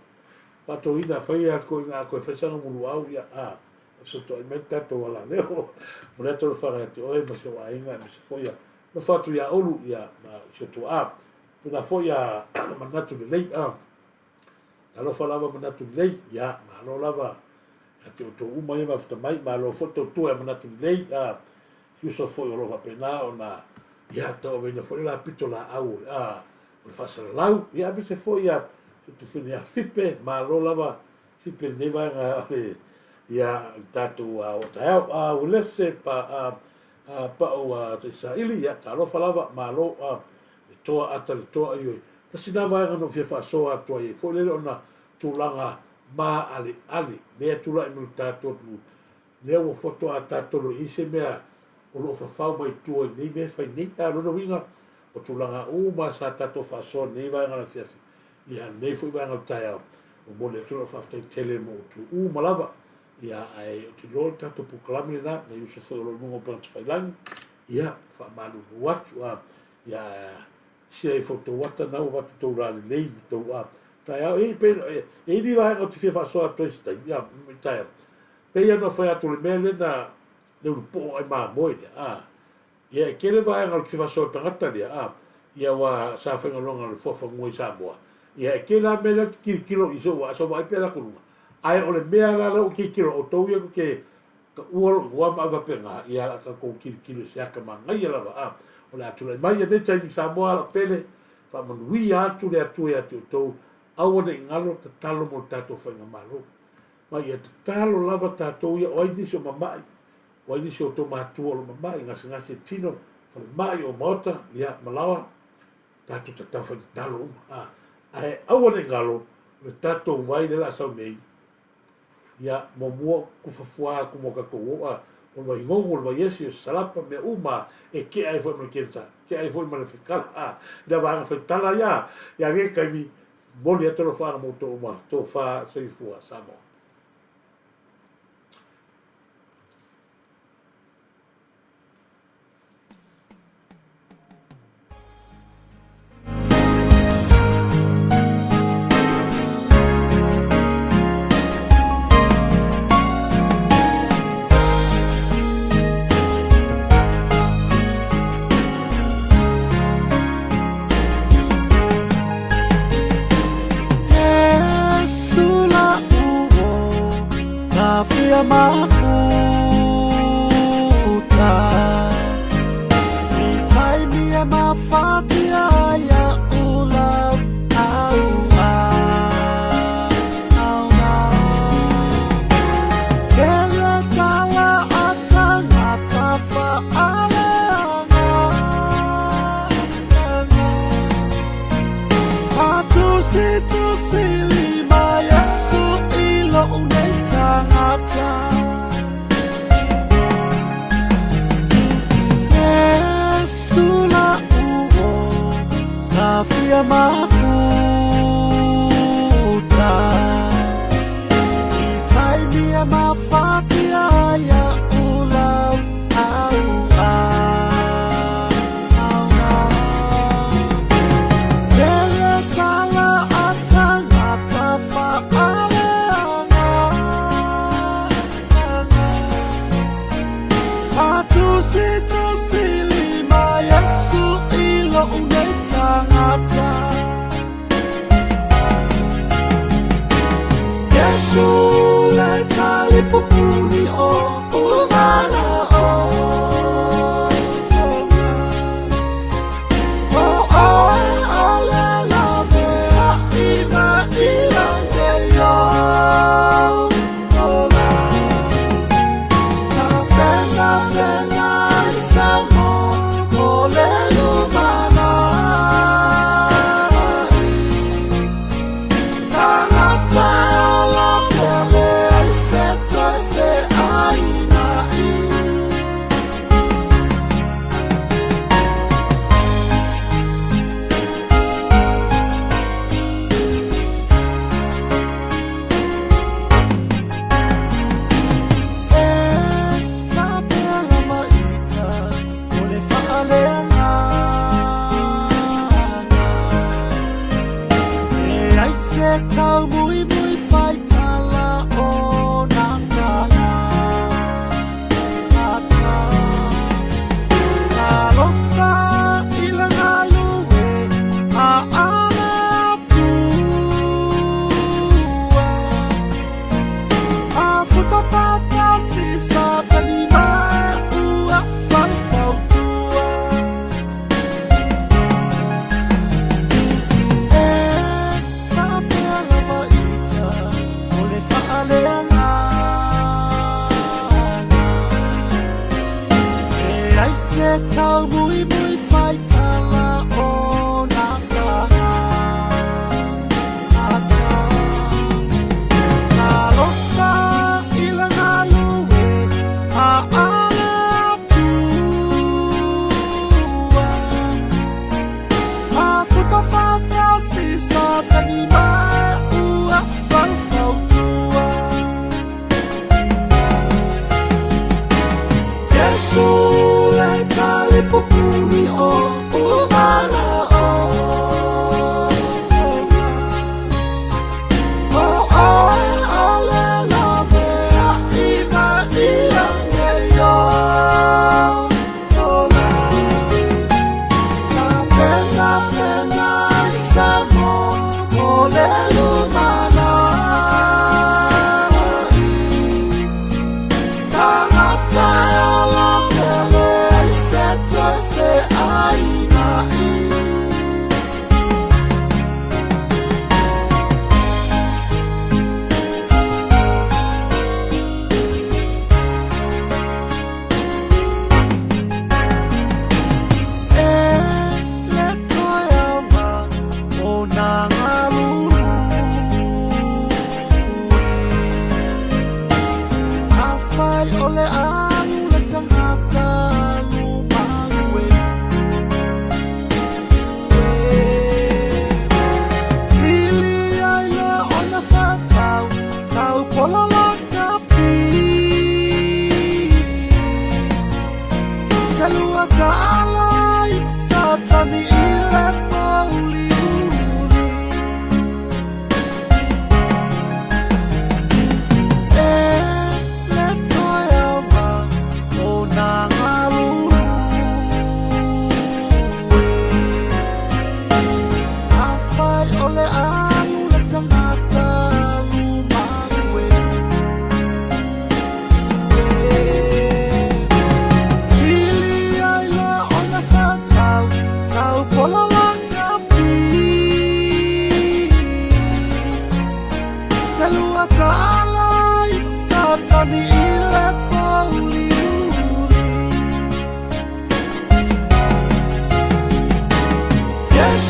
Faatauina, fai a koe nga koe fai sanga muluau ia a fesotoai mai le tatou alaleo. Momoli atu le fana ia te oe ma si ou aiga aemaise foi ia nofo atu ia Ulu ia ma si ou tuaa. Pena foi ia manatu lelei a talofa lava manatu lelei ia malo lava ia te outou uma ia mafuta mai malo foi tautua ia manatu lelei a si uso foi o lo o faapena ona ia tauaveina foi le lapito laau o le a o le faasalalau, ia aemaise foi ia Tufine ia Fipe, malo lava Fipe i lenei vaega o le ia le tatou o taeao. A Uelese pa a a pau a Taisaili, ia talofa lava, malo a le toa ata le toa ioe. Tasi na vaega na ou fia faasoa atu ai foi lele ona tulaga maaleale lea e tulai mai i le tatou atunuu, lea ua faatoa tatou le i ai se mea. o lo o fafau mai tua i nei mea e fai nei. A o lona uiga, o tulaga uma sa tatou faasoa i lenei vaega o le afiafi, ia lenei foi vaega o le taeao, momoli atu lau faafetai tele mo outou uma lava. Ia, ae ou te iloa o le tatou polokalame lena, nai uso foi o lo o i luga o upega tafailagi, ia, faamalulu atu, a, ia, sia ifo tou ata na ua avatu tou lalelei ma tou a, taeao. E, pe, e i ai ni vaega ou te fia faasoa atu ai se taimi, ia, taeao. Pei ona fai atu o le mea lea na, le ulupoo ai mamoe lea, a, Ia, e tele vaega o le faasoa tagata lea, a, ia aua sa faigaluega i le fuafanua i Samoa. Ia, e tele lava mea lea ou te tilotilo i sou aso vaai pea la atu luga. Ae o le mea la lea ou te tilotilo, o outou ia tou te taua lou igoa ma ave faapena, ia o le a tatou tilotilo i se ata manaia lava, a. O le a tulai mai i lenei taimi Samoa lau pele, faamanuia atu le Atua ia te outou, aua ne i galo tatalo mo le tatou faigamalo. Ma ia tatalo lava tatou ia, o ai nisi o mamai, O ai nisi o outou matua o lo o mamai, gasegase tino, falemai, o maota, ia, malaoa, tatou tatau fai tatalo uma. A, ae aua ne i galo, le tatou vai lea o le a sau nei, ia, muamua tufa fua atu mo tatou uo, a, o le Vaimono, o le Vaiesi, o Salapa, mea uma e tea ai foi ma le kensa, tea ai foi ma le fekala, a, i le vaega faitala ia, ia nei taimi, momoli atu alofaaga mo outou uma, tofa soifua Samoa.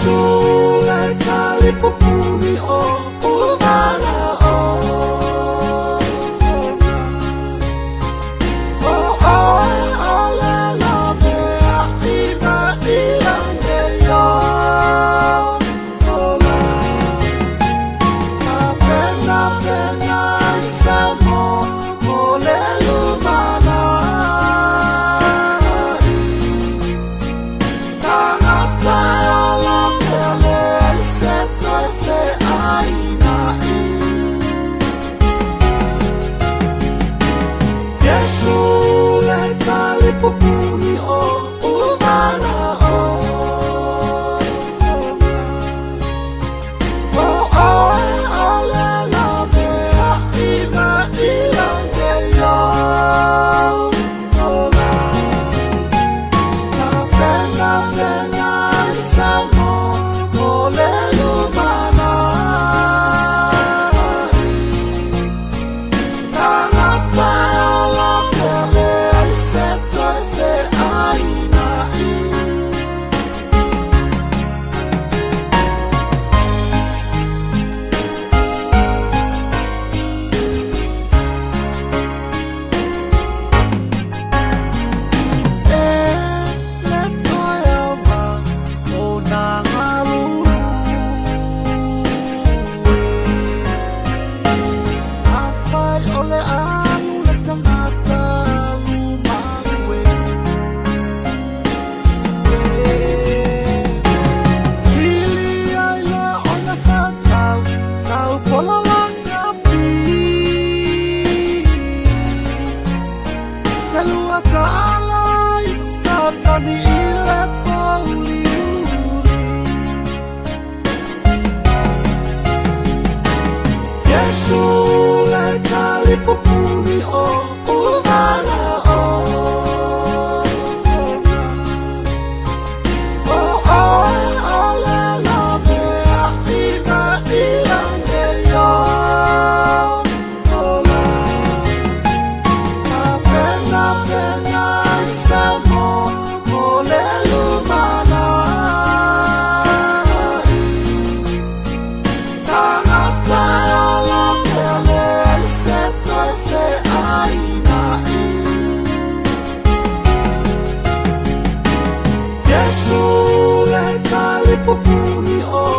Iesu le talipupuni o.